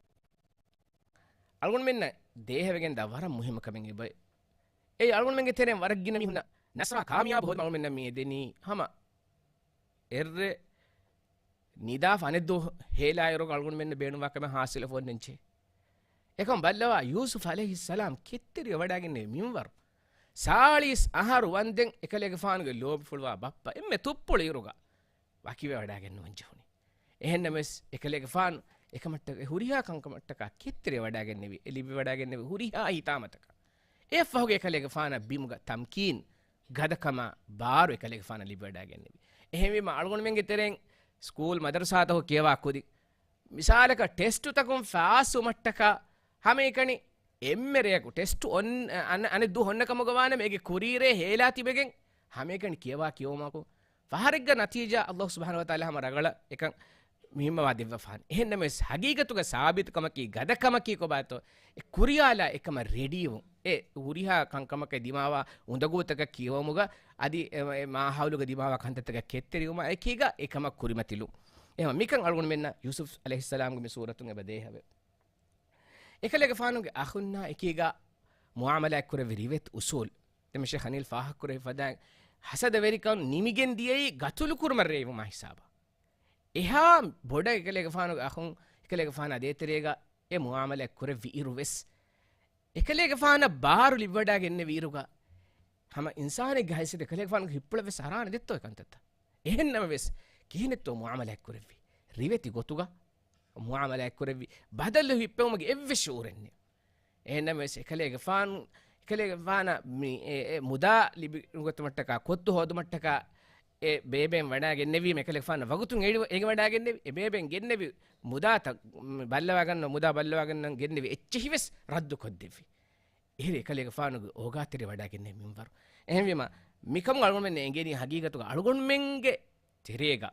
އަޅުގަނޑުމެންނަށް ދޭހަވެގެންދާ ވަރަށް މުހިއްމު ކަމެއް އެބައޮތް. އެއީ އަޅުގަނޑުމެންގެ ތެރެއިން ވަރަށް ގިނަ މީހުންނަށް ނަޞްރާ ކާމިޔާބު ހޯދުމަށް އަޅުގަނޑުމެންނަށް މި އެދެނީ ހަމަ އެއްރޭ ނިދާފަ އަނެއްދުވަހު ހޭލާއިރުގަ އަޅުގަނޑުމެންނަށް ބޭނުންވާ ކަމެއް ޙާޞިލުވެފަ އޮންނަންޖެހޭ. އެކަމަށް ބައްލަވާ، ޔޫސުފް ޢަލައިހިއްސަލާމް ކެތްތެރިވެވަޑައިގެންނެވި މިންވަރު، ސާޅީސް އަހަރު ވަންދެން އެކަލޭގެފާނުގެ ލޯބިފުޅުވާ ބައްޕަ އެންމެ ތުއްޕުޅު އިރުގަ ވަކިވެވަޑައިގެންނަވަން ޖެހުނީ. އެހެންނަމަވެސް، އެކަލޭގެފާނު އެކަމަށްޓަކާ، އެ ހުރިހާ ކަންކަމަށްޓަކާ ކެތްތެރިވެވަޑައިގެންނެވި، އެ ލިބިވަޑައިގެންނެވި ހުރިހާ ހިތާމަތަކަށް. އެއަށްފަހުގެ އެކަލޭގެފާނަށް ބިމުގަ ތަމްކީން، ގަދަކަމާ ބާރު އެކަލޭގެފާނަށް ލިބިވަޑައިގެންނެވި. އެހެންވީމަ، އަޅުގަނޑުމެންގެ ތެރެއިން ސްކޫލް މަދަރުސާތަކު ކިޔަވާ ކުދިން، މިސާލަކަށް ޓެސްޓުތަކުން ފާސްވުމަށްޓަކާ ހަމައެކަނި އެންމެ ރެޔަކު ޓެސްޓު އޮން-، އަން-، އަނެއް ދުވަހު އޮންނަ ކަމުގަ ވާނަމަ، އޭގެ ކުރީރޭ ހޭލާ ތިބެގެން ހަމައެކަނި ކިޔަވާ ކިޔެވުމަކު، ފަހަރެއްގަ ނަތީޖާ އައްލާހު ސުބްޙާނަހު ވަތަޢާލާ ހަމަ ރަނގަޅަށް އެކަން މިންވަވާ ދެއްވަފާނެ. އެހެންނަމަވެސް، ޙަޤީޤަތުގަ ސާބިތުކަމަކީ، ގަދަކަމަކީ ކޮބާތޯ؟ އެ ކުރިޔާލާ އެކަމަށް ރެޑީވުން. އެ ހުރިހާ ކަންކަމަކަށް ދިމާވާ އުނދަގޫތަކަށް ކިޔެވުމުގަ، އަދި އެ، އެ މާހައުލުގަ ދިމާވާ ކަންތައްތަކަށް ކެތްތެރިވުމާ އެކީގަ އެކަމަށް ކުރިމަތިލުން. އެހެން މިކަން އަޅުގަނޑުމެންނަށް ޔޫސުފް ޢަލައިހިއްސަލާމްގެ މި ސޫރަތުން އެބަ ދޭހަވޭ. އެކަލޭގެފާނުގެ އަޚުންނާ އެކީގަ މުޢާމަލާތް ކުރެއްވި ރިވެތި އުސޫލް. ދެމެ ޝޭޚް އަނީލް ފާހަގަކުރެއްވި ފަދައިން، ހަސަދަވެރިކަން ނިމިގެން ދިޔައީ ގަތުލު ކުރުމަށް ރޭވުމާ ހިސާބަށް. އެހާ ބޮޑަށް އެކަލޭގެފާނުގެ އަޚުން އެކަލޭގެފާނާ ދޭތެރޭގަ އެ މުއާމަލާތް ކުރެއްވި އިރު ވެސް، އެކަލޭގެފާނަށް ބާރު ލިބިވަޑައިގެންނެވި އިރުގަ، ހަމަ އިންސާނެއްގެ ހައިސިއްޔަތު އެކަލޭގެފާނުގެ ހިތްޕުޅަށް ވެސް އަރާނެ ދެއްތޯ އެ ކަންތައްތައް. އެހެން ނަމަވެސް، ކިހިނެއްތޯ މުއާމަލާތް ކުރެއްވި؟ ރިވެތި ގޮތުގަ މުއާމަލާތް ކުރެއްވި. ބަދަލު ހިއްޕެވުމުގެ އެއްވެސް ޝުޢޫރެއް ނެތް. އެހެން ނަމަވެސް، އެކަލޭގެފާނު، އެކަލޭގެފާނަށް މި އެ، އެ މުދާ ލިބި ނުގަތުމަށްޓަކާ، ކޮއްތު ހޯދުމަށްޓަކާ، އެ ބޭބެން ވަޑައިގެންނެވީމަ އެކަލޭގެފާނަށް ވަގުތުން އެ، އެނގިވަޑައިގެންނެވި. އެ ބޭބެން ގެންނެވި މުދާތައް، މި ބައްލަވާގަންނަ، މުދާ ބައްލަވާގަންނަން ގެންނެވި އެއްޗެހި ވެސް ރައްދު ކޮށްދެއްވި. އެހެރީ އެކަލޭގެފާނުގެ އޯގާތެރި ވަޑައިގެންނެވި މިންވަރު. އެހެންވީމަ، މިކަމުގަ އަޅުގަނޑުމެން އެނގޭނީ ހަގީގަތުގަ އަޅުގަނޑުމެންގެ ތެރޭގަ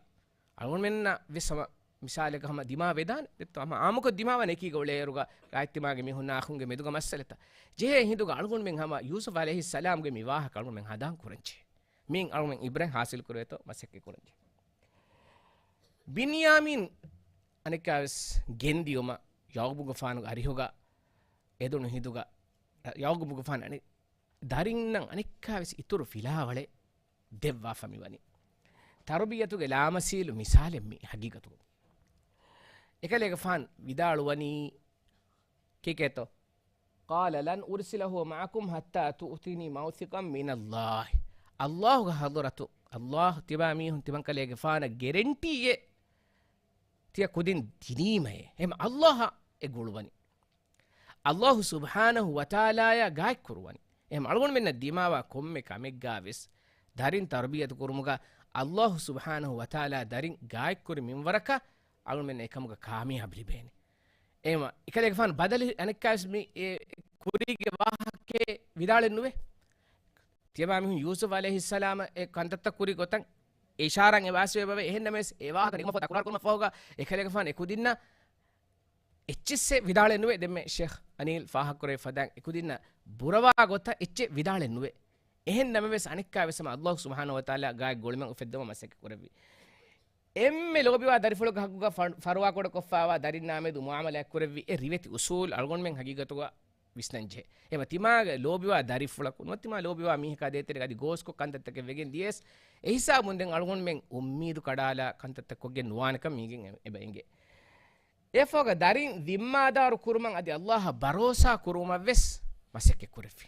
އަޅުގަނޑުމެންނަށް ވެސް ހަމަ މިސާލަކަށް ހަމަ ދިމާވެދާނެ. ދެއްތޯ ހަމަ އާއްމުކޮށް ދިމާވާނެ އެކީގަ އުޅޭއިރުގަ ރާއްޖެތިމާގެ މީހުންނާ އަޚުންގެ މެދުގަ މައްސަލަތައް ޖެހޭ ހިނދުގަ އަޅުގަނޑުމެން ހަމަ ޔޫސުފް ޢަލައިހިއްސަލާމްގެ މި ވާހަކަ އަޅުގަނޑުމެން ހަނދާން ކުރަންޖެހޭ. މިއިން އަޅުގަނޑުމެން އިބްރަތް ހާސިލް ކުރެވޭތޯ މަސައްކަތް ކުރަންޖެހޭ. ބިންޔާމީން އަނެއްކާވެސް ގެންދިޔުމަށް ޔަޢުޤޫބުގެފާނުގެ އަރިހުގަ އެދުނު ހިނދުގަ ޔަޢުޤޫބުގެފާނު އަނެއް ދަރިންނަށް އަނެއްކާވެސް އިތުރު ފިލާވަޅެއް ދެއްވާފަ މިވަނީ. ތަރުބިޔަތުގެ ލާމަސީލު މިސާލެއް މީ ހަގީގަތުގަ. އެކަލޭގެފާނު ވިދާޅުވަނީ ކީކޭތޯ؟ قال لن أرسله معكم حتى تؤتوني موثقا من الله. ﷲ ގެ ޙަޟްރަތު، ﷲ ތިބާ މީހުން ތިމަންކަލޭގެފާނަށް ގެރެންޓީއެއް ތިޔަ ކުދިން ދިނީމައޭ. އެހެން ﷲ އަށް އެ ގުޅުވަނީ. ﷲ ސުބްޙާނަހު ވަތަޢާލާޔާ ގާތްކުރުވަނީ. އެހެން އަޅުގަނޑުމެންނަށް ދިމާވާ ކޮންމެ ކަމެއްގާ ވެސް ދަރިން ތަރުބިޔަތު ކުރުމުގަ ﷲ ސުބްޙާނަހު ވަތަޢާލާ ދަރިން ގާތްކުރި މިންވަރަކަށް އަޅުގަނޑުމެންނަށް އެކަމުގަ ކާމިޔާބު ލިބޭނެ. އެހެންވީމަ، އެކަލޭގެފާނު ބަދަލު އަނެއްކާވެސް މި އެ ކުރީގެ ވާހަކައެއް ވިދާޅެއް ނުވޭ. ތިޔަބާ މީހުން ޔޫސުފް ޢަލައިހިއްސަލާމަށް އެ ކަންތައްތައް ކުރި ގޮތަށް އިޝާރާތް އެބަ އައިސްވޭ ބަވޭ. އެހެން ނަމަވެސް، އެ ވާހަކަ ނިމުމަށްފަހު، ތަކުރާރު ކުރުމަށްފަހުގަ އެކަލޭގެފާނު އެކުދިންނަށް އެއްޗިއްސެއް ވިދާޅެއް ނުވޭ. ދެންމެ ޝޭޚް އަނީލް ފާހަގަކުރެއްވި ފަދައިން އެކުދިންނަށް ބުރަވާ ގޮތަށް އެއްޗެއް ވިދާޅެއް ނުވޭ. އެހެން ނަމަވެސް، އަނެއްކާވެސް ހަމަ ﷲ ސުބްޙާނަހު ވަތަޢާލާ ގާތް ގުޅުމެއް އުފެއްދުމަށް މަސައްކަތް ކުރެއްވި. އެންމެ ލޯބިވާ ދަރިފުޅުގެ ހައްގުގަ ފަ-، ފަރުވާކުޑަ ކޮށްފާވާ ދަރިންނާ މެދު މުޢާމަލާތް ކުރެއްވި އެ ރިވެތި އުސޫލް އަޅުގަނޑުމެން ހަގީގަތުގަ ވިސްނަންޖެހޭ. އެހެންވީމަ، ތިމާގެ ލޯބިވާ ދަރިފުޅަކު ނުވަތަ ތިމާ ލޯބިވާ މީހަކާ ދޭތެރޭގަ އަދި ގޯސްކޮށް ކަންތައްތަކެއް ވެގެން ދިޔަސް، އެހިސާބުން ދެން އަޅުގަނޑުމެން އުއްމީދު ކަޑާލާ ކަންތައްތައް ކޮށްގެން ނުވާނެކަން މީގެން އެ-، އެބަ އެނގޭ. އެއަށްފަހުގަ ދަރިން ޒިންމާދާރު ކުރުމަށް އަދި ﷲ އަށް ބަރޯސާ ކުރުމަށް ވެސް މަސައްކަތް ކުރެއްވި.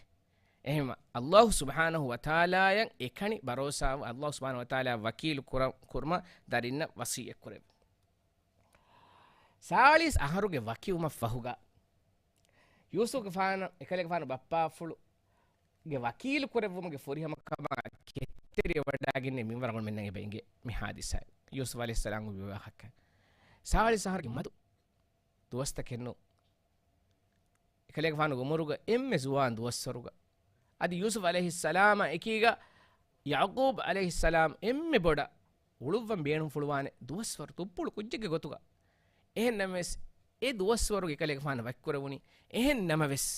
އެހެންވީމަ، ﷲ ސުބްޙާނަހު ވަތަޢާލާއަށް އެކަނި ބަރޯސާވާ، ﷲ ސުބްޙާނަހު ވަތަޢާލާ ވަކީލު ކުރަ-، ކުރުމަށް ދަރިންނަށް ވަޞިއްޔަތް ކުރެއްވި. ސާޅީސް އަހަރުގެ ވަކިވުމަށްފަހުގަ، ޔޫސުފްގެފާނަށް އެކަލޭގެފާނު ބައްޕާފުޅުގެ ވަކީލު ކުރެއްވުމުގެ ފުރިހަމަކަމާ ކެތްތެރިވެވަޑައިގެންނެވި މިންވަރު އަޅުގަނޑުމެންނަށް އެބަ އެނގޭ މި ޙާދިސާ. ޔޫސުފް ޢަލައިހިއްސަލާމްގެ ވާހަކަ. ސާޅީސް އަހަރުގެ މަދު ދުވަސްތަކެއްނު އެކަލޭގެފާނުގެ އުމުރުގަ އެންމެ ޒުވާން ދުވަސްވަރުގަ، އަދި ޔޫސުފް ޢަލައިހިއްސަލާމާ އެކީގަ ޔަޢުޤޫބް ޢަލައިހިއްސަލާމް އެންމެ ބޮޑަށް އުޅުއްވަން ބޭނުންފުޅުވާނެ ދުވަސްވަރު ތުއްޕުޅު ކުއްޖެއްގެ ގޮތުގަ. އެހެން ނަމަވެސް، އެ ދުވަސްވަރުގަ އެކަލޭގެފާނަށް ވަކިކުރެވުނީ. އެހެން ނަމަވެސް،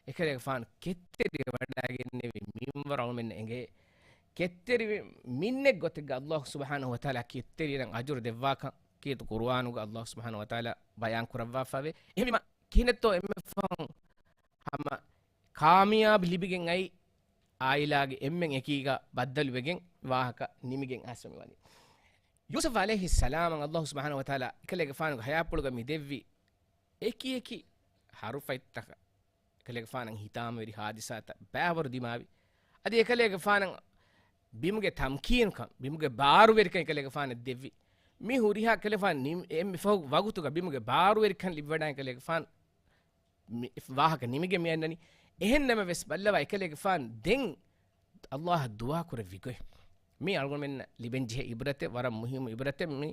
އެކަލޭގެފާނު ކެތްތެރި ވަޑައިގެންނެވި މިންވަރު އަޅުމެންނަށް އެނގޭ. ކެތްތެރި މިންނެއް ގޮތެއްގަ ﷲ ސުބްޙާނަހު ވަތަޢާލާ ކެތްތެރިން އަޖުރު ދެއްވާކަން ކީރިތި ޤުރުއާނުގަ ﷲ ސުބްޙާނަހު ވަތަޢާލާ ބަޔާން ކުރައްވާފަވޭ. އެހެންވީމަ، ކިހިނެއްތޯ އެންމެ ފަހުން ހަމަ ކާމިޔާބު ލިބިގެން އައި، އާއިލާގެ އެންމެން އެކީގަ ބައްދަލުވެގެން ވާހަކަ ނިމިގެން އައިސްފަ މިވަނީ. ޔޫސުފް ޢަލައިހިއްސަލާމަށް ﷲ ސުބްޙާނަހު ވަތަޢާލާ އެކަލޭގެފާނުގެ ޙަޔާތްޕުޅުގަ މި ދެއްވި އެކި އެކި ޙަރުފަތްތަކަށް އެކަލޭގެފާނަށް ހިތާމަވެރި ޙާދިސާތައް ބައިވަރު ދިމާވި. އަދި އެކަލޭގެފާނަށް ބިމުގެ ތަމްކީނުކަން، ބިމުގެ ބާރުވެރިކަން އެކަލޭގެފާނަށް ދެއްވި. މި ހުރިހާ އެކަލޭގެފާނު ނިމް-، އެންމެ ފަހު ވަގުތުގަ ބިމުގެ ބާރުވެރިކަން ލިބިވަޑައި އެކަލޭގެފާނު މި ވާހަކަ ނިމިގެން މި އަންނަނީ. އެހެން ނަމަވެސް، ބައްލަވާ އެކަލޭގެފާނު ދެން ﷲ އަށް ދުޢާ ކުރެއްވި ގޮތް. މީ އަޅުގަނޑުމެންނަށް ލިބެންޖެހޭ އިބްރަތެއް، ވަރަށް މުހިއްމު އިބްރަތެއް މި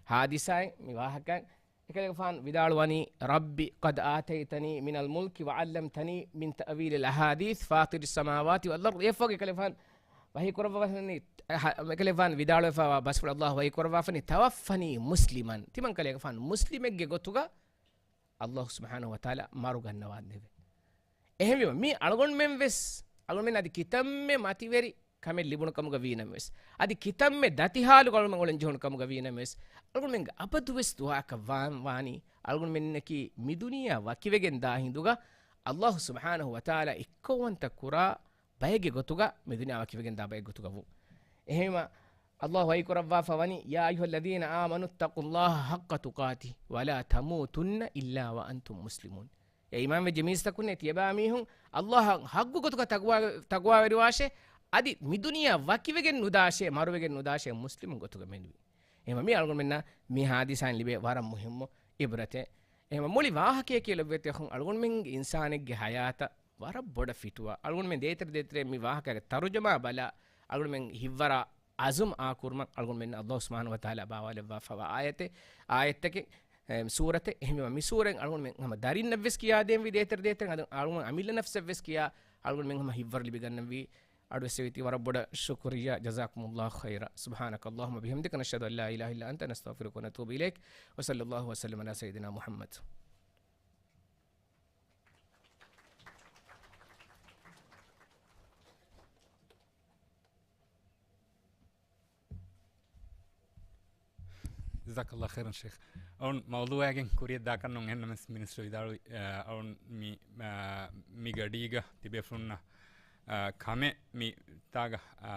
ޙާދިސާއިން، މި ވާހަކައިން. އެކަލޭގެފާނު ވިދާޅުވަނީ، رب قد آتيتني من الملك وعلمتني من تأويل الأحاديث فاطر السماوات والأرض. އެއަށްފަހު އެކަލޭގެފާނު ވަޙީ ކުރައްވާފަ ވަނީ، އެކަލޭގެފާނު ވިދާޅުވެފައިވާ ބަސްފުޅު ﷲ ވަޙީ ކުރައްވާފަ ވަނީ، توفني مسلما. ތިމަން ކަލޭގެފާނު މުސްލިމެއްގެ ގޮތުގަ ﷲ ސުބްޙާނަހު ވަތަޢާލާ މަރު ގަންނަވާންދެވޭ. އެހެންވީމަ، މީ އަޅުގަނޑުމެން ވެސް، އަޅުގަނޑުމެން އަދި ކިތަންމެ މަތިވެރި ކަމެއް ލިބުނު ކަމުގަ ވީ ނަމަވެސް، އަދި ކިތަންމެ ދަތި ޙާލުގަ އަޅުގަނޑުމެން އުޅެން ޖެހުނު ކަމުގަ ވީ ނަމަވެސް، އަޅުގަނޑުމެންގެ އަބަދުވެސް ދުޢާއަކަށް ވާން ވާނީ، އަޅުގަނޑުމެންނަކީ މި ދުނިޔެއާ ވަކިވެގެން ދާ ހިނދުގަ، ﷲ ސުބްޙާނަހު ވަތަޢާލާ އެއްކޮށްވަންތަ ކުރާ ބައެއްގެ ގޮތުގަ މި ދުނިޔެ ވަކިވެގެން ދާ ބައެއް ގޮތުގަ ވުން. އެހެންވީމަ، ﷲ ވަޙީ ކުރައްވާފަ ވަނީ، "يا أيها الذين آمنوا اتقوا الله حق تقاته ولا تموتن إلا وأنتم مسلمون." އޭ އީމާންވެއްޖެ މީސްތަކުންނޭ، ތިޔަބައިމީހުން ﷲ އަށް ޙައްޤު ގޮތުގަ ތަޤްވާ، ތަޤްވާވެރިވާށޭ، އަދި މި ދުނިޔެއަށް ވަކިވެގެން ނުދާށޭ، މަރުވެގެން ނުދާށޭ، މުސްލިމުން ގޮތުގަ މެނުވީ. އެހެންވީމަ މީ އަޅުގަނޑުމެންނަށް މި ޙާދިސާއިން ލިބޭ ވަރަށް މުހިއްމު ޢިބްރަތެއް. އެހެންވީމަ މުޅި ވާހަކަޔަކީ ލޮބުވެތި އަޚުން، އަޅުގަނޑުމެންގެ އިންސާނެއްގެ ޙަޔާތަށް ވަރަށް ބޮޑަށް ފިޓުވާ، އަޅުގަނޑުމެން ދޭތެރެ ދޭތެރެ މި ވާހަކަގެ ތަރުޖަމާ ބަލާ، އަޅުގަނޑުމެން ހިތްވަރާ ޢަޒުމް އާކުރުމަށް އަޅުގަނޑުމެންނަށް ﷲ ސުބްޙާނަހޫ ވަތަޢާލާ ބާވާލައްވާފަވާ އާޔަތެއް، އާޔަތްތަކެއް، އެ، ސޫރަތެއް. އެހެންވީމަ މި ސޫރައިން އަޅުގަނޑުމެން ހަމަ ދަރިންނަށްވެސް ކިޔާދޭންވީ ދޭތެރެ ދޭތެރެ، އަދި އަޅުގަނޑު އަމިއްލަ ނަފްސަށްވެސް ކިޔާ، އަޅުގަނޑުމެން ހަމަ ހިތްވަރު ލިބިގަންނަންވީ. އަޑުއެއްސެވިތީ ވަރަށް ބޮޑަށް ޝުކުރިއްޔާ. جزاكم الله خيرا. سبحانك اللهم وبحمدك، نشهد أن لا إله إلا أنت، نستغفرك ونتوب إليك. وصلى الله وسلم على سيدنا محمد. ޖަޒާކަﷲ ޚައިރަން ޝޭޚް. އަޅުން މައުޟޫޢާގެން ކުރިއަށް ދާކަށްނު އެހެންނަމަވެސް މިނިސްޓަރު ވިދާޅުވި، އަ، އަޅުން މި، އަ، މި ގަޑީގަ ތިބޭފުޅުންނަށް، އަ، ކަމެއް މި ތާގަ، އަ،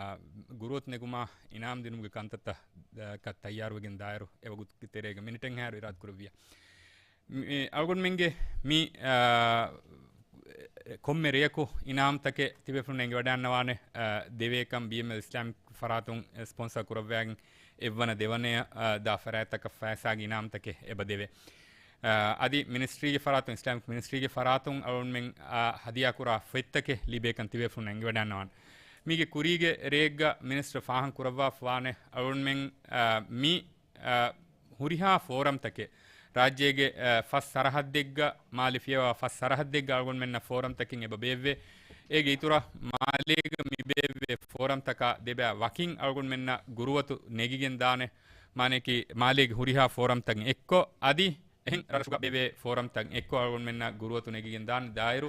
ގުރުއަތު ނެގުމާ އިނާމް ދިނުމުގެ ކަންތައްތައް، އަ، ކަށް ތައްޔާރުވެގެން ދާއިރު އެ ވަގުތުގެ ތެރޭގަ މިނިޓެއްހާއިރު އިރާދަކުރެއްވިޔާ. މި، އަޅުގަނޑުމެންގެ މި، އާ، ކޮންމެ ރެޔަކު އިނާމްތަކެއް ތިބޭފުޅުން އެނގިވަޑައިގަންނަވާނެ، އާ، ދެވޭކަން ބީއެމްއެލް އިސްލާމިކް ފަރާތުން ސްޕޮންސާ ކުރައްވައިގެން އެއްވަނަ ދެވަނަޔަށް، އާ، ދާ ފަރާތްތަކަށް ފައިސާގެ އިނާމްތަކެއް އެބަ ދެވޭ. އާ، އަދި މިނިސްޓްރީގެ ފަރާތުން، އިސްލާމިކް މިނިސްޓްރީގެ ފަރާތުން އަޅުގަނޑުމެން، އާ، ހަދިޔާ ކުރާ ފޮތްތަކެއް ލިބޭކަން ތިބޭފުޅުން އެނގިވަޑައިގަންނަވާނެ. މީގެ ކުރީގެ ރެއެއްގަ މިނިސްޓަރު ފާހަގަ ކުރައްވާފަވާނެ އަޅުގަނޑުމެން، އާ، މި އަ، ހުރިހާ ފޯރަމްތަކެއް، ރާއްޖޭގެ، އަ، ފަސް ސަރަހައްދެއްގަ، މާލެ ފިޔަވާ ފަސް ސަރަހައްދެއްގަ އަޅުގަނޑުމެންނަށް ފޯރަމްތަކެއް އެބަ ބޭއްވޭ. އޭގެ އިތުރަށް މާލޭގަ މި ބޭއްވޭ ފޯރަމްތަކާ ދެބައި ވަކިން އަޅުގަނޑުމެންނަށް ގުރުއަތު ނެގިގެން ދާނެ. މާނަޔަކީ މާލޭގެ ހުރިހާ ފޯރަމްތައް އެއްކޮށް، އަދި އެހެން ރަށްރަށުގަ ބޭއްވޭ ފޯރަމްތައް އެއްކޮށް އަޅުގަނޑުމެންނަށް ގުރުއަތު ނެގިގެން ދާނެ ދާއިރު،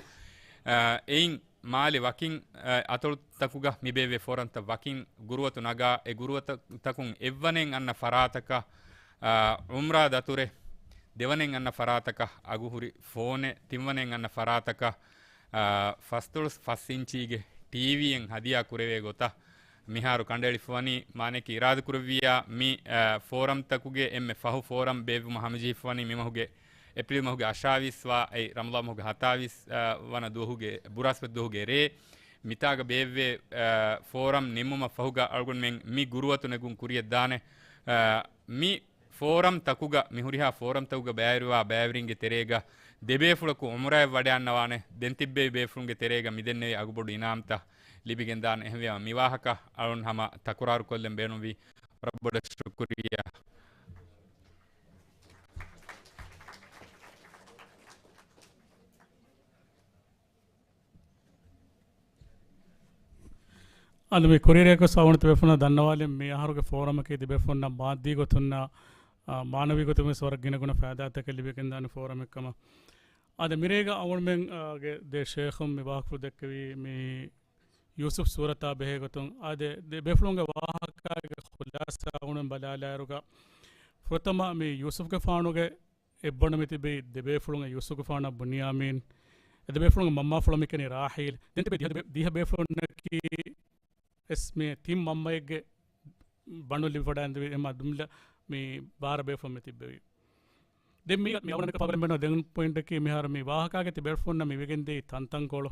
އަ، އެއިން މާލެ ވަކިން، އަ، އަތޮޅުތަކުގަ މި ބޭއްވޭ ފޯރަމްތައް ވަކިން ގުރުއަތު ނަގާ، އެ ގުރުއަތުތަކުން އެއްވަނައިން އަންނަ ފަރާތަކަށް، އަ، އުމްރާ ދަތުރެއް، ދެވަނައިން އަންނަ ފަރާތަކަށް އަގުހުރި ފޯނެއް، ތިންވަނައިން އަންނަ ފަރާތަކަށް، އަ، ފަސްދޮޅަސް ފަސް އިންޗީގެ ޓީވީއެއް ހަދިޔާ ކުރެވޭ ގޮތަށް މިހާރު ކަނޑައެޅިފަވަނީ. މާނަޔަކީ އިރާދަކުރެއްވިއްޔާ މި، އަ، ފޯރަމްތަކުގެ އެންމެ ފަހު ފޯރަމް ބޭއްވުމަށް ހަމަޖެހިފަވަނީ މި މަހުގެ އޭޕްރީލް މަހުގެ އަށާވީސް ވާ، އެއީ ރަމަޟާން މަހުގެ ހަތާވީސް، އަ، ވަނަ ދުވަހުގެ ބުރާސްފަތި ދުވަހުގެ ރޭ މިތާގަ ބޭއްވޭ، އަ، ފޯރަމް ނިންމުމަށް ފަހުގަ އަޅުގަނޑުމެން މި ގުރުއަތު ނެގުން ކުރިއަށް ދާނެ. އަ، މި ފޯރަމް ތަކުގަ، މި ހުރިހާ ފޯރަމް ތަކުގަ ބައިވެރިވާ ބައިވެރިންގެ ތެރޭގަ ދެ ބޭފުޅަކު އުމްރާއެއް ވަޑައިގަންނަވާނެ. ދެން ތިއްބެވި ބޭފުޅުންގެ ތެރޭގަ މިދެންނެވި އަގުބޮޑު އިނާމްތައް ލިބިގެން ދާނެ. އެހެންވެ މި ވާހަކަ އަޅުން ހަމަ ތަކުރާރު ކޮށްލަން ބޭނުންވީ. ވަރަށް ބޮޑަށް ޝުކުރިއްޔާ. އަދި މި ކުރިއެރިޔަކު ސަވަން ތިބޭފުންނަށް ދަންނަވާލިން މި އަހަރުގެ ފޯރަމަކީ ތިބޭފުންނަށް މާއްދީ ގޮތުންނާ، އާ، މާނަވީ ގޮތުން ވެސް ވަރަށް ގިނަގުނަ ފައިދާތަކެއް ލިބިގެންދާނެ ފޯރަމެއް ކަމަށް. އާދެ، މިރޭގަ އަޅުގަނޑުމެން، އާ، ގެ ދެ ޝޭޚުން މި ވާހަކަފުޅު ދެއްކެވީ މި ޔޫސުފް ސޫރަތާ ބެހޭ ގޮތުން. އާދެ، ދެ ބޭފުޅުންގެ ވާހަކާގެ ޚުލާސާ އަޅުގަނޑުމެން ބަލާލާއިރުގަ، ފުރަތަމަ މި ޔޫސުފްގެފާނުގެ އެއްބަނޑު މި ތިބީ ދެ ބޭފުޅުން، ޔޫސުފްގެފާނާ ބުންޔާމީން، އެ ދެ ބޭފުޅުންގެ މަންމާފުޅަށް މި ކިޔަނީ ރާހީލް. ދެން ތިބޭ ދިހަ ދެ ބޭ-، ދިހަ ބޭފުޅުންނަކީ އެސް މި ތިން މަންމައެއްގެ ބަނޑު ލިބިވަޑައިގެންދެވި އެމާ ދުމްލަ މި ބާރަ ބޭފުޅުން މި ތިއްބެވީ. ދެން މީ މި އަޅުގަނޑަކަށް ފާގަނެ ބޭނުން ދެން ޕޮއިންޓަކީ މިހާރު މި ވާހަކާގެ ތި ބޭފުޅުންނަށް މި ވެގެންދިޔައީ ތަންތަންކޮޅު،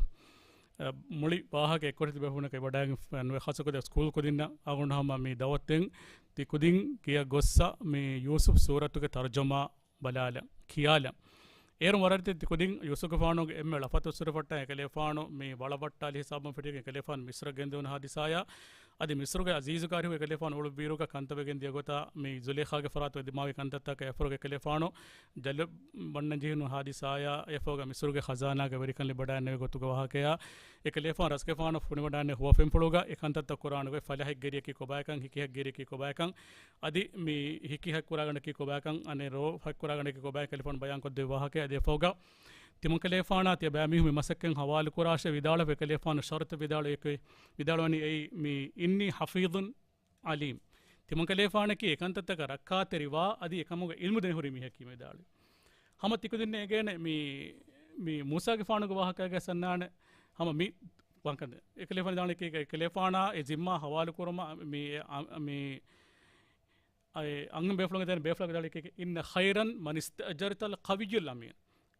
އަ، މުޅި ވާހަކަ އެއްކޮށް ތި ބޭފުޅުންނަކަށް ވަޑައިގެން ނުވެ ޚާއްޞަކޮށް ސްކޫލް ކުދިންނަށް އަޅުގަނޑު ހަމަ މި ދައުވަތު ދޭން ތި ކުދިން ގެޔަށް ގޮއްސަ މި ޔޫސުފް ސޫރަތުގެ ތަރުޖަމާ ބަލާލަން، ކިޔާލަން. އޭރުން ވަރަށް ތި ކުދިން ޔޫސުފްގެފާނުގެ އެންމެ ޅަފަތު އުސޫލު ފައްޓާ އެކަލޭފާނު މި ވަޅަށް ވައްޓާލި ހިސާބުން ފެށިގެން އެކަލޭފާނު މިސްރަށް ގެންދެވުނު ހާދިސާޔާ، އަދި މިސްރުގެ އަޒީޒު ގާރިހު އެކަލޭފާނު އުޅުއްވިއިރުގަ ކަންތައް ވެގެން ދިޔަ ގޮތާ މި ޒުލޭޚާގެ ފަރާތު ދިމާވި ކަންތައްތަކަށް އެފަރުގެ އެކަލޭފާނު ޖަލު ވަންނަން ޖެހުނު ހާދިސާޔާ، އެފަރުގަ މިސްރުގެ ޚަޒާނާގެ ވެރިކަން ލިބިވަޑައިގެންނެވި ގޮތުގެ ވާހަކަޔާ، އެކަލޭފާނު ރަސްގެފާނު ފުނިވަޑައިގެންނެވި ހުވަފެންފުޅުގަ އެ ކަންތައްތައް ކުރާނެ ގޮތް، ފަލަ ހެއްކެރިއަކީ ކޮބާކަން، ހިކި ހެއްކެރިއަކީ ކޮބާކަން، އަދި މި ހިކި ހެއްކުރާގަނޑަކީ ކޮބާކަން، އަނެއް ރޯ ހެއްކުރާގަނޑަކީ ކޮބާކަން ކަލޭފާނު ބަޔާންކޮށްދެއްވި ވާހަކަ. އަދި އެފަހުގަ ތިމަންކަލޭފާނާ ތިޔަބައިމީހުން މި މަސައްކަތް ހަވާލުކުރާށޭ ވިދާޅުވި އެކަލޭފާނު ޝަރުތު ވިދާޅުވި، ވިދާޅުވަނީ އެއީ މި إني حفيظ عليم. ތިމަންކަލޭފާނަކީ އެކަންތައްތަކަށް ރައްކާތެރިވާ އަދި އެކަމުގެ އިލްމު ދެނެހުރި މީހަކީ މި ވިދާޅުވި. ހަމަ ތިކުދިންނަށް އެނގޭނެ މި، މި މޫސާގެފާނުގެ ވާހަކައިގަ ސަންނާނެ ހަމަ މި ވާންކަން އެކަލޭފާނު ދާނެ ކީ، އެކަލޭފާނާ އެ ޒިންމާ ހަވާލު ކުރުމަށް މި، އަ، މި، އަ، އަންހެން ބޭފުޅުންގެ ދެން ބޭފުޅަކަށް ދާނެ ކީ، إن خير من استأجرت القوي الأمين.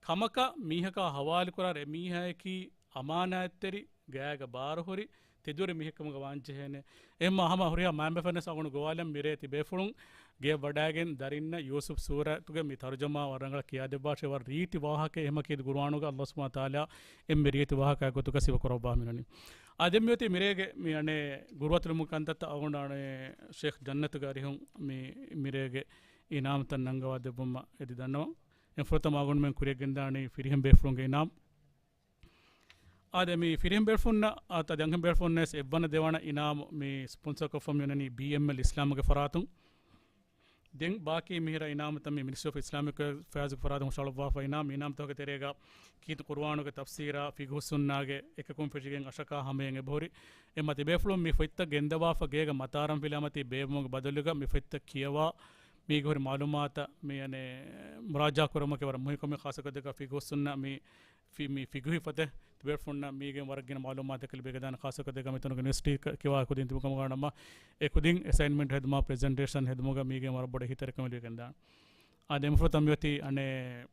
ކަމަކަށް މީހަކާ ހަވާލު ކުރާ އެ މީހާއަކީ އަމާނާތްތެރި، ގާގަ ބާރުހުރި، ތެދުވެރި މީހެއްކަމުގަ ވާންޖެހޭނެ. އެހެންމާ ހަމަ ހުރިހާ މާތްބަފައިންވެސް އަޅުގަނޑު ގޮވާލަން މިރޭ ތިބޭފުޅުން ގެޔަށް ވަޑައިގެން ދަރިންނަށް ޔޫސުފް ސޫރަތުގެ މި ތަރުޖަމާ ވަރަށް ރަނގަޅަށް ކިޔާދެއްވާށޭ. ވަރަށް ރީތި ވާހަކައެއް އެހެމަ ކީދު ގުރުއާނުގަ އައްލާހު ސުބްޙާނަހު ވަތަޢާލާ އެންމެ ރީތި ވާހަކައާ ގޮތުގަ ސިފަ ކުރައްވާ މިނަނީ. އާ ދެން މިއޮތީ މިރޭގެ މި އަނެއް ގުރުއަތުލުމު ކަންތައްތައް އަޅުގަނޑު އަނެއް ޝޭޚް ޖަންނަތުގެ އަރިހުން މި މިރޭގެ އިނާމްތައް ނަންގަވާ ދެއްވުމަށް އެދި ދަންނަވަން. އެ ފުރަތަމަ އަޅުގަނޑުމެން ކުރިޔަށް ގެންދާނީ ފިރިހެން ބޭފުޅުންގެ އިނާމް. އާދެ، މި ފިރިހެން ބޭފުޅުންނަށް އާ ތަދި އަންހެން ބޭފުޅުންނަށް ވެސް އެއްވަނަ ދެވަނަ އިނާމު މި ސްޕޮންސަރ ކޮށްފަ މި އޮންނަނީ ބީއެމްއެލް އިސްލާމްގެ ފަރާތުން. ދެން ބާކީ މިހިރަ އިނާމުތައް މި މިނިސްޓްރީ އޮފް އިސްލާމިކް އެފެއާޒްގެ ފަރާތުން ހުށަހަޅައްވާފަ އިނާމް. އިނާމްތަކުގެ ތެރޭގަ ކީރިތި ޤުރުއާނުގެ ތަފްސީރާ، ފިޤުހުއްސުންނާގެ އެކަކުން ފެށިގެން އަށަކާ ހަމަޔަށް އެބަހުރި. އެ މަތި ބޭފުޅުން މި ފޮތްތައް ގެންދަވާފަ ގޭގަ މަތާރަން ފިލާމަތީ ބޭއްވުމުގެ ބަދަލުގަ މި ފޮތްތައް ކިޔަވާ، މީގެ ހުރި މަޢުލޫމާތަށް މި އަނެއް މުރާޖާ ކުރުމަކީ ވަރަށް މުހިއްމު ކަމެއް، ޚާއްޞަކޮށް ދެކާ ފިޤުހުއްސުންނަށް މި ފި-، މި ފިޤުހީ ފޮތެއް ތިބޭފުޅުންނަށް މީގެން ވަރަށް ގިނަ މަޢުލޫމާތުތަކެއް ލިބިގެންދާނެ، ޚާއްޞަކޮށް ދެން މިތަނުގެ ޔުނިވަރސިޓީ ކަ-، ކިޔަވާ ކުދިން ތިބު ކަމުގަ ވަނަމަ، އެ ކުދިން އެސައިންމަންޓް ހެދުމާ، ޕްރެޒެންޓޭޝަން ހެދުމުގަ މީގެން ވަރަށް ބޮޑަށް އެހީތެރިކަމެއް ލިބިގެންދާނެ. އާ، ދެން މިފުރަތަމަ މިއޮތީ އަނެއް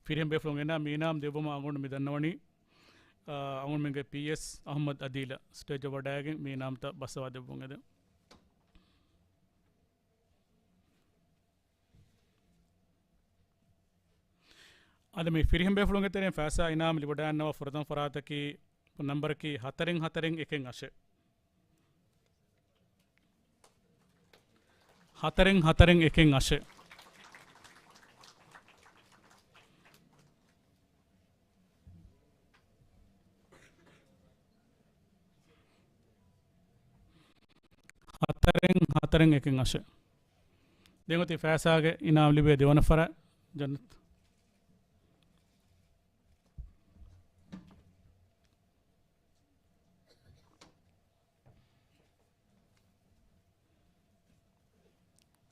ފިރިހެން ބޭފުޅުން އެނާ މި އިނާމް ދެއްވުމަށް އަޅުގަނޑު މި ދަންނަވަނީ، އާ، އަޅުގަނޑުމެންގެ ޕީއެސް އަޙްމަދު އަދީލަށް ސްޓޭޖަށް ވަޑައިގެން މި އިނާމްތައް ބައްސަވާ ދެއްވުން އެދެން. އަދި މި ފިރިހެން ބޭފުޅުންގެ ތެރެއިން ފައިސާ އިނާމް ލިބިވަޑައިގަންނަވާ ފުރަތަމަ ފަރާތަކީ ނަންބަރަކީ ހަތަރެއް ހަތަރެއް އެކެއް އަށެއް. ހަތަރެއް ހަތަރެއް އެކެއް އަށެއް. ހަތަރެއް ހަތަރެއް އެކެއް އަށެއް. ދެން އޮތީ ފައިސާގެ އިނާމް ލިބޭ ދެވަނަ ފަރާތް ޖަންނަތު.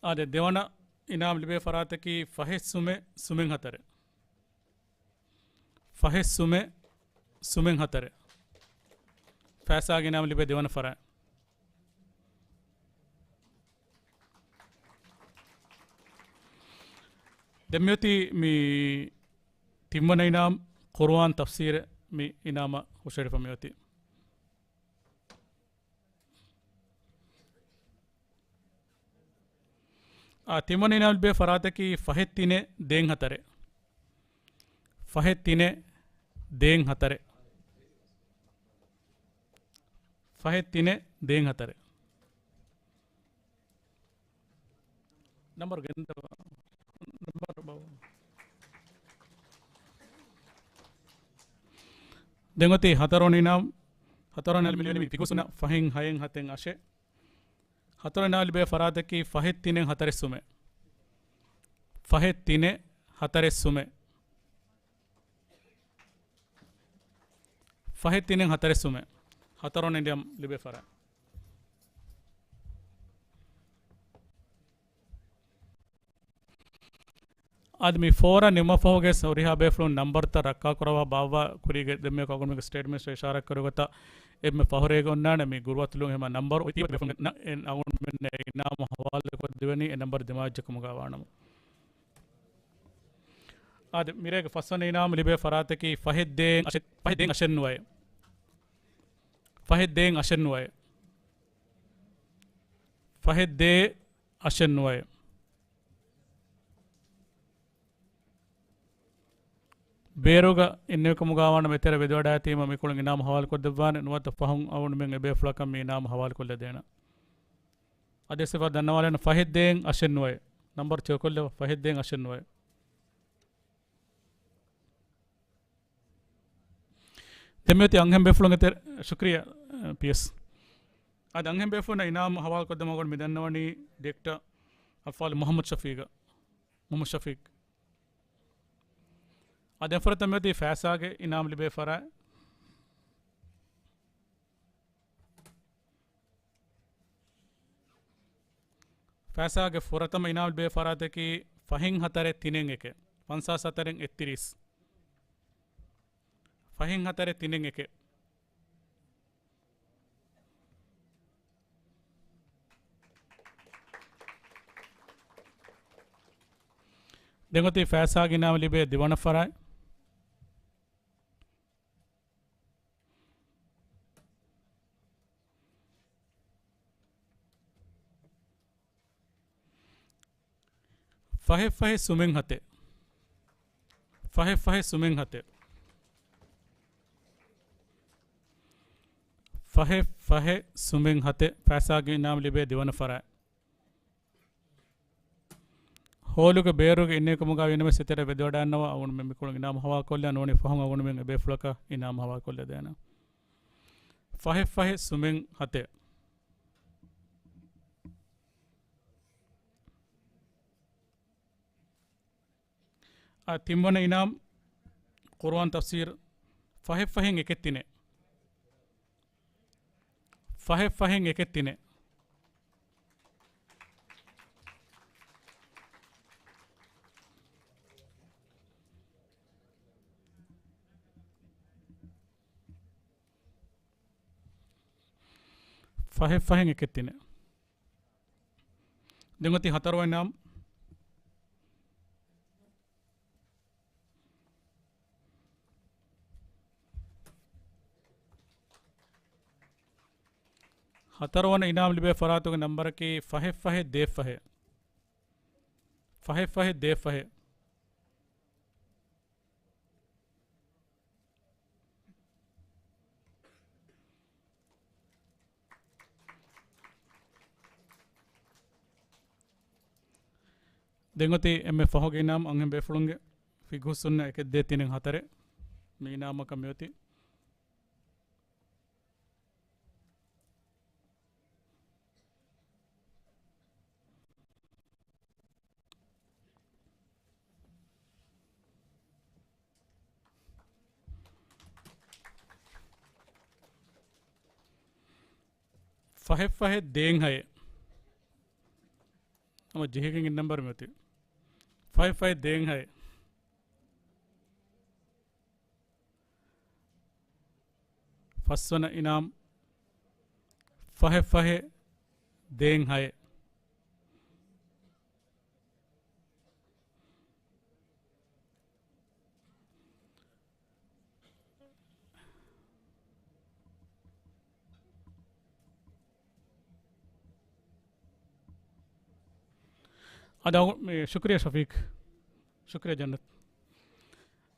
އާދެ، ދެވަނަ އިނާމް ލިބޭ ފަރާތަކީ ފަހެއް ސުމެއް ސުމެއް ހަތަރެއް. ފަހެއް ސުމެއް ސުމެއް ހަތަރެއް. ފައިސާގެ އިނާމް ލިބޭ ދެވަނަ ފަރާތް. ދެން މިއޮތީ މި ތިންވަނަ އިނާމް ޤުރުއާން ތަފްސީރެއް މި އިނާމަށް ހުށަހެޅިފަ މިއޮތީ. އާ، ތިންވަނަ އިނާމް ލިބޭ ފަރާތަކީ ފަހެއް ތިނެއް ދޭއް ހަތަރެއް. ފަހެއް ތިނެއް ދޭއް ހަތަރެއް. ފަހެއް ތިނެއް ދޭއް ހަތަރެއް. ނަންބަރު ގެންދަވާ. ނަންބަރު ބައު. ދެން އޮތީ ހަތަރުވަނަ އިނާމް، ހަތަރުވަނަ އިނާމް ލިބެނީ ފިގުސުނަ ފަހެއް ހައެއް ހަތެއް އަށެއް. ހަތަރުވަނަ އިނާމް ލިބޭ ފަރާތަކީ ފަހެއް ތިނެއް ހަތަރެއް ސުމެއް. ފަހެއް ތިނެއް ހަތަރެއް ސުމެއް. ފަހެއް ތިނެއް ހަތަރެއް ސުމެއް. ހަތަރުވަނަ އިނާމް ލިބޭ ފަރާތް. އަދި މި ފޯރަށް ނިމުމަށްފަހުގެ ހުރިހާ ބޭފުޅުން ނަންބަރުތައް ރައްކާކުރައްވާ ބާއްވާ ކުރީގެ ދެންމެ އަޅުގަނޑުމެންގެ ސްޓޭޓްމަންޓް އިޝާރާތް ކުރި ގޮތަށް އެންމެ ފަހުރޭގަ އޮންނާނެ މި ގުރުއަތުލުން ހަމަ ނަންބަރު އޮތީ ބޭފުޅުން އަޅުގަނޑުމެންނަށް އިނާމު ހަވާލުކޮށްދެވެނީ އެ ނަންބަރު ދިމާވެއްޖެ ކަމުގަ ވާނަމަ. އާދެ، މިރޭގެ ފަސްވަނަ އިނާމު ލިބޭ ފަރާތަކީ ފަހެއް ދޭއް އަށެއް، ފަހެއް ދޭއް އަށެއް ނުވައެއް. ފަހެއް ދޭއް އަށެއް ނުވައެއް. ފަހެއް ދޭއް އަށެއް ނުވައެއް. ބޭރުގަ އިންނެވިކަމުގަ ވާނަމަ އެތެރެ ވެދިވަޑައިގަތީމަ މިކޮޅުން އިނާމު ހަވާލުކޮށްދެއްވާނެ. ނުވަތަ ފަހުން އަޅުގަނޑުމެން އެބޭފުޅަކަށް މި އިނާމު ހަވާލުކޮށްލަދޭނަން. އަދި ސިފަ ދަންނަވާލަން ފަހެއް ދޭއް އަށެއް ނުވައެއް. ނަންބަރު ޗެކްކޮށްލަވާ ފަހެއް ދޭއް އަށެއް ނުވައެއް. ދެން މިއޮތީ އަންހެން ބޭފުޅުންގެ ތެރެ-، ޝުކްރިޔާ، އަ، ޕީއެސް. އަދި އަންހެން ބޭފުޅުންނަށް އިނާމު ހަވާލުކޮށްދެމުން މި ދަންނަވަނީ ޑިރެކްޓަރ އަލްފާޟިލް މުޙައްމަދު ޝަފީޤަށް، މުޙައްމަދު ޝަފީޤް. އަދި ފުރަތަމަ މިއޮތީ ފައިސާގެ އިނާމު ލިބޭ ފަރާތް. ފައިސާގެ ފުރަތަމަ އިނާމު ލިބޭ ފަރާތަކީ ފަހެއް ހަތަރެއް ތިނެއް އެކެއް، ފަންސާސް ހަތަރެއް އެއްތިރީސް. ފަހެއް ހަތަރެއް ތިނެއް އެކެއް. ދެން އޮތީ ފައިސާގެ އިނާމް ލިބޭ ދިވަނަ ފަރާތް. ފަހެއް ފަހެއް ސުމެއް ހަތެއް. ފަހެއް ފަހެއް ސުމެއް ހަތެއް. ފަހެއް ފަހެއް ސުމެއް ހަތެއް ފައިސާގެ އިނާމް ލިބޭ ދިވަނަ ފަރާތް. ހޯލުގެ ބޭރުގެ އިންނޭކަމުގަ އިންނަމެސް އެތެރެ ވެދެވަޑައިންނަވާ އަޅުގަނޑުމެން މިކޮޅު އިނާމް ހަވާކޮށްލާ ނޫނީ ފަހުން އަޅުގަނޑުމެން އެބޭފުޅަކަށް އިނާމް ހަވާކޮށްލަދޭނަން. ފަހެއް ފަހެއް ސުމެއް ހަތެއް. އާ، ތިންވަނަ އިނާމް، ޤުރުއާން ތަފްސީރު، ފަހެއް ފަހެއް އެކެއް ތިނެއް. ފަހެއް ފަހެއް އެކެއް ތިނެއް. ފަހެއް ފަހެއް އެކެއް ތިނެއް. ދެން އޮތީ ހަތަރުވަނަ އިނާމް. ހަތަރުވަނަ އިނާމް ލިބޭ ފަރާތުގެ ނަންބަރަކީ ފަހެއް ފަހެއް ދޭއް ފަހެއް. ފަހެއް ފަހެއް ދޭއް ފަހެއް. ދެން އޮތީ އެންމެ ފަހުގެ އިނާމް އަންހެން ބޭފުޅުންގެ ފިޤްހުއްސުންނަ އެކެއް ދޭއް ތިނެއް ހަތަރެއް. މި އިނާމަކަށް މިއޮތީ. ފަހެއް ފަހެއް ދޭއް ހައެއް. ހަމަ ޖެހިގެން އިން ނަންބަރު މިއޮތީ. ފަހެއް ފަހެއް ދޭއް ހައެއް. ފަސްވަނަ އިނާމް، ފަހެއް ފަހެއް ދޭއް ހައެއް. އަދި އަޅު-، މި، ޝުކްރިޔާ ޝަފީޤް. ޝުކްރިޔާ ޖަންނަތް.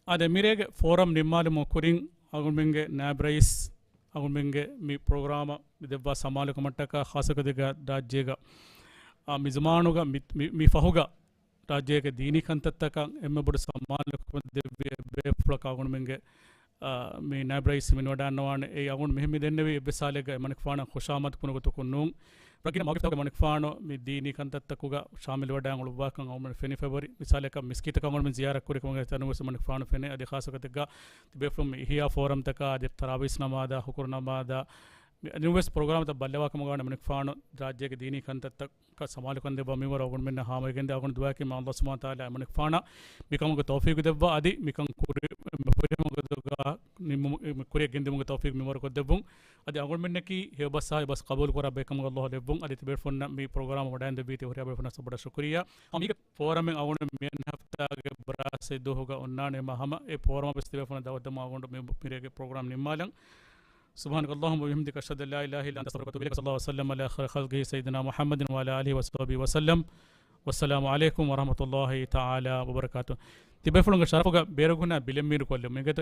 އާދެ، މިރޭގެ ފޯރަމް ނިންމާލުމުގެ ކުރިން އަޅުގަނޑުމެންގެ ނާއިބް ރައީސް އަޅުގަނޑުމެންގެ މި ޕްރޮގްރާމަށް މި ދެއްވާ ސަމާލުކަމަށްޓަކާ ޚާއްޞަކޮށް ދެގާ ރާއްޖޭގަ، އާ، މި ޒަމާނުގަ މި، މި، މި ފަހުގަ ރާއްޖޭގެ ދީނީ ކަންތައްތަކަށް އެންމެ ބޮޑު ސަމާލުކަން ދެއްވި ބޭފުޅަކަށް އަޅުގަނޑުމެންގެ، އާ، މި ނާއިބް ރައީސް މިނިވަޑައިންނަވާނެ. އެއީ އަޅުގަނޑު މިހެން މި ދެންނެވީ އެއްވެސް ހާލެއްގަ އެމަނިކުފާނަށް ޚުޝާމަދު ކުރު ގޮތަކުން ނޫން. ރަނގީން މައުގިފްތަކުގަ އެމަނިކުފާނު މި ދީނީ ކަންތައްތަކުގަ ޝާމިލްވެވަޑައިގަންނަވާކަން އަޅުގަނޑު ފެނި ފެބްރުއަރީ. މިސާލަކަށް މިސްކިތަކަށް އަޅުގަނޑު ޒިޔާރަތް ކުރި ކަމުގެ ތަނުވެސް އެމަނިކުފާނު ފެނޭ. އަދި ޚާއްޞަކޮށް ދެއްގާ ތިބޭފުޅުން މި އިޙްޔާ ފޯރަމްތަކާ އަދި ތަރާވީސް ނަމާދާ، ހުކުރު ނަމާދާ، މި އަދި ނުވެސް ޕްރޮގްރާމްތައް ބައްލަވާކަމުގަ އަޅުގަނޑު އެމަނިކުފާނު ރާއްޖޭގެ ދީނީ ކަންތައްތަކަށް ސަމާލުކަން ދެއްވާ މިންވަރު އަޅުގަނޑުމެންނަށް ހާމަވެގެންދޭ. އަޅުގަނޑު ދުޢާއަކީ މާ ﷲ ސުބްޙާނަހޫ ވަތަޢާލާ އެމަނިކުފާނަށް މިކަމުގެ ތައުފީޤު ދެއްވާ އަދި މިކަން ކުރި-، ހުރިހަމަ ގޮތުގަ ނިންމު-، ކުރިއަށް ގެންދިއުމުގެ ތައުފީޤު މިންވަރު ކޮށްދެއްވުން. އަދި އަޅުގަނޑުމެންނަކީ ހެޔޮބަސް ހާ އެބަސް ޤަބޫލުކުރާ ބައެއްކަމުގަ ﷲ ލެއްވުން. އަދި ތިބޭފުޅުންނަށް މި ޕްރޮގްރާމް ވަޑައިގެންދެއްވީތީ ހުރިހާ ބޭފުޅުންނަށް ބޮޑަށް ޝުކުރިއްޔާ. ހަމަ މީގެ ފޯރަމެއް އަޅުގަނޑު މިއަންނަ ހަފްތާގެ ބަރާސް ދުވަހުގަ އޮންނާނެ. މާ ހަމަ އެ ފޯރަމަށް ވެސް ތިބޭފުޅުންނަށް ދަޢުވަތު ދެމުން އަޅުގަނޑު މި މިރޭގެ ޕްރޮގްރާމް ނިންމާލަން. سبحانك اللهم وبحمدك، أشهد أن لا إله إلا أنت، أستغفرك وأتوب إليك. صلى الله وسلم على خير خلقه سيدنا محمد وعلى آله وصحبه وسلم. والسلام عليكم ورحمة الله تعالى وبركاته. ތިބޭފުޅުންގެ ޝަރަފުގަ ބޭރުގަ ހުންނަ ބިލެއް މީރު ކޮށްލެވުން. މިގޮތު